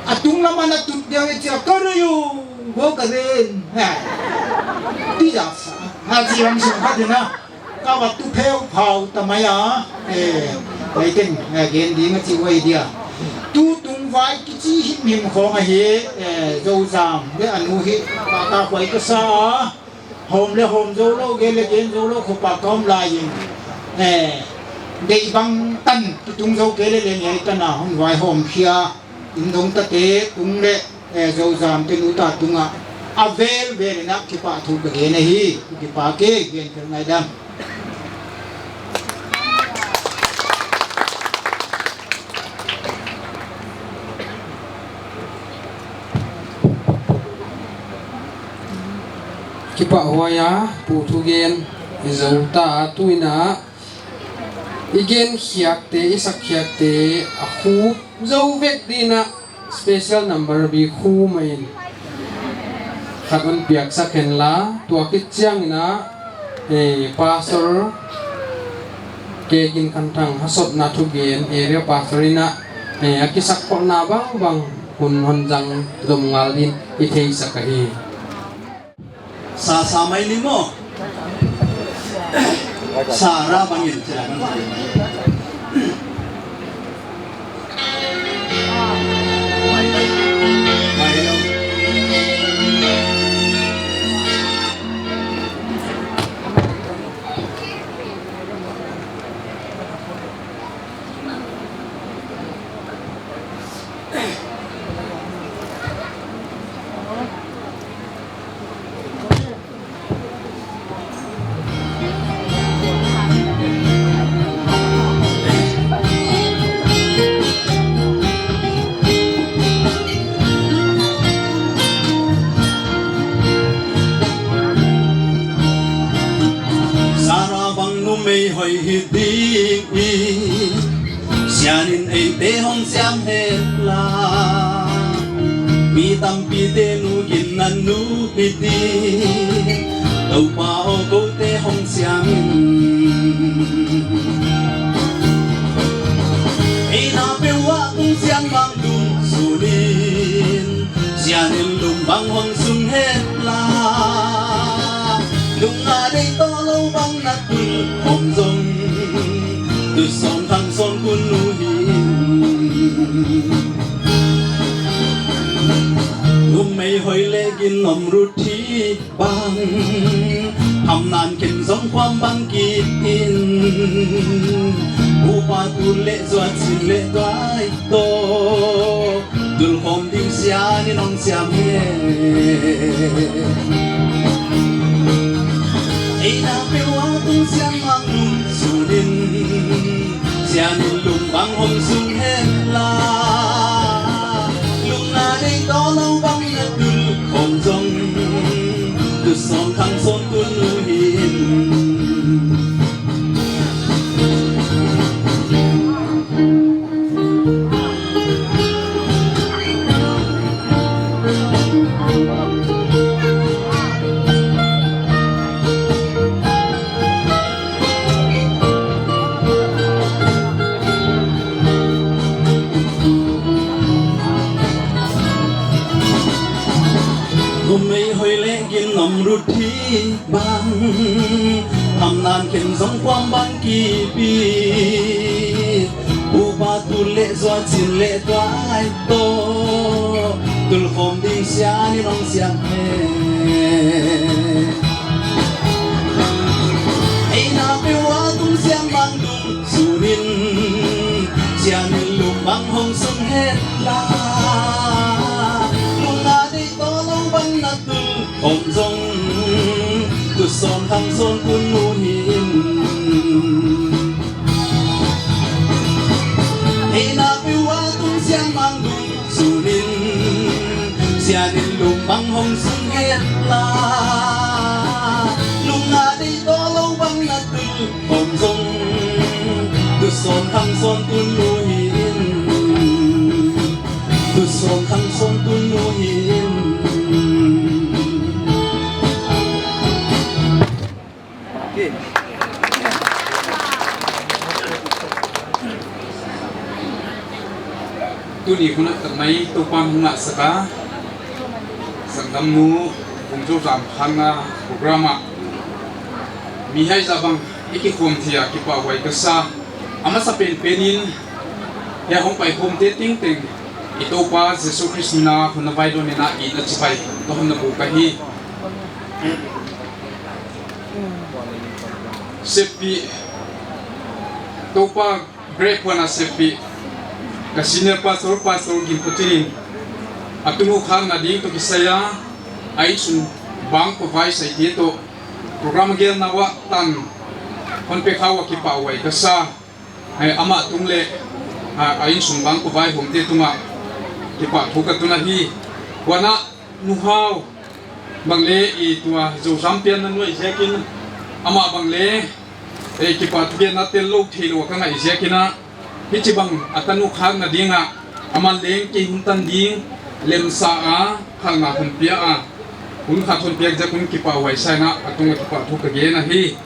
A tung lam a na tut diam e chia ka rei u, bo ka ren. Eh. Ti za sa. Ha chi bang sung kha ding a. Ka va tu pheuphau ta mai a. Eh, ai teng, eh, gen ding a chi uai dia. Tu tung vai kichi himhim khong ahi, eh, Zouzam le a nu hi, ka, ka huai ka sa a. Hawm le hawm zou lou, gen le gen zou lou, khop a ka om lai in. Eh, deih bang tan, kitung zou kei le leng hiai tan a, hon vaihawm khia, inn dong tate tung le, eh, Zouzam te nu ta tung a, a velvel in a kipahthu ka gen ahi, kipak e, gen kei ngaidam. Kipahhuai a, Pu thugen i zou ta a, tu in a i gen khiak te, i sak khiak te a khup zou vek ding a, special number bi khu mai in khat hon piak sak hen la, tua khit chiang in a, eh, Pastor K. Ginkanthang Hasotna thugen, Area Pastor in a, eh, a kisakkholhna bangbang hun hon zang zom ngal ding i theisak ahi. Sa, sa mai ni maw. Sa ra bangin, sa ra bangin. Te hong siam hen la, mi tampite'n uh ginna nu hi ti. Toupa aw, kote hong siam in. Ei na peuh ah tung siang mang dum sunin, sianin lum bang hong sung hen la. Lung a deih tawlou bang na tul khawm zong, tu sawm khang sawm tun nu hi. Numei hoih leh gin om rut hi bang, hamna'n khen zong khuam bang kip in. Upa tu leh zuat sin leh tuai toh, tul khawm ding sianin hong siam hen. Ei na peuh ah tung siang mang dum sunin, sianin lum bang hong sung hen la. Lung a deih tawlou bang na tul khawm zong, tu sawm khang sawm tun nu hi. Numei hoih leh gin om rut hi bang, hamna'n khen zong khuam bang kip in. Upa tu leh zuat sin leh tuai toh, tul khawm ding sianin hong siam hen. Ei na peuh ah tung siang mang dum sunin, sianin lum bang hong sung hen la. Lung a deih tawlou bang na tul khawm zong, tu sawm khang sawm tun nu hi. Ei na peuh ah tung siang mang dum sunin, sianin lum bang hong sung hen la. Lung a deih tawlou bang na tul khawm zong, tu sawm khang sawm tun nu hi. Tu sawm khang sawm tun nu hi. Tuni hun ah tak mai Toupa'n hon ngahsak a, Sanggamnu Vung Zozam Khangna program ah mi hiai zah bang i kikhawm thei a kipahhuai ka sa. A masa penpen in hiai hong paikhawmte tengteng i Toupa Jesu Khrist min a hon na vaidawn in a, i na chibai ka hon na buk ahi. Seppih, Toupa grace puanna seppih, ka senior pastor, Pastor Gin Kho Chin in a tunu khakna ding toh kisai a, a innsung bangkua vai saite toh program gelna uah tan hon pe kha ua kipahhuai ka sa. Eh, amah tung leh, ah, a innsung bangkua vaihawmte tungah kipahthu ka tun ahi. Huan ah Nu Hau bang leh i tua Zozam pianna nu ahih ziakin, amah bang leh, eh, kipahthu genna tel lou theilou ka ngaih ziakin a, hichibang a tanu khakna ding ah, aman leng kei hun tan ding lemsa a, phalna hon pia a, hun khat hon piak ziak un kipahhuai sa in a, a tungah kipahthu ka gen ahi.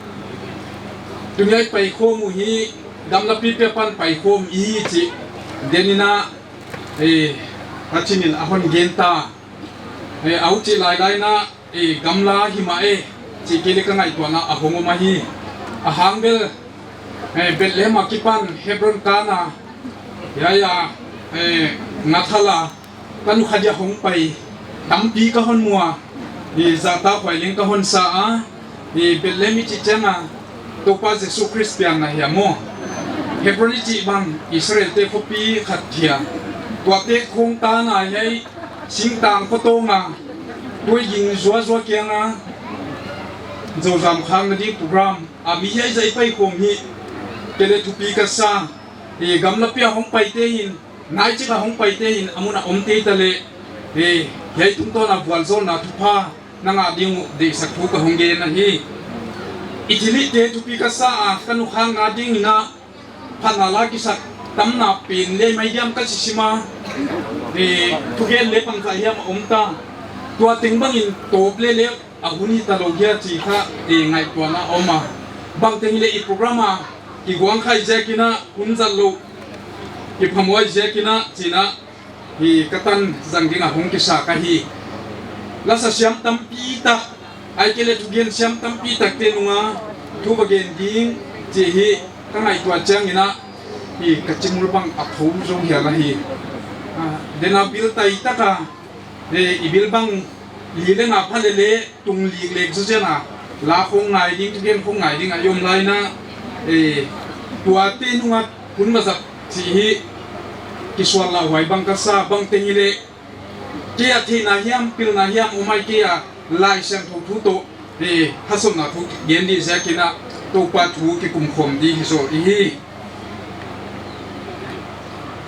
Tuni a i paikhawm uh hi, gamlapi pia pan paikhawm i hi chih den in a, eh, Pathian in a hon gen ta. Eh, a huchih lailai in a, eh, gamla hi mah e, chih kei leh ka ngaihtuahna a hong om ahi. A hang bel, eh, Bethlehem a kipan Hebron kan a, hiai a, eh, ngathal a, tanu khat dia hong pai tampi ka hon mu a, i zahtakhuai leng ka hon sa a, i Bethlehem i chih chiang a, Toupa Jesu Khrist pianna hi a maw. Hebron i chih bang Israelte khopi khat hi a. Tuate khawng tan a hiai singtang khotawng a, tuiging zuazua kiang a Zozam khakna ding program a mi hiai zah i paikhawm hi, kei leh thupi ka sa. I gamlapi a hong paite hin, naichik a hong paite hin, a mun a omte ta leh, eh, hiai tungtawn a vualzawlna thupha na ngah ding uh deihsak thu ka hong gen ahi. I thilhihte thupi ka sa a, ka nu khakna ding in a, phatna la kisak Tamna pen leh mai diam ka chi sim a, eh, thugen leh pangzah hiam om ta. Tua teng bangin tawp leh leh a hun hita lou hia chih kha, eh, ngaihtuahna om a. Bangteng hileh i program a kiguang khai ziakin a, hun zat lou, kiphamuai ziakin a, chih na hi ka tan zang ding a hong kisa ka hi. Lasa siam tampi tak, ahihkeileh thugen siam tampi takte nunga thu va gen ding chih hi ka ngaihtuah chiangin a, hi ka chimul bang a pho zou hial ahi. Ah, den a bil tai tak a, eh, i bil bang li leh nga pha leh leh tung lik lek zaw chiang a, la khong ngai ding, thugen khong ngai ding a i om lai in a, eh, tuate nunga hun va zat chih hi kisual lauhuai bang ka sa. Bangteng hileh kei a theihna hiam, pilna hiam om ahihkeileh Laisiangthou thu toh, eh, haksatna thu gen ding ziakin a, Toupa thu kikum khawm ding hi zaw i hi.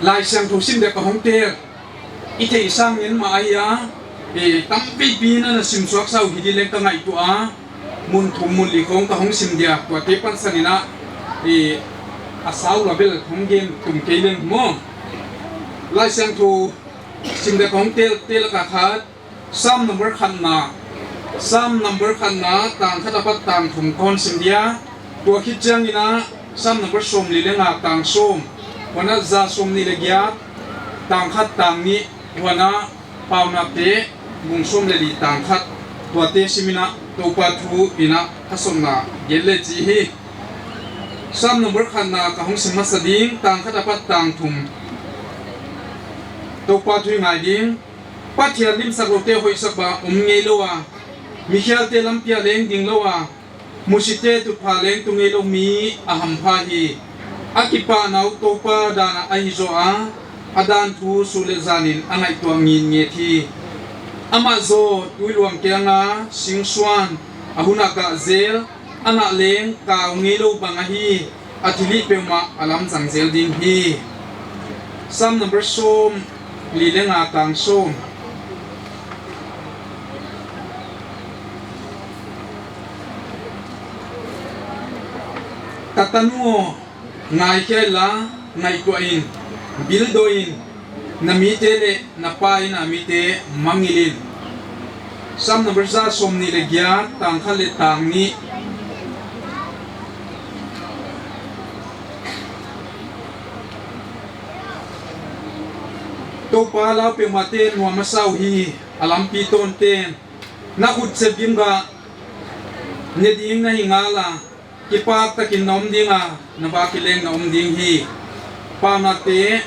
Laisiangthou sim dek a hong tel, i theih sang ngen mah ahi a, eh, tampipi in a na sim suak sa uh hi ding leng ka ngaihtuah a, mun thum mun li khong ka hong sim dia, tuate pansan in a, eh, a sau la bel hong gen tum kei leng maw. Laisiangthou sim dek a hong tel, tel ka khat, Sam number khatna, Sam number khatna, tang khat apat tang thum kon sim dia. Tua khit chiangin a, Sam number sawmli leh nga tang sawm, huan a za sawmnih leh giat, tang khat tang nih, huan a Paunakte bung sawm leh li tang khat, tuate simin a Toupa thu in a haksatna gen leh chih hi. Sam number khatna ka hong sim masa ding, tang khat apat tang thum. Toupa thu i ngai ding. Pathian limsakloute hoihsak bang om ngeilou a, mikhialte lampi ah leng dinglou a, musite tutphah leng tu ngeilou mi a hampha hi. A kipahna uh Toupa dan ah ahi zaw a, a dan thu suk leh zanin a ngaihtuah ngitnget hi. Amah zaw tui luang kianga singsuan, a hun ah gah zel, a nah leng kau ngeilou bang ahi, a thilhih peuhmah a lamzang zel ding hi. Sam number sawmli leh nga tang sawm. Ka tanu aw, ngaikhia inla, ngaihtuah in, bildaw in, na mite leh na pa in a mite mangngilh in. Sam number za sawmnih leh giat, tang khat leh tang nih. Toupa lau peuhmahte nuam a sa uhi, a lampi tawnten. Na khut sep gim gah ne ding na hi ngal a, kipak takin na om ding a, na vak in leng na om ding hi. Paunakte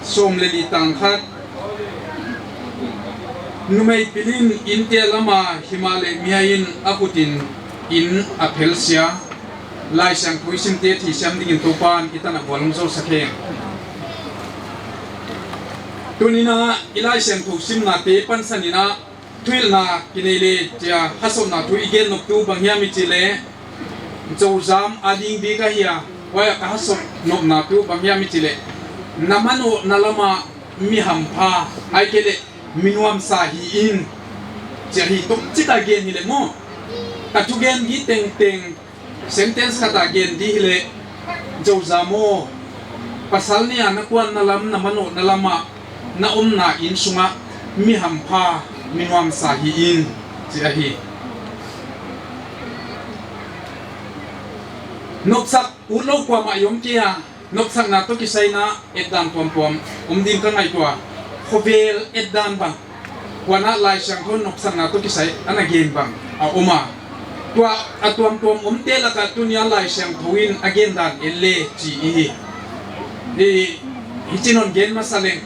sawm leh li tang khat. Numei pil in innte lam a, himahleh mihai in a khut in inn a phelsia. Laisiangthou i simte thei siam dingin Toupa'n i tan a vualzawl sak hen. Tuni'n a i Laisiangthou simnate pansan in a, thuhilhna kinei leh chia, haksatna thu i gen nop tu bang hiam i chih leh, Zozam a ding bik ahi a, huai a ka haksat nopna tu bang hiam i chih leh, na manawhna lam ah mi hampha, ahihkeileh mi nuamsa hi in, chia hi tawmchik a gen hileh maw. Ka thugen hi tengteng sentence khat a gen di hileh, Zozam aw, pasal nih a na kuanna lam, na manawhna lam ah, na omna inn sung ah mi hampha, mi nuamsa hi in, chi ahi. Nopsak utlou kuamah i om kei a, nopsakna toh kisai in a etdan tuamtuam om ding ka ngaihtuah. Khovel etdan bang, huan a Laisiangthou nopsakna toh kisai ana gen bang a om a. Tua a tuamtuam omte lak ah tuni'n a Laisiangthou in a gen dan en le chi i hi. I, hichi'n hon gen masa leng.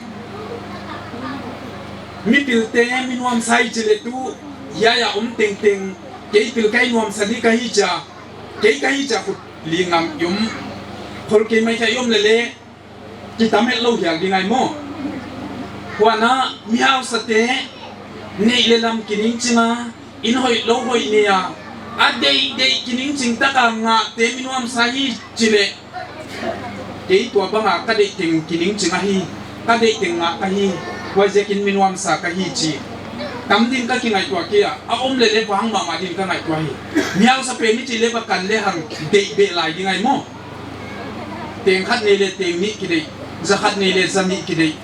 Mi pilte mi nuamsa i chih leh tu, hiai a om tengteng, kei pil ka hi nuamsa di ka hi chia, kei ka hi chia khut li ngam i om. Khol kei mai kha i om leh leh, kitam hetlou hial ding ahi maw. Huan a mi hausate, neih leh lam kiningching a, inn hoihlou hoih nei a, a deihdeih kiningching tak a ngahte mi nuamsa hi chih leh, kei tua bang a ka deih teng kiningching ahi, ka deih teng ngah ka hi, huaiziakin mi nuamsa ka hi chi. Tam ding ka kingaihtuah kei a, a om leh leh vang mahmah ding ka ngaihtuah hi. Mihausa pen i chih leh va kan lehang deih beh lai ding ahi maw. Teng khat nei leh teng nih kideih, za khat nei leh za nih kideih,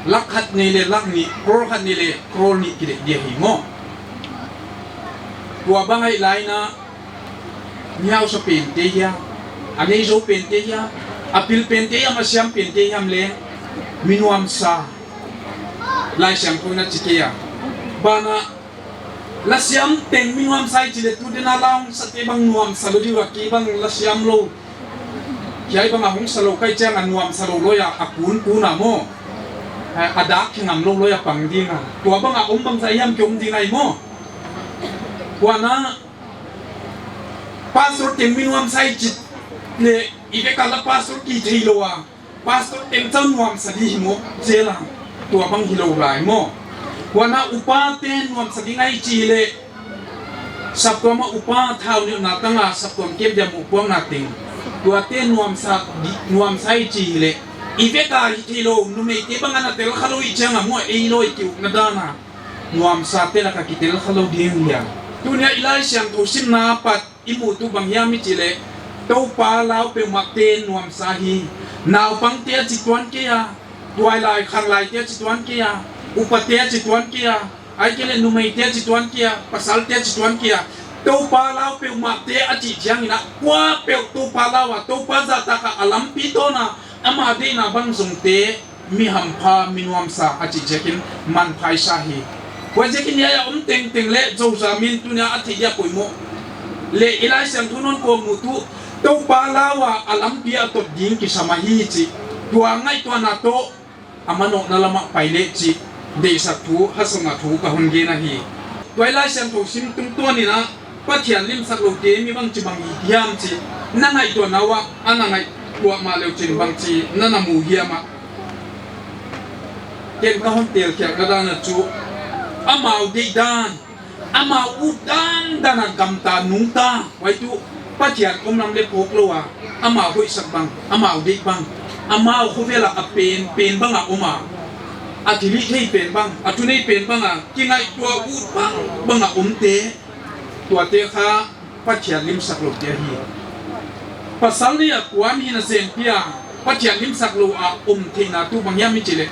lak khat nei leh lak nih, crore khat nei leh crore nih kideih dia hi maw. Tua bang ahih lai in a, mihausa pente hiam, a neizou pente hiam, a pil pente hiam, a siam pente hiam leh, mi nuamsa, Laisiangthou in a chi kei a. Banah, la siam teng mi nuamsa i chih leh tu dena la hong sate bang nuamsa lou di ua, kei bang la siam lou. Hiai bang a hong sa lou ka hih chiang a nuamsa lou lou a, a kun kun a maw. A, a dak khe ngam lou lou a pang ding a. Tua bang a om bangzah hiam ki om ding ahi maw. Huan a, pastor teng mi nuamsa i chih leh, i vek a la pastor ki theilou a. Pastor teng chauh nuamsa di hi maw, zel a. Tua bang hilou lai maw. Huan a upa teng nuamsa ding ahi chih leh, saptuam a upa thau nilhna tang a saptuam kem dia mohpuakna teng. Tuate nuamsa di, nuamsa i chih leh, i vek a hi theilou, numeite bang a na tel kha lou i chih chiang a maw, ei lou i ki ukna dan a. Nuamsate lak a kitel kha lou ding hia. Tuni a i Laisiangthou simna apat i muh tuh bang hiam i chih leh, Toupa lau peuhmahte nuamsa hi. Naupangte a chih tuan kei a, tuailai khanglaite a chih tuan kei a, upate a chih tuan kei a, ahihkeileh numeite a chih tuan kei a, pasalte a chih tuan kei a. Toupa lau peuhmahte a chih chiang in a, kuapeuh Toupa lau a, Toupa zahtak a a lampi tawn a, ama deihna bang zongte, mi hampha, mi nuamsa a chih ziakin manpha i sa hi. Huaiziakin hiai a om tengteng leh Zozam in tuni a a theih dia poimoh leh i Laisiangthou in hon kawkmuh tuh, Toupa lau a a lampi a tot ding kisam ahi chih. Tua ngaihtuahna toh, a manawhna lam ah pai leh chih, deihsak thu, haksatna thu ka hon gen ahi. Tua i Laisiangthou sim tungtawn in a, Pathian limsak loute mi bangchibang i hiam chih na ngaihtuahna uah, a na ngaihtuah mahleh chin bangchi na na mu hiam a. Ken ka hon telkhiakna dan a chu, amau deihdan, amau utdan dan a gamta nungta, huai tuh Pathian omlam leh phawk lou a, amau hoihsak bang, amau deih bang, amau khovel a a pen, pen bang a om a, a thilhihthei pen bang, a thunei pen bang a, kingaihtuah ut bang, bang a omte, tuate kha Pathian limsak loute ahi. Pasal nei a kuan hihna zen pi a, Pathian limsak lou a om theihna tuh bang hiam i chih leh,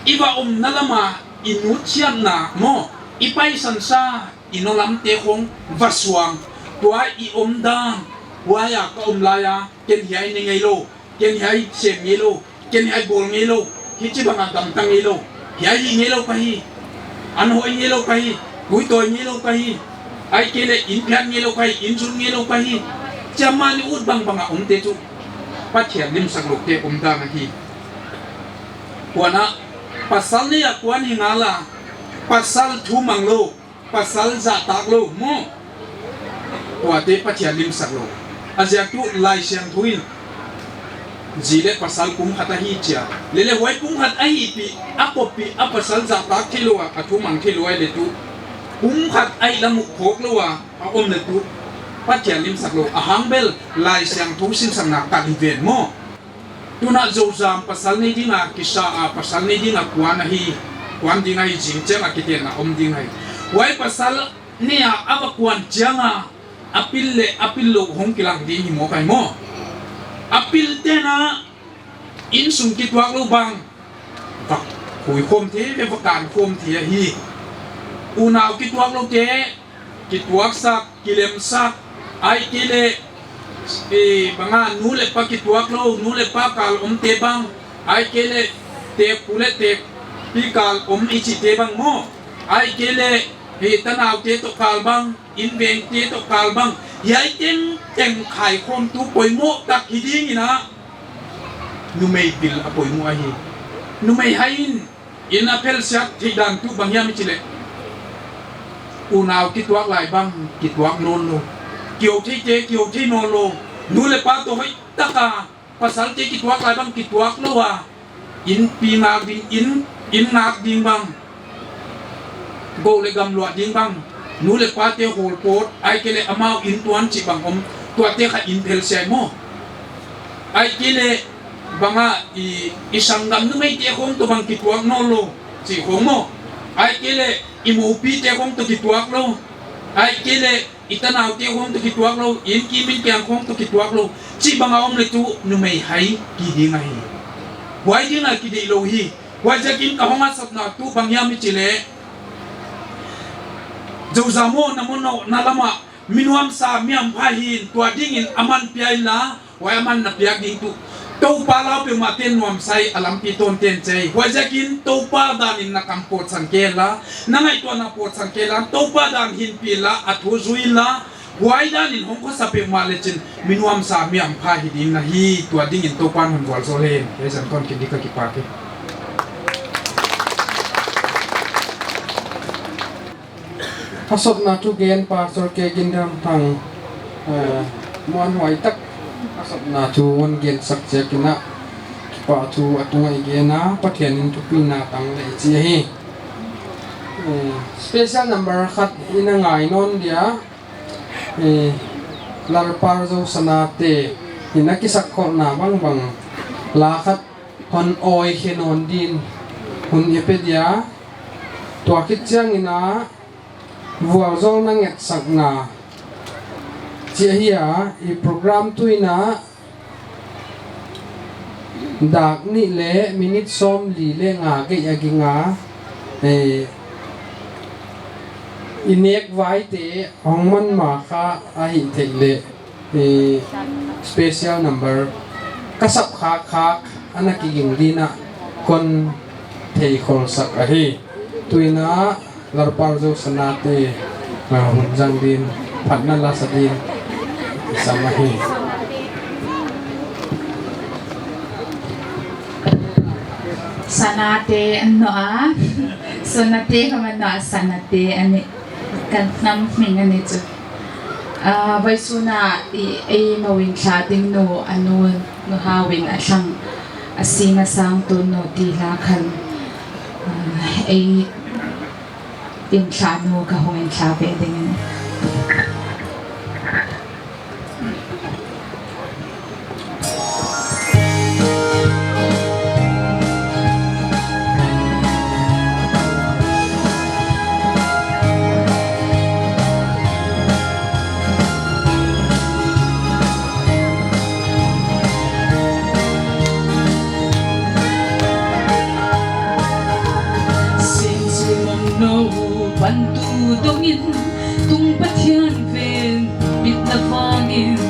i va omna lam a i nutsiatna maw, i paisan sa, i nollamte khong va suang, tua i omdan, huai a ka om lai a, ken hiai nei ngeilou, ken hiai sem ngeilou, ken hiai bawl ngeilou, hichibang a gamta ngeilou, hiai hih ngeilou ka hi, an hoih ngeilou ka hi, tui tawi ngeilou ka hi, ahihkeileh inn phiat ngeilou ka hi, inn zun ngeilou ka hi, chia mahni ut bangbang a omte tuh Pathian limsak loute omdan ahi. Huan a, pasal nei a kuan hi ngal a, pasal thumang lou, pasal zahtak lou maw, tuate Pathian limsak lou. A ziak tuh Laisiangthou in zi leh pasal pumkhat ahi chi a, leh leh huai pumkhat ahihpih a, koppih a pasal zahtak theilou a, a thumang theilou ahih leh tuh, pumkhat ahih lam uh phawk lou a a om leh tuh Pathian limsak lou. Ahang bel Laisiangthou sinsakna kal hi ven maw. Tun a Zozam pasal nei ding a kisa a, pasal nei ding a kuan ahi, kuan ding ahi, zing chiang a kitenna om ding ahi. Huai pasal nei a a va kuan chiang a, a pil leh a pil lou hong kilang ding hi mawk ahi maw. A pilte'n a innsung kituak lou bang, va khui khawm thei, va kan khawm thei ahi. Unau kituak loute kituaksak, kilemsak, ahihkeileh, eh, bang a nu leh pa kituak lou, nu leh pa kal omte bang, ahihkeileh, tepu leh tepi kal om i chihte bang maw, ahihkeileh, eh, tanaute toh kal bang, innvengte toh kal bang, hiai tengteng khaikhawm tuh poimoh tak hi ding in a, numei pil a poimoh ahi. Numei hai in, inn a phelsiat theih dan tuh bang hiam i chih leh, unau kituak lai bang kituak nawnlou, kihou theite kihou thei nawnlou, nu leh pa toh hoihtak a pasalte kituak lai bang kituak lou a, innpi ngak ding, inn, inn ngak ding bang, gou leh gam luah ding bang, nu leh pate hawlpawt, ahihkeileh amau inntuan chih bang om, tuate kha inn phelsia ahi maw. Ahihkeileh bang a i, i sanggam numeite khong toh bang kituak nawnlou chih khong maw. Ahihkeileh i moupite khong toh kituak lou. Ahihkeileh i tanaute khong toh kituak lou. Inn kim inn kiang khong toh kituak lou. Chih bang a om leh tuh numei hai ki ding ahi. Huai ding a kideih lou hi. Huaiziakin ka hong hasakna tuh bang hiam i chih leh, Zouzam aw, na manohna lam ah mi nuamsa mi hampha hi in, tua dingin aman pia inla, huai aman na piak ding tuh Toupa lau peuhmah ten nuamsa hi, a lampi tawnten chei. Huaiziakin Toupa dan in na kam pawtsan kei inla, na ngaihtuahna pawtsan kei inla, Toupa dan hinpih inla, a thu zui inla, huai dan in hong khosa peuhmah lechin mi nuamsa mi hampha hi ding na hi, tua dingin Toupa'n hon vualzawl hen. Hiai zan kon kik ding ka kipak hi. A sawtna thugen Pastor K. Ginramthang, eh, muanhuai tak a sawtna thu hon gensak ziakin a kipahthu a tungah i gen a, Pathian in thupina tang leh chi ahi. Eh, special number khat i na ngai nawn dia, eh, Lalpar Zou Sanate in a kisakkholhna bangbang la khat hon awi khe nawn din hun i pe dia, tua khit chiangin a vualzawlna ngetsakna chi ahi a, i program tuin a dak nih leh minute sawmli leh nga gei a ging a, eh, i nek vaite hong man ma kha ahih theih leh, eh, special number ka sap khakkhak ana kiging din a kon theikhol sak ahi. Tuin a Lalpar Zou Sanate, ah, hun zang din, phatna la sa din sam ahi. Sanate a ni a, Sanate kha a ni a, Sanate a ni, ka nam min a ni chu. Ah, vawisun a i, eimau in thlah ding nu, a nu, Nu Hau in a thlang, a sing a sang Tunu Tila khan, ah, ei in thlah nu ka hong in thlah ve ding in. Sin sin om nou pan tu dongin tung Pathian ven bitna vangin,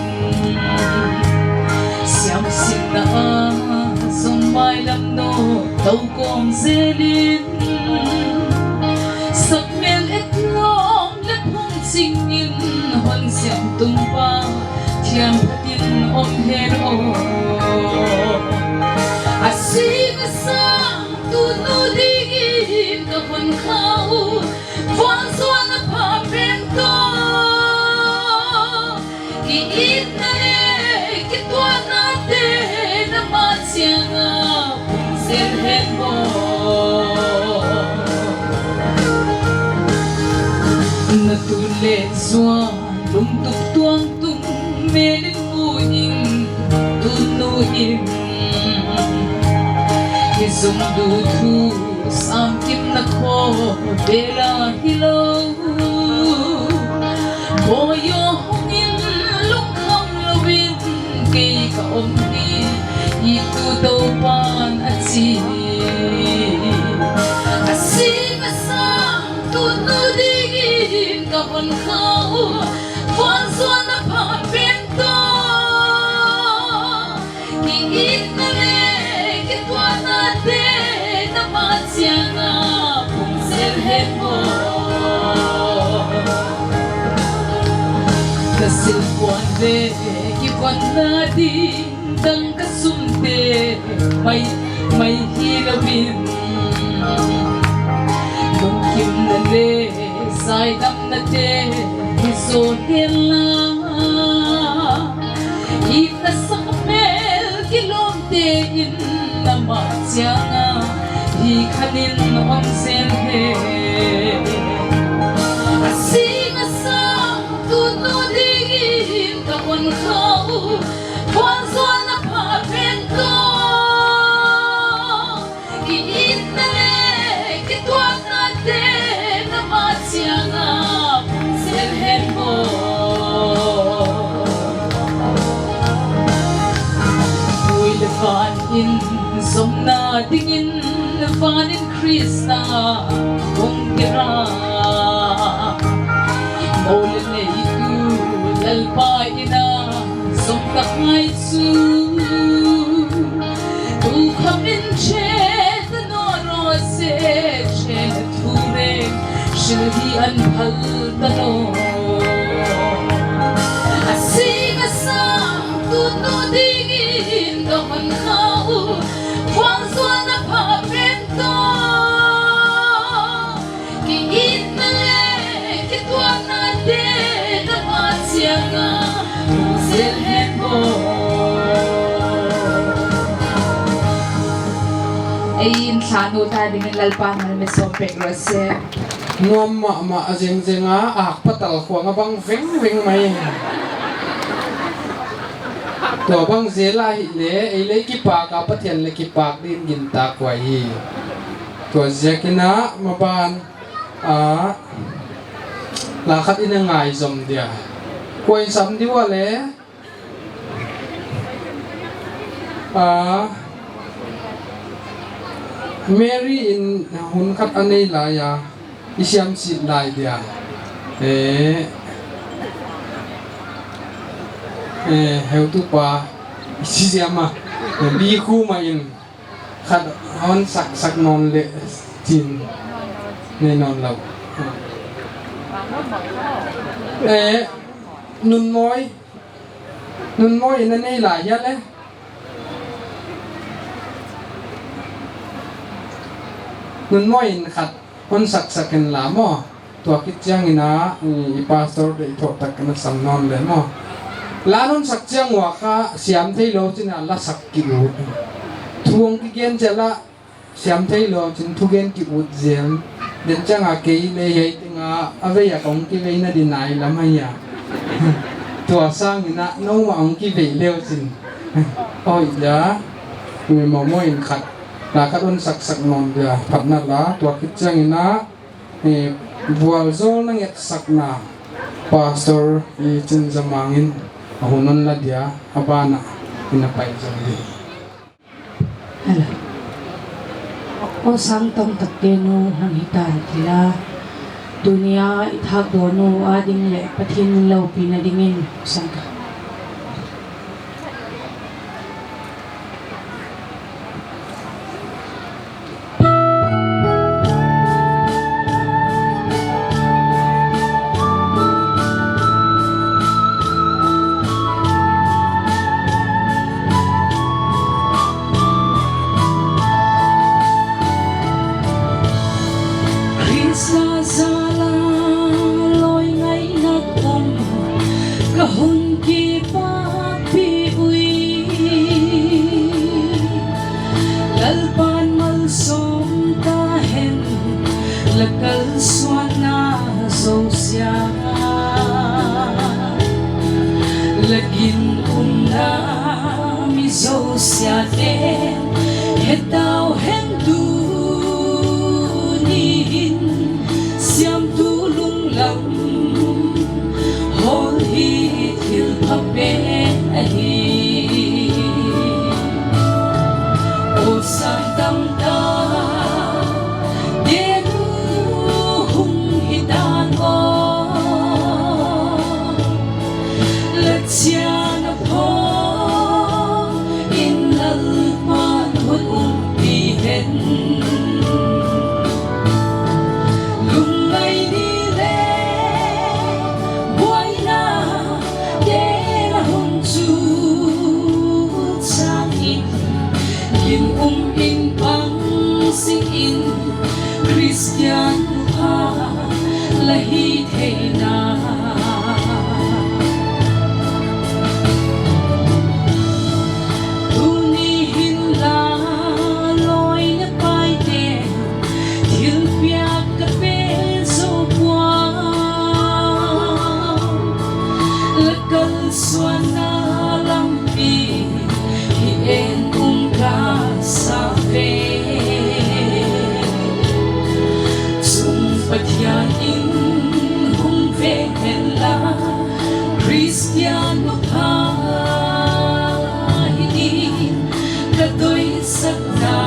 siam sinna a zom mai lam nou tou kawm zelin, sak mel et lawm leh phung chingin hon siam tung Pathian phatin om hen aw. A sing a sang Tunu dingin ka hon kha uh, vualzawlna pha pen tawh, i itna leh kituahnate na mah chiang a pung zel hen aw. Na tun leh zuan lungtup tuang tung mel in mu ing, Tunu in i zong duh thu samkimna khawvel a hilou, bawi aw hong in lungkham lou in kei ka om hi, i tu Toupa'n a chi. A sing a sang Tunu dingin ka hon kha uh, vualzawlna pha pen tawh, i itna leh kituahnate na mah chiang a pung zel hen aw. Ka silhpuan leh kivonna ding dang ka sumte mai mai hilou in, lungkimna leh zaidamnate hi zaw hen la, itna sak mel kilawmte in na mah chiang a hi khanin om zel hen. A sing a sang Tunu dingin ka hon kha uh, vualzawlna pha pen tawh, i itna leh kituahnate Dingin vanin Krista hong kira. Moul lei tu Lalpa in a zong ka ngai chu. Tu kham in chet no ro se chet thu reng sil hi an phal ta no. A sing a sang tu no dingin ka hon kha u. Vuangzualna pha pen toh, ki itna leh ki tuahna te na ma chiang a mu zel hen maw. Ei in thla nu ta dingin Lalpa'n mal mi sawm pek ro se. Nuam mahmah a zengzeng a, ak patal khuang a bang vengveng mai. Tua bang zel a hih leh, ei leh kipak a, Pathian leh kipak dingin gintak huai hi. Tua ziakin a maban a, la khat in a ngai zom dia. Kua in sam di ua leh? A, Mary in hun khat a nei lai a, i siam sit lai dia. E, e, heutupa, i si siam a, e, bi khu ma in, khat hon sak sak nawn leh chin, nei nawn lou. E, Nunmawi, Nunmawi in a nei lai hia leh? Nunmawi in khat hon sak sak in la maw. Tua khit chiangin a, i, i pastor deih thoh tak in a sam nawn leh maw. La non sak chiang ua kha siam theilou chin a la sak ki ut. Thu hong kigen chiang la siam theilou chin thugen ki ut zel. Den chiang a kei leh hiai teng a, a vei a kong ki veina di nai lam ahi a. Tua sangin a, noumah hong ki vei leu chin. Oi dia, mi mawmaw in khat. La khat hon sak sak nawn dia, phatna la, tua khit chiangin a, e, vualzawlna ngetsakna, Pastor i chin zamangin, a hun hon la dia, a ban a, in a pai zang di. Hello. Aw sang tam tak te nu hong hita ti la. Tuni a i thak dawn nu a ding leh Pathian loupina dingin sang ka. Khrist a zal a lawi ngaihna om ka hun kipakpih ui. Lalpa'n malsawm ta hen, la kalsuanna zosia, la ginumna mi zosia te, he tau hen tuni in, siamtu lunglam hawl hi thil pha pen ahi. Aw sang tam tak te nu hong hi tan aw. La chian a phawng in Lalpa'n hun umpih hen. Lungngai ni leh buaina te na hun chu chang in, ginum in pang sing in, Khristian pha la hi theihna. Tuni hin la lawina paite, thilpiak ka pe zo pua. La kalsuanna lampi hi en um ka sa ve. Chung Pathian in hong veng hen la, Khristian nu pha hi dingin ka doisakna.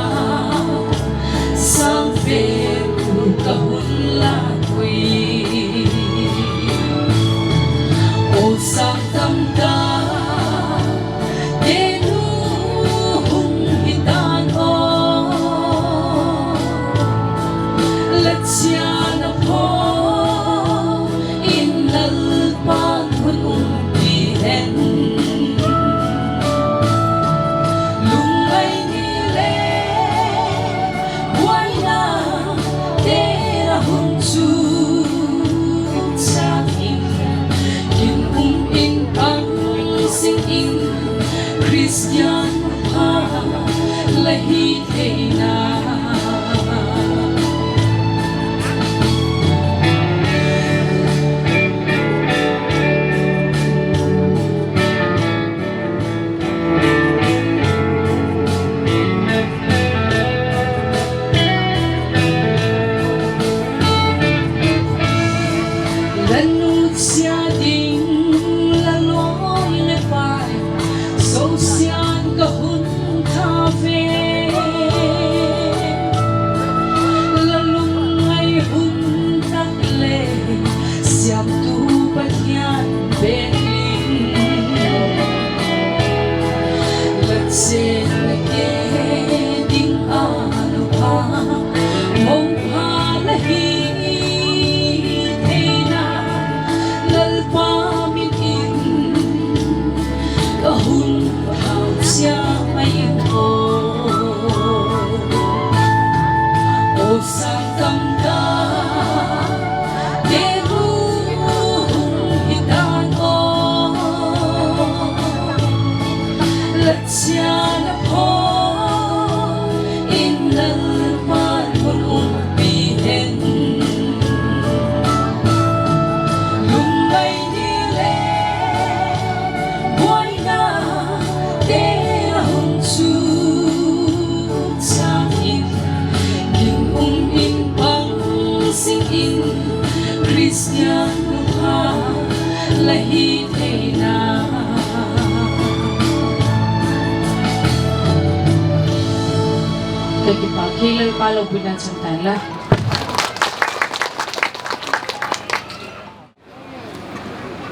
Lopina chang tan la.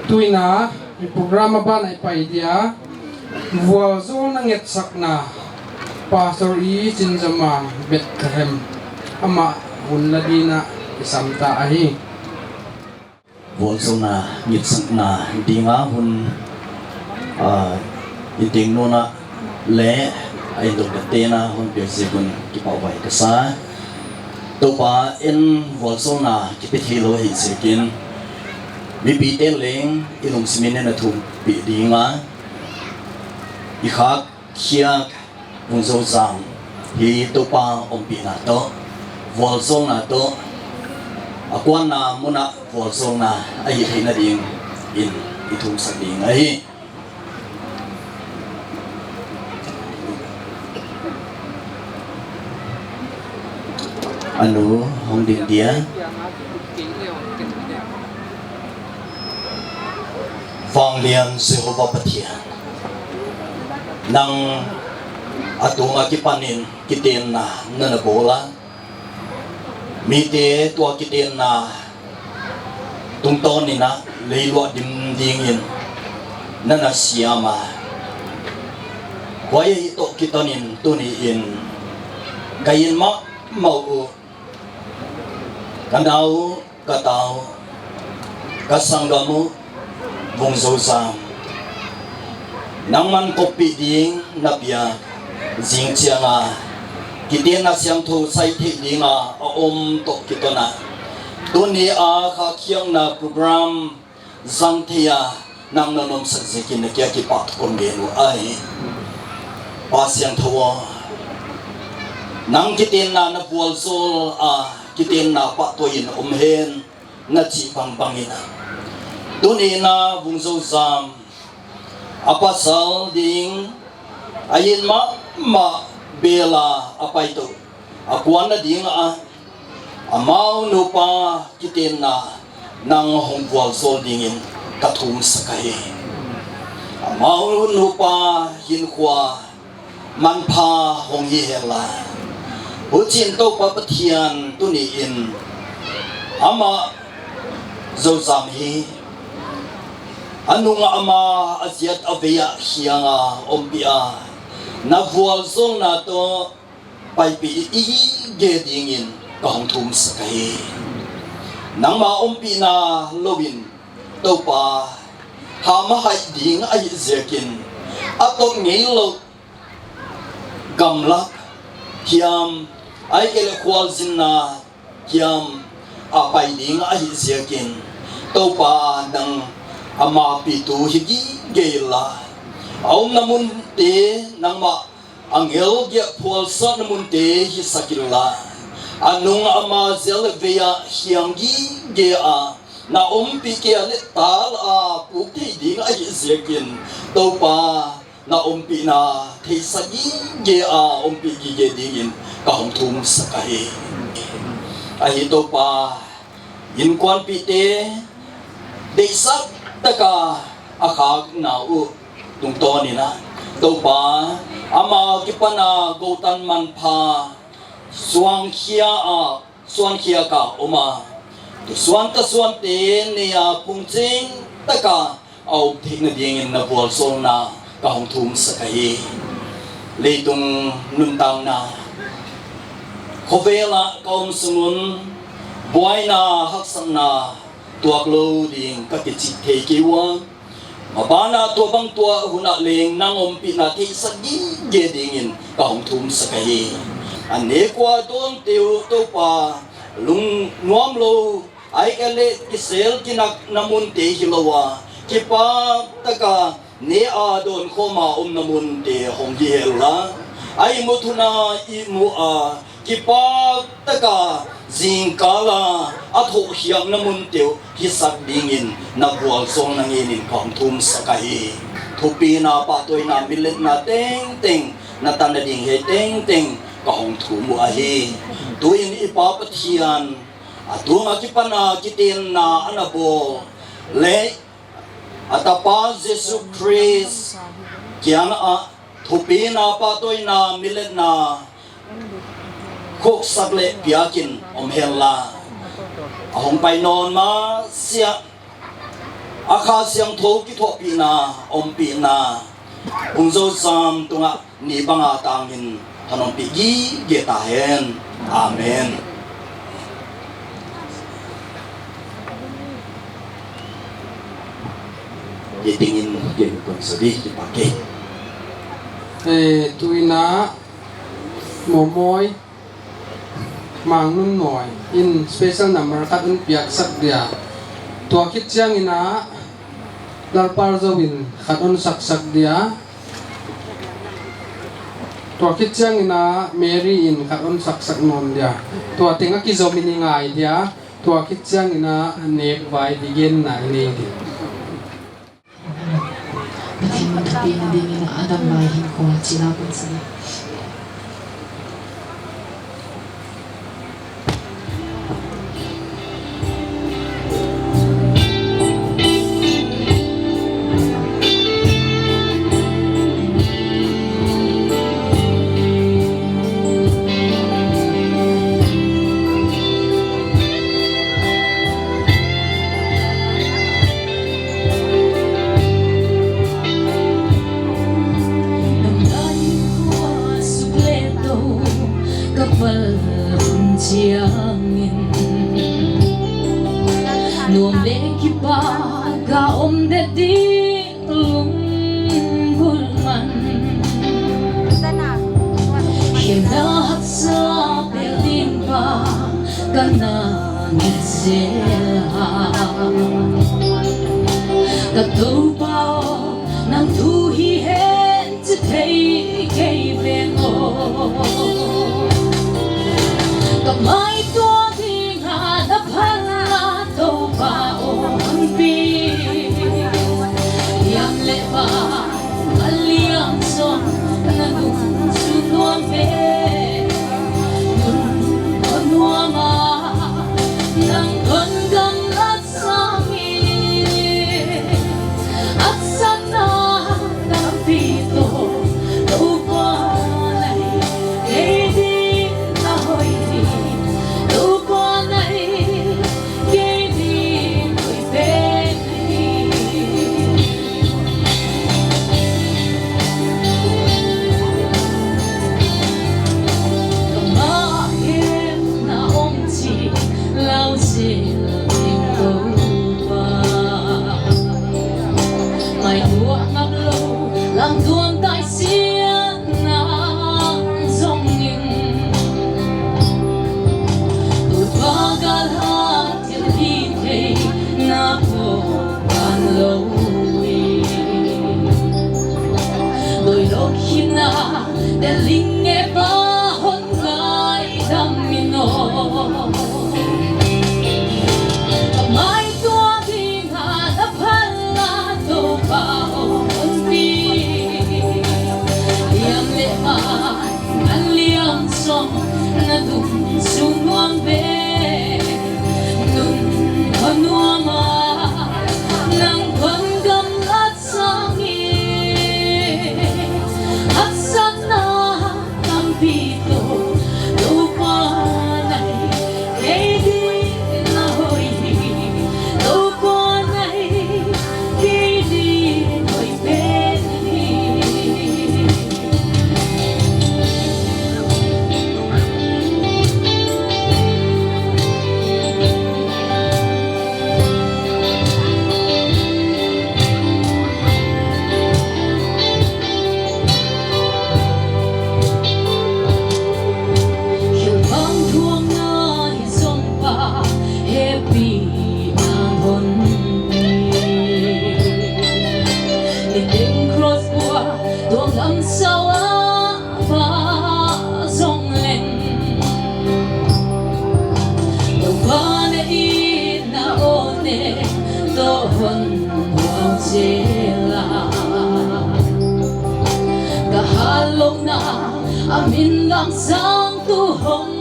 Tuin a, i program a ban a i pai dia, vualzawlna ngetsakna, Pastor E. Chinzama, Bethlehem, amah hun la dingin i sam ta ahi. Vualzawlna ngetsakna dinga hun, ah, i teng nuna leh a indongte'n a hun piak ziak un kipahhuai ka sa. Toupa'n vualzawlna kipia theilou ahih ziakin, mipite leng i lungsim in na thumpih dinga, i khak khiak Vungzozam hi Toupa ompihna toh, vualzawlna toh, a kuanna mun ah vualzawlna a hih theihna dingin i thumsak ding ahi. A nu hong ding dia. Vanglian Jehovah Pathian, nang a tung akipanin kitenna na na bawl a, mite tua kitenna tungtawnin a leiluah dim dingin na na siam a. Huai ahih toh kitonin tuni in ka it mahmah uh, ka nau, ka tau, ka sanggam uh, Vungzozam, nangman koppih ding na piak, zing chiang a kitenna siangthou sai theih ding a a om toh kiton a, tuni a khakkhiakna program zang thei a nang na na omsak ziakin na kiang ah kipahthu kon gen uh ahi. Pa siangthou aw, nang kitenna na vualzawl a, kitenna pahtawi in om hen na chih bangbang in a, tuni in a Vungzozam a pasal ding a it mahmah bel a a pai toh a kuanna ding a, amau nupa kitenna nang hong vualzawl dingin ka thumsak ahi. Amau nupa hinkhua manpha hong hi hen la. Huchiin Toupa Pathian, tuni in amah Zozam hi a nung a ama a ziat a vei ah hiang a ompih a, na vualzawlna toh paipih i gige dingin ka hong thumsak ahi. Nangmah ompihna louin Toupa, ham a haih ding ahih ziakin a tot ngeilou gamlak hiam, ahihkeileh khualzinna hiam a pai ding ahih ziakin, Toupa nang a mapitu hi gige inla, a omna munte nangmah angel giak phualsakna munte hisak inla, a nung a ama ziat leh vei ah hiang gige a na ompih kei a leh tal a puk thei ding ahih ziakin, Toupa na ompihna theihsak gige a ompih gige dingin ka hong thumsak ahi. Ahi Toupa, inkuanpihte deihsak taka a khakna uh tungtawnin a, Toupa, ama kipan a goutan manpha suangkhia a, suankhiak a om a, suan ta suante nei a phungching taka a om theihna dingin na vualzawlna ka hong thumsak ahi. Leitung nuntakna khovel ah ka om sung un buaina haksatna tuak lou ding ka kichih thei kei ua, maban ah tua bang tua hun ah leng nang ompihna theihsak gige dingin ka hong thumsak ahi. A nek ua dawnte uh Toupa, lungnuam lou, ahihkeileh kisel kinakna munte hilou a, kipak taka ne a dawn khawm a omna munte hong hi hen la. A ihmut hun a ihmu a, kipak taka zingkal a a thohkhiakna munte uh hisak dingin na vualzawlna ngenin ka hong thumsak ahi. Thupina pahtawina miletna tengteng, na tanna ding hiai tengteng ka hong thum uh ahi. Tuin i Pa Pathian, a tung akipan a kitenna a na bawl leh a tapa Jesu Khrist kiang ah thupina pahtawina miletna khuksak leh piakin om henla, a hong pai nawn masiah a Kha Siangthou kithuahpihna, ompihna, hong zou zam tungah ni banga tangin hon ompih gige ta hen. Amen. Hi tengin gen kon sa di, kipak e. Eh, tu in a Momoi, Mang Nun Moi in special number khat hon piaksak dia. Tua khit chiangin a Lalpar Zou in khat hon saksak dia. Tua khit chiangin a Mary in khat hon saksak nawn dia. Tua teng a kizom in i ngai dia. Tua khit chiangin a nek vai di genna i nei di. Pathian min thupina dingin a dam lai hinkhua chila kun sini. Nang lai khua suk le tou ka val hun chiangin, nuam le kipak a om det ding lunggulh man. Khem na haksa pel ding pa ka na ngit zel a, ka Toupa aw, nang thu hi hen chi thei kei veng aw. Ka mai tuak ding a na phal a Toupa aw, hon pi. Hiam leh bang a liam zong na nung su nuam ve. Nun hon nuam a, nang hon gamlat sangin, a satna tampi toh Toupa na hi kei ding na hoih hi. Toupa na hi kei ding hoih pen hi. Ka mah khem na om chi lau zel ding Toupa. Mai tuak ngam lou, lam tuam tai siatna zong in, Toupa gal a thil hih theihna pawh pan lou in, doi lou khin a, tel ling e pa hon ngaidam in aw. Ka mai tuak ding a na phal a Toupa aw, hon pi. Hiam leh bang a liam zong na nung su nuam ve. Nun hon nuam a, nang hon gamlat sangin, haksatna tampi toh Toupa na hi kei ding na hoih hi. Toupa na hi kei ding hoih pen hi. Khelhbang thuakna hi zong pa hehpihna hon pi. Niteng cross bua tuang lam sau a va zong leng, Toupa na itna aw ne toh hon buang zel a, ka hatlouhna a min lamsang tu hong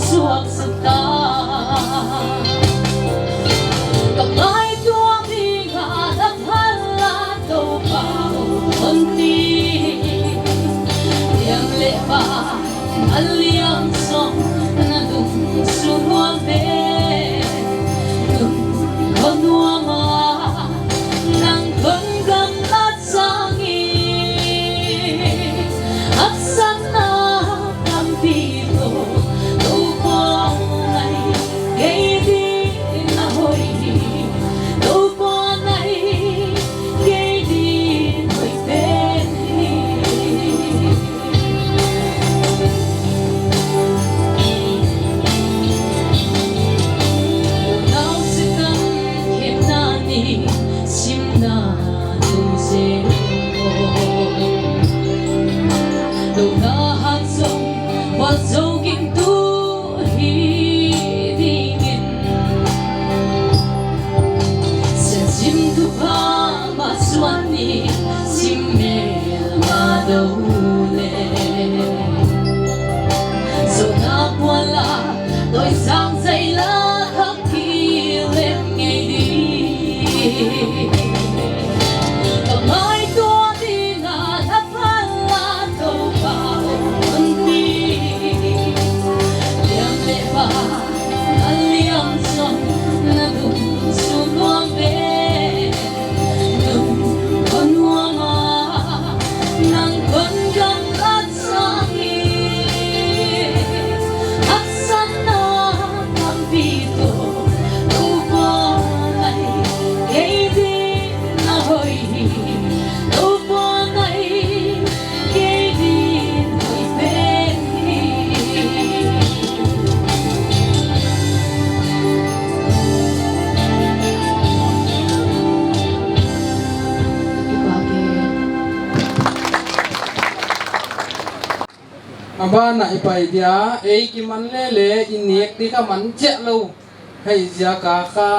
suaksak ta. Ka mai tuak ding a na phal a Toupa aw, hon pi. Hiam leh bang a liam zong A ban ah i pai dia, ei kiman lele, i nek di ka man chiah lou. Hiai ziak a kha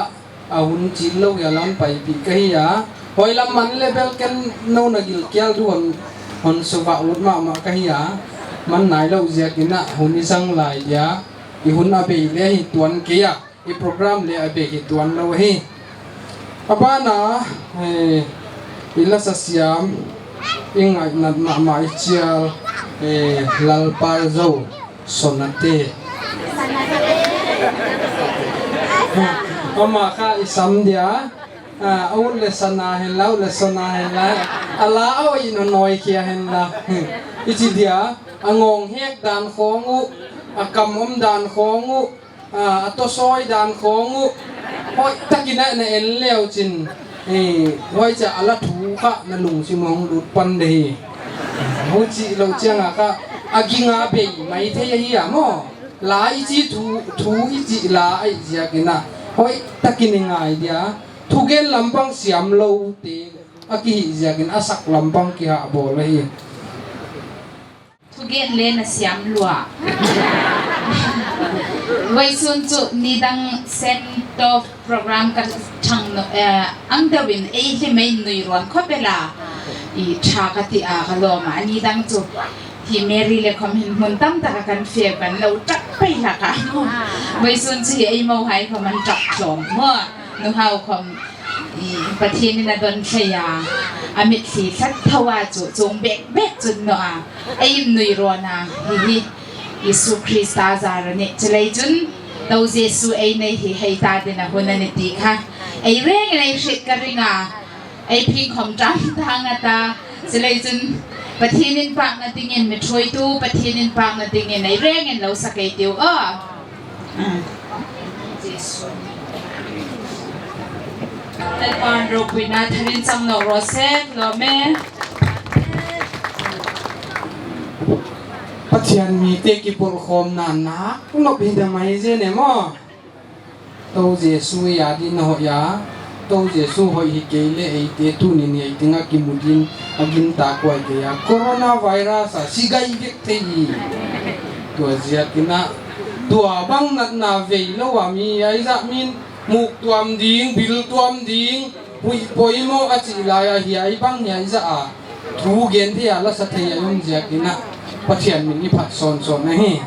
a hun chih lou hial a hon paipih ka hi a. Hoih lam man le bel ken nou na gilkial di hon, hon suk ut mahmah ka hi a. Man nailou ziak in a hun i zang lai dia, i hun a bei le hi tuan kei a. I program le a bei hi tuan lou hi. A ban ah, eh, i lasa siam, i ngaihnat mahmah i chial, eh, Lalpalzou Sonate. Amah kha i sam dia, ah, a ut le Sana henla, ut le Sona henla, a la a hoih in a noi kia henla. I chi dia, a ngawng hek dan khawng uh, a kam om dan khawng uh, ah, a tawsawi dan khawng uh, hoihtak in a na en le uchin, eh, huai chia a la thu kha na lungsim ah hong lut pan di hi. Huchi lou chiang a kha, a ging a bei maithei ahi a maw. La i chih thu, thu i chih la ahih ziak in a, hoihtak in i ngai dia, thugen lam pang siam lou te, a kihih ziak in a sak lam pang kihah bawl ahi. Thugen le na siam lua. Vawisun chu nidang send off program ka thang no, eh, ang deuh in ei hlim ei nui ruan khop el a. I tha ka ti a ka lawm a, nidang chu hi Mary le khawm hin mun tam tak a kan feu kan lo tak pai hlak a. Vawisun chu hi ei mo hai khawm an tak tlawm maw. Nu hau khawm, i, Pathian in a don thei a, a mitthli thak thou a chu, chung bek bek chun no a, ei nui ruan a, hi hi, Jesu Krista zar a ni, chuleh chun, Tou Jesu ei nei hi, hei ta ding a hun a ni ti kha, ei reng in ei hriet ka ring a, ei phing khawm tam ta ngat a, chuleh chun, Pathian inpakna dingin, mi thuaitu, Pathian inpakna dingin, ei reng in lo sa kei tiu, aw. Lalpan ropuina tharin chang nou ro sek lou me. Pathian mite kipawlkhawmna nak nop hi ding mai zen e maw. Tou Jesu i a ding na hoih a. Tou Jesu hoih hi kei le eite tuni'n ei teng a kimu ding a gintak huai kei a. Coronavirus a si gai vek thei hi. Tua ziak in a, tua bang natna vei lou a mi ahi zah min muk tuam ding, bil tuam ding, huih poimoh a chih lai a hiai bang hiai zah a. Thugen thei a lasa thei a om ziak in a, Pathian min i phat sawnsawn ahi.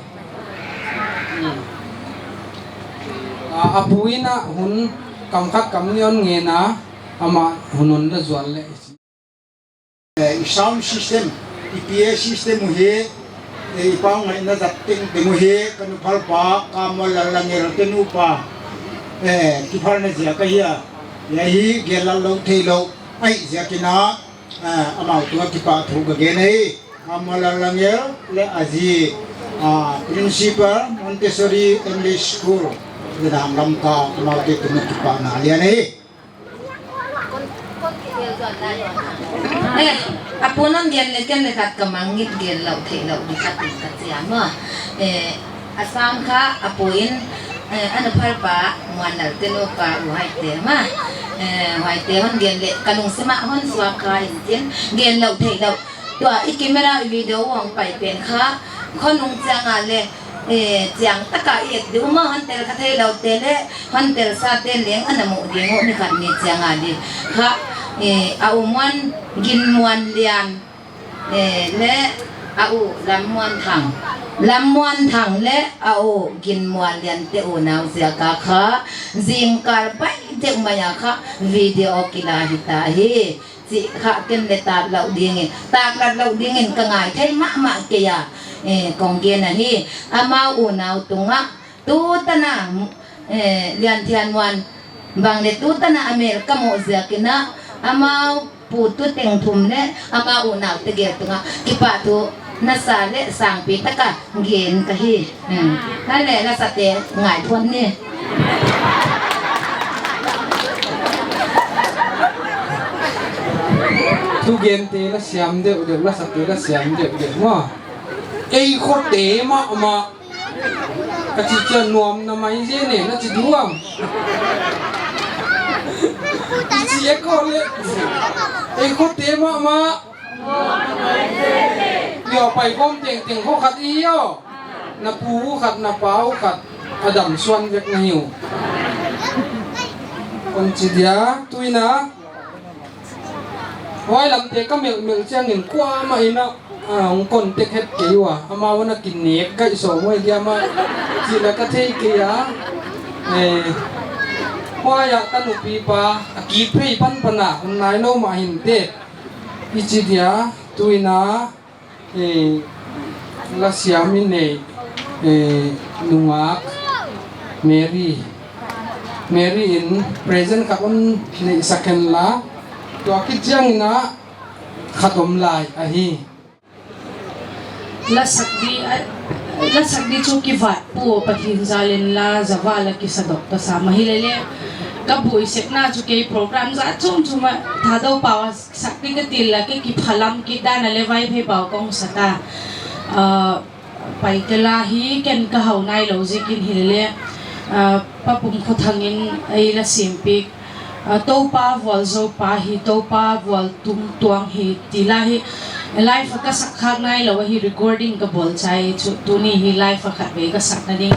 A, a pu in a hun kam khat kam nih hon ngen a, amah hun hon la zual le. Eh, i sound system, i P A system uh hi, eh, i pau ngaihna zat tengteng uh hi, ka nu phalpa, Kammuallal Langel te nupa, eh, kiphalna ziak ahi a, hiai hi gel lou theilou, ahih ziak in a, eh, amau tungah kipahthu ka gen ahi, Kammuallal Langel leh a zi, ah, Principal Montessori English School, Ladang Lamka, amaute tungah kipahna lian ahi. Eh, a pu'n hon gen leh ken leh khat ka mangngilh, gel lou theilou di khat in ka chi a maw. Eh, a sam kha a pu in, eh, a nu phalpa Muanlal te nupa U Haite maw. Eh, U Haite hon gen leh ka lungsim ah hon suak kha in chin, gel lou theilou. Tua i camera i video hong pai pen kha, khonung chiang a leh, eh, chiang tak a i et di uh maw, hon tel kha theilou te leh, hon tel sa te leng ana mu ding uh ni khat ni chiang a di. Kha, eh, a u Muan, Ginmuanlian, eh, leh a u Lammuanthang. Lammuanthang leh a u Ginmuanlian te unau ziak a kha, zingkal pai deuh mai a kha, video kila hita hi. Chih kha ken leh tak lou dingin, tak lou dingin ka ngai thei mahmah kei a, eh, kong gen ahi. Amau unau tungah, tu tan a, eh, Lianthianmuan bang leh tu tan a a mel ka muh ziak in a, amau pu tu teng thum leh, amau unau tegel tungah, kipahthu na sa leh sangpi tak a gen ka hi. Hmm. Nang leh lasate ngai phot ni. Thugente la siam deuhdeuh, lasate la siam deuhdeuh maw. Ei khote mahmah. Ka chih chiang nuam na mai zen e, na chi diam. Chi e ko le. Ei khote mahmah. Yo, pai khawm tengteng kho khat i hi aw. Na pu uh khat, na pa uh khat, a dam suan vek na hi uh. Kon chi dia, tu in a, huai lamte ka melh melh chiangin kuamah in a, ah, hong contact het kei ua. Amau na kinek ka i sawm uh dia mah, chih leng ka thei kei a. Eh, huai a ka nupi pa, a kik phei pan pan a, hon nai lou mah hinte. I chi dia, tu in a, eh, la siam i nei, eh, nungak Mary. Mary in present khat hon neihsak hen la. Tua khit chiangin a khat om lai ahi. La sak di, a, la sak di chu kivat pua, Pathian zal in la zaw a la kisa dok ta sam ahi lele. Ka buaisekna chu kei program zah chom chom a Thadou pau a sak di ka ti leh ka kiphalam kik dan a leh Vaiphei pau kong sa ta. Ah, Paite la hi ken ka hau nai lou ziakin hi lele. Ah, Pa Pum Khua Thang in ei la sim piak. Ah, Toupa vualzou pa hi, Toupa vual tungtuang hi ti la hi. Live a ka sak khak nai lou hi, recording ka bawl chai chu, tuni hi live a khatvei ka sakna ding.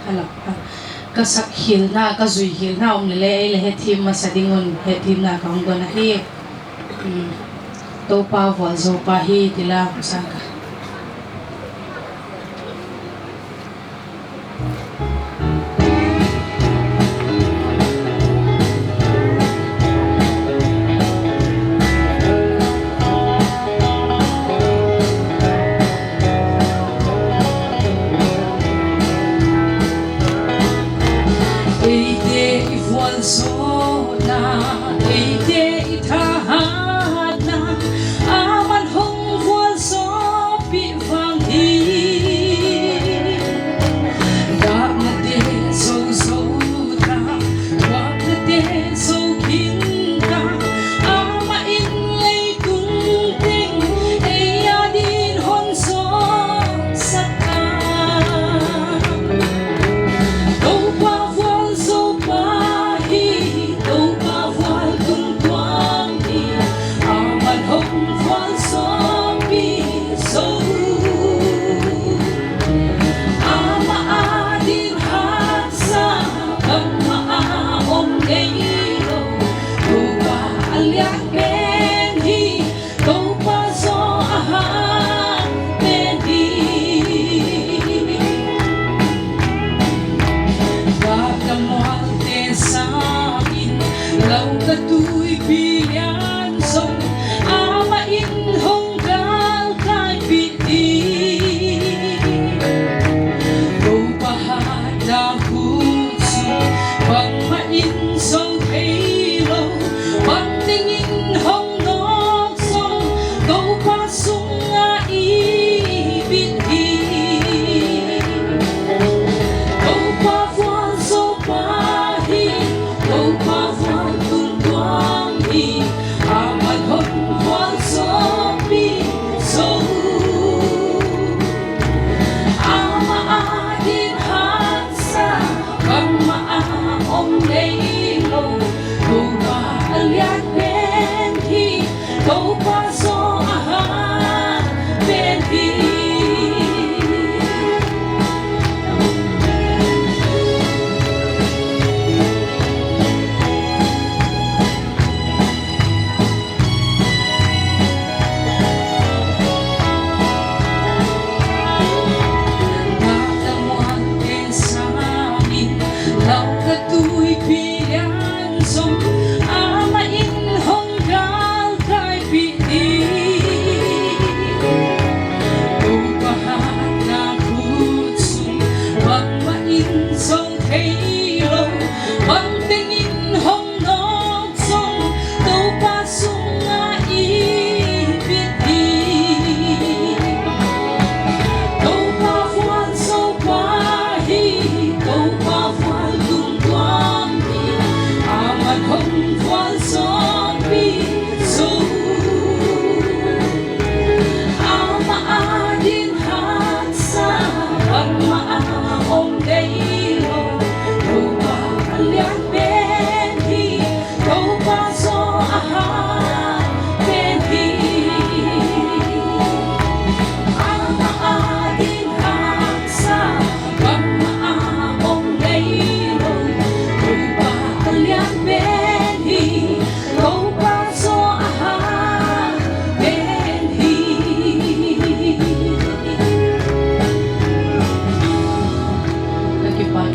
Hello. Ka sak hilhna, ka zui hilhna om lele, ei leh hetthim masa ding un, hetthimna ka hon don ahi. Hmm. Toupa vualzou pa hi ti la, sang ka. Eite i vualzawhna, eite i thahatna, aman hong vualzawl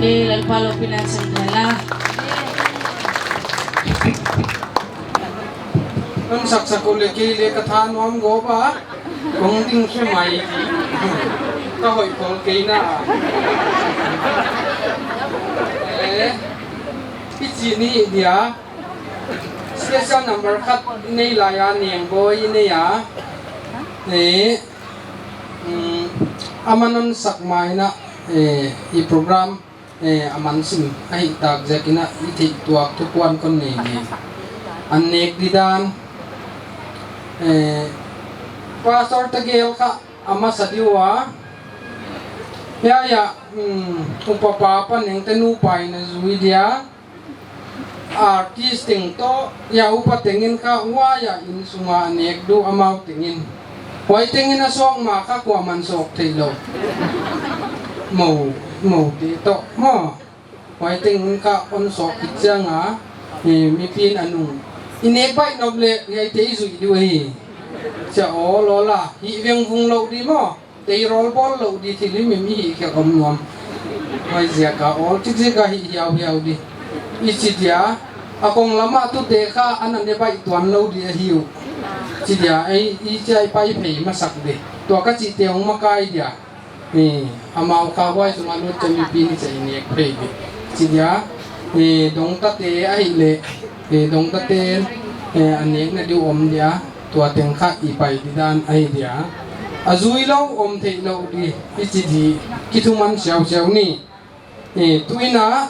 Lalpa lopina chang la. Hon sak sak uleh kei leng ka thanuam gawp a. Kong ding se mai. Ka hoih khol kei na. Eh, i chi ni dia. Special number khat nei lai a, Niangboi nei a. Eh, mm, aman hon sak mai na, eh, i program, eh, aman sim ahih tak ziakin a i theih tuak thu kuan kon nei di. An nek di dan, eh, Pastor Tagel kha a masa di ua. Ya, ya, mm, upa pa pa neng te nu pai na zui dia. Artist teng toh, ya upa tengin kha huai a innsung a nek di amau tengin. Huai tengin a sawk ma kha kuaman sawk theilou. Mou, mou te toh, maw. Huai tengin kha hon sawk khit chiang a, eh, mipi'n a nung. I nek baih nop leh, hiaite i zuih di uh hi. Chia aw, lawla, hih vengvung lou di maw. Tei rawl bawl lou di thil himhim i hih khia om nuam. Huaiziak a awl chikchik a hih hiauhiau di. I chi dia, a kong lam a tute kha ana ne baih tuan lou di ahi uh. Chi dia, ei, i chi a i pai phei masak di. Tua ka chihte hong makai dia. Ni, amau kha huai sung a lut chiang mipi ni chai nek phei di. Chi dia, eh, dongtate ahih leh, eh, dongtate, eh, a nekna di uh om dia. Tua teng kha i pai di dan ahi dia. A zui lou om theilou di, i chi di, kithuman siausiau ni. Eh, tuin a,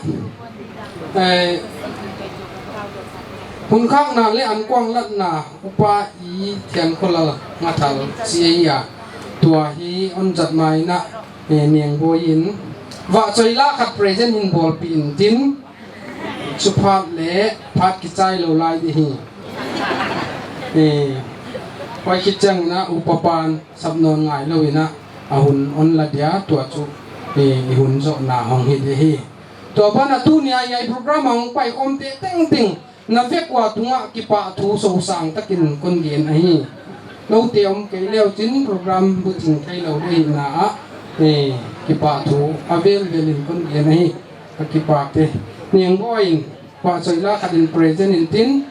eh, hun khakna leh ankuang latna, Upa I Thiankholal Ngathal C A a. Tua hi hon zat mai na, eh, Niangboi in. Vahchoi la khat present in bawlpih intin. Chu phat leh phat kichai lou lai di hi. Eh, huai khit chiang in a upa pa'n sap nawn ngai lou in a, a hun hon la dia tua chu, eh, i hun zohna hong hi di hi. Tua ban a tuni a hiai program a hong pai khawmte tengteng na vek ua tungah kipahthu sousang takin kon gen ahi. Noute om kei leu chin program buching theilou di na a, eh, kipahthu a velvel in kon gen ahi. Ka kipak e. Niangboi in, Vahchoi la khat in present intin,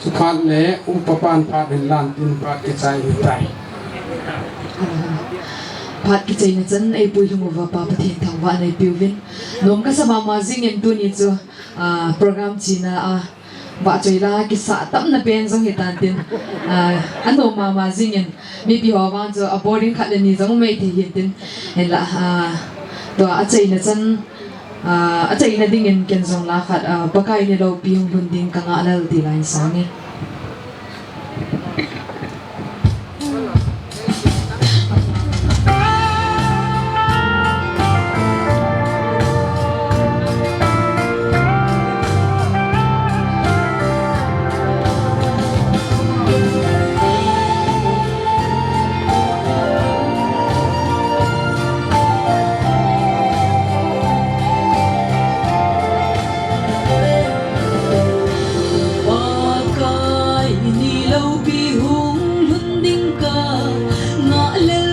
chu phat leh upa pa'n phat in la intin phat kichai i tai. Phat kichaina chan ei puilhung uva Pa Pathian thangvahna i pe uvin. Nuam ka sa mahmah zingin tuni chu, ah, program chihna a, Vahchoi la kisa tamna pen zong hi tan tin, ah, a nuam mahmah zingin, mipi haw vang chu a boring khat leh nih zong mai thei hi tin, hinla, ah, tua a chaina chan, ah, a chaina dingin ken zong la khat, ah, Pakai ni loupi hong hlun ding ka ngah lel ti la in sang e. Pakai ni loupi hong hlun ding ka ngah lel.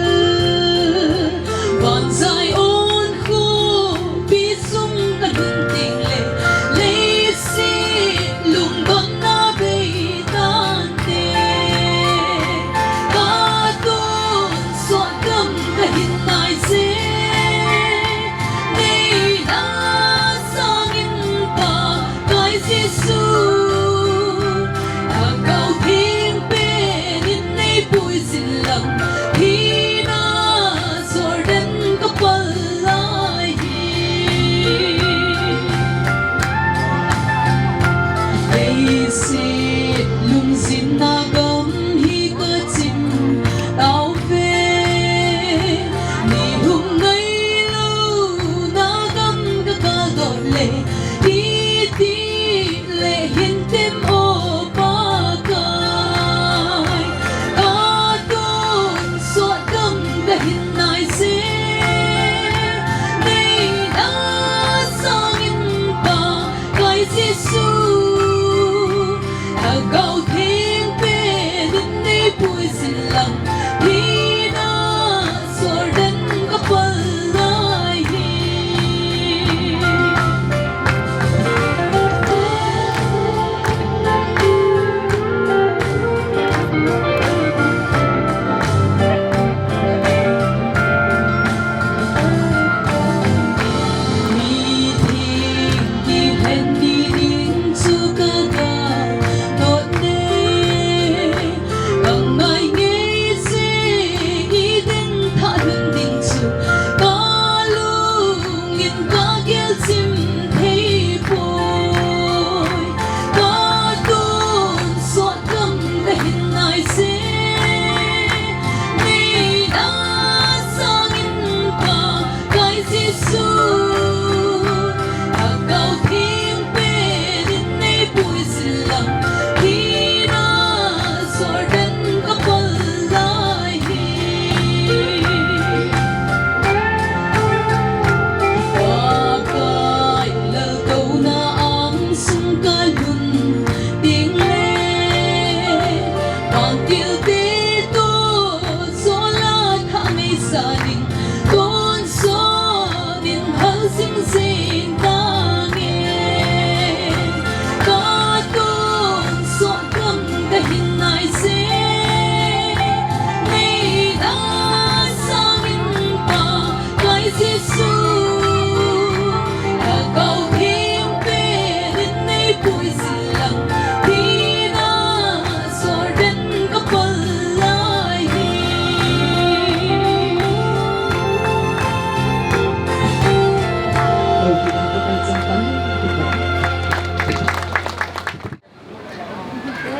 Van Zion khuapi sung ka hlun ding leh, leiset lungdamna bei tante. Ka tun suak gam ka hin nai se. Neihna sangin Pakai Jesu, Thagau Theng pen in nei puisin lam, hihna Jordan ka pa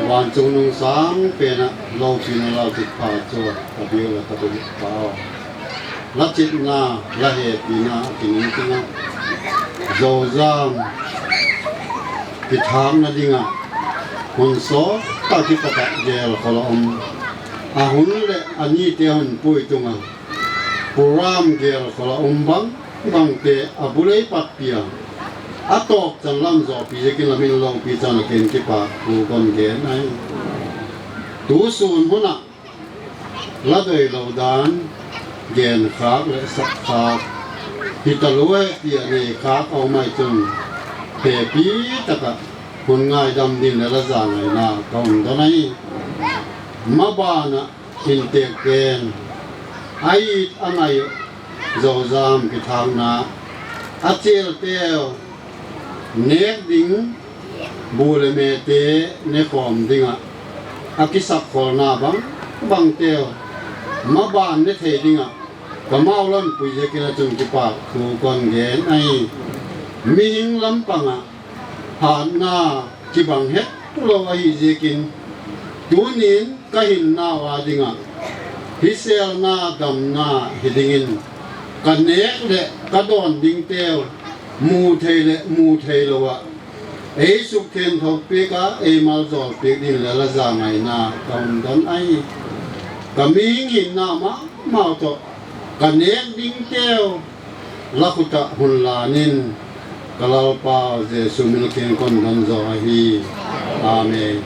Vancung nungsang pen a lopina lau chitpha chu ka biak leh ka tun pau. La chitna, la hehpihna a kiningting a, Zozam kithakna ding a hun sawt tak kipat a gel khol a om. A hun leh a nite hun pui tung a, program gel khol a om bangbangte a bul ei pat piang. A tawp chan lam zoh pi ziakin lam in loupi chan a ken kipahthu kon gen ahi. Tu sun hun a la doilou dan gen khak leh sak khak hi ta lua e ti a nei khak a om ahi chun, hehpih tak a hun ngaidam ding leh la za ngaihna ka hon don ahi. Maban a inntekte'n a it a ngai uh Zozam kithakna, a chelte uh nek ding, bu leh mete ne khawm ding a, a kisakkholna bangbangte uh maban ne thei ding a, ka mau lam pui ziakin a chun kipahthu kon gen ahi. Mihing lam pang a hatna kibang hetlou ahih ziakin, tuni'n ka hinna uh a ding a hiselna damna hi dingin, ka nek leh ka dawn dingte uh mu thei leh mu theilou a ei suk thenthoh piak a, ei maljawl piak ding leh la za ngaihna ka hon don ahi. Ka mihing hinna mahmah uh toh ka nek dingte uh la khut ah hon lan in, ka Lalpa Jesu min in kon don zaw ahi. Amen.